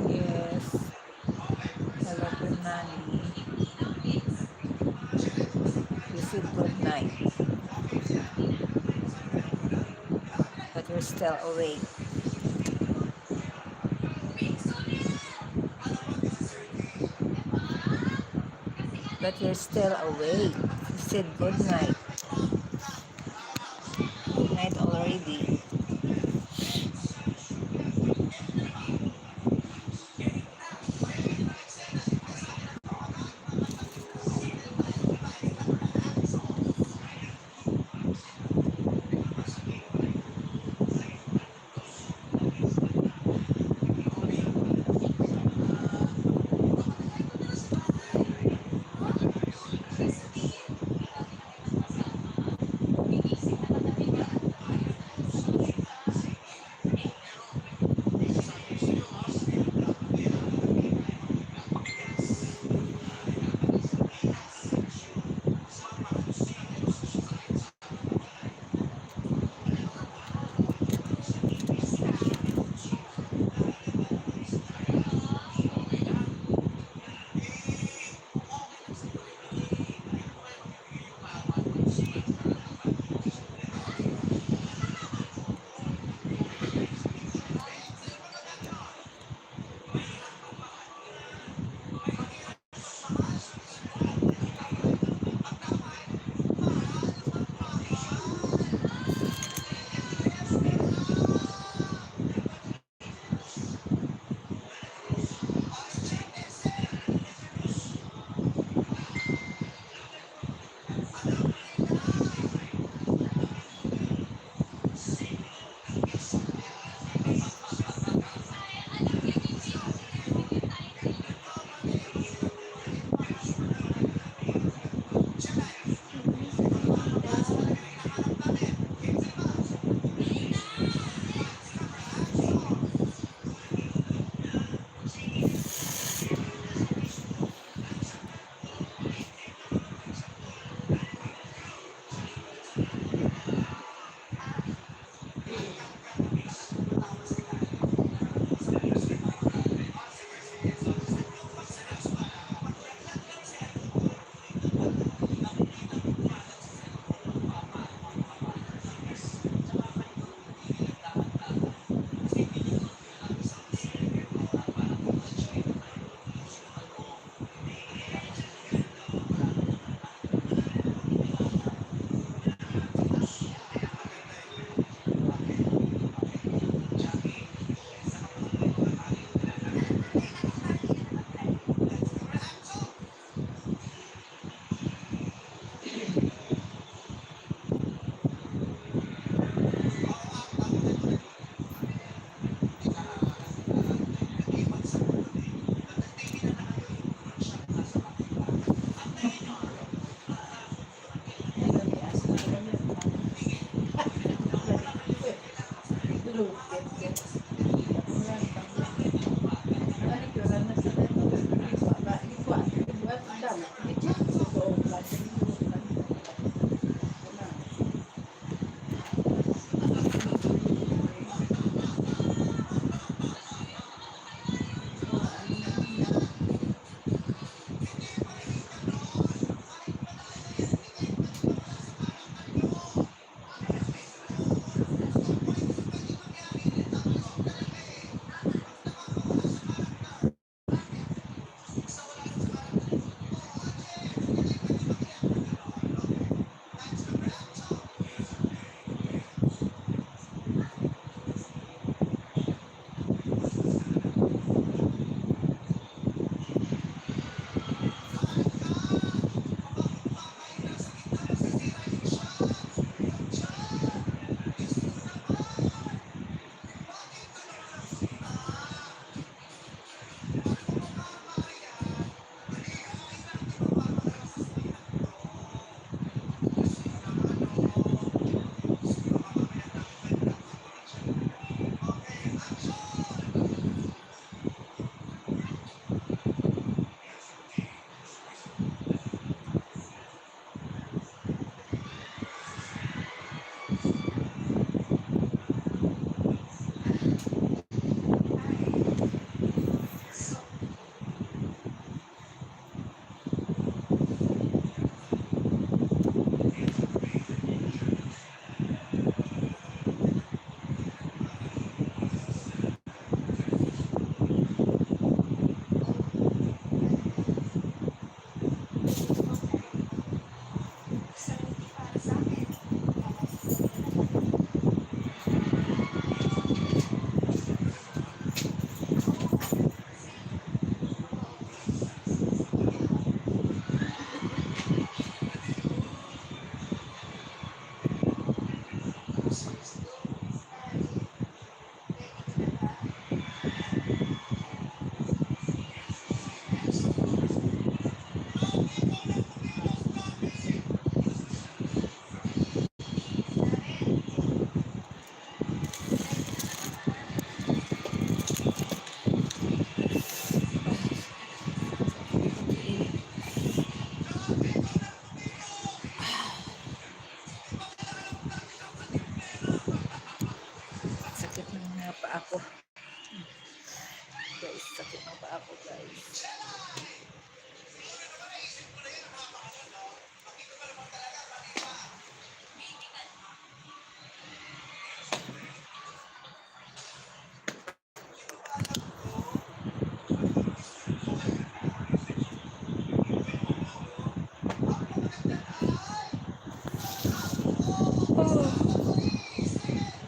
Yes. Hello, good morning. You said good night. But you're still awake. But you're still awake. You said good night. Good night already.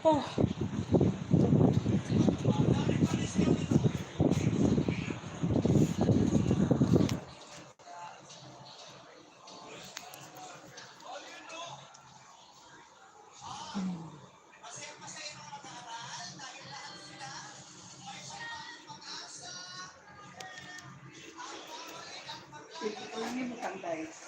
Oh. Ito lang yung butang, guys.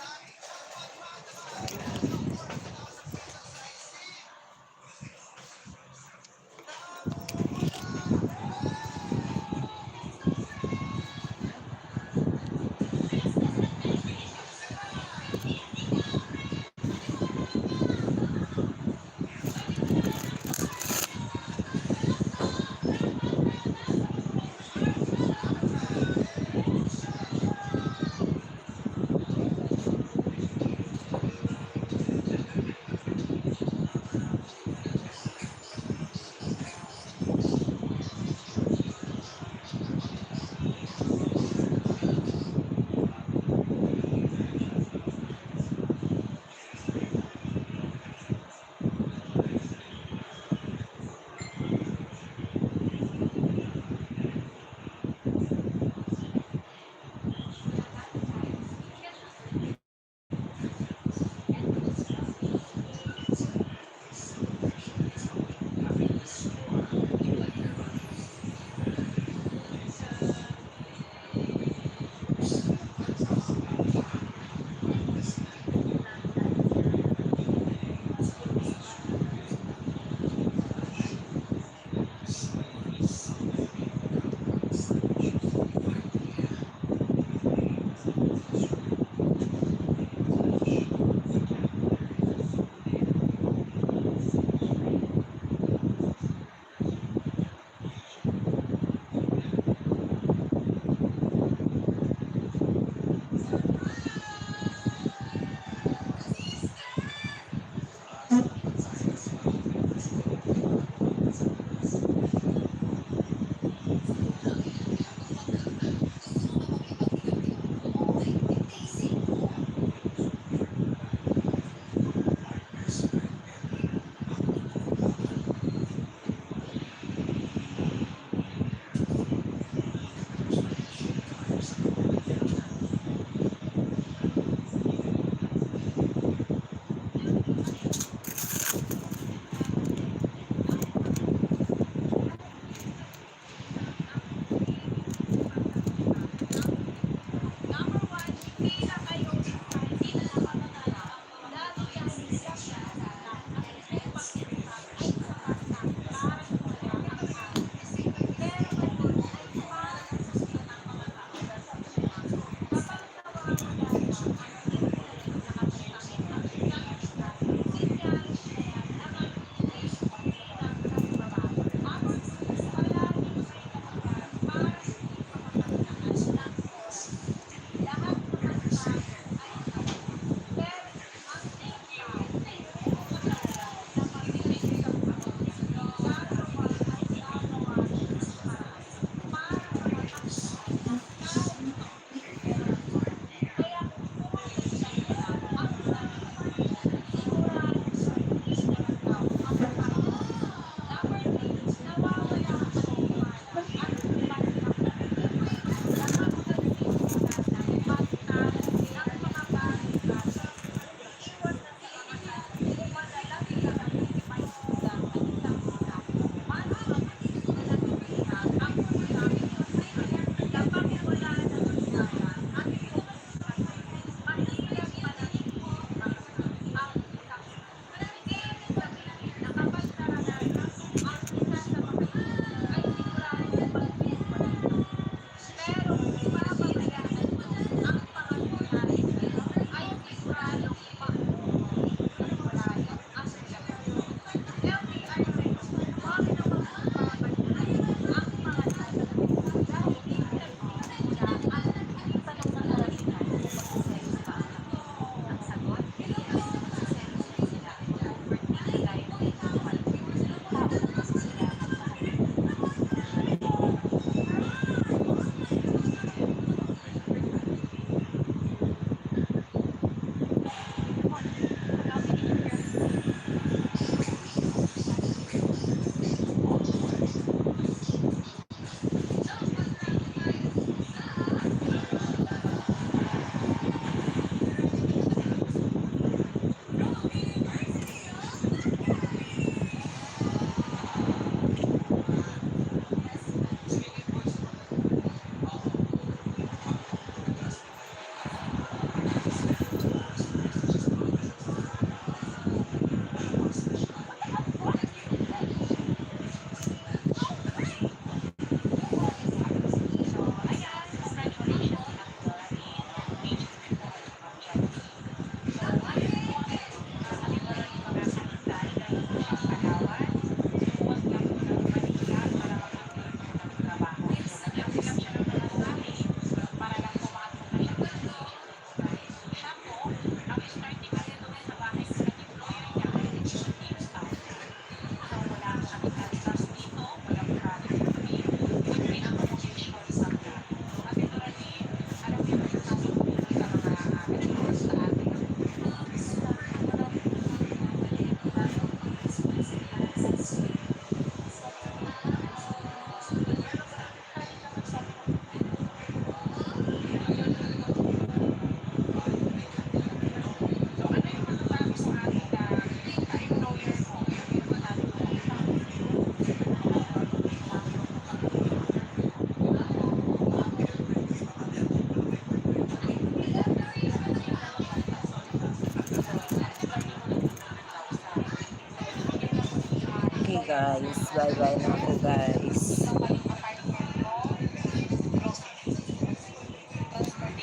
guys. Bye-bye na ako, guys.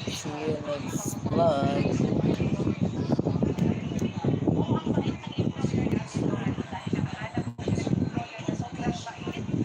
See you next vlog.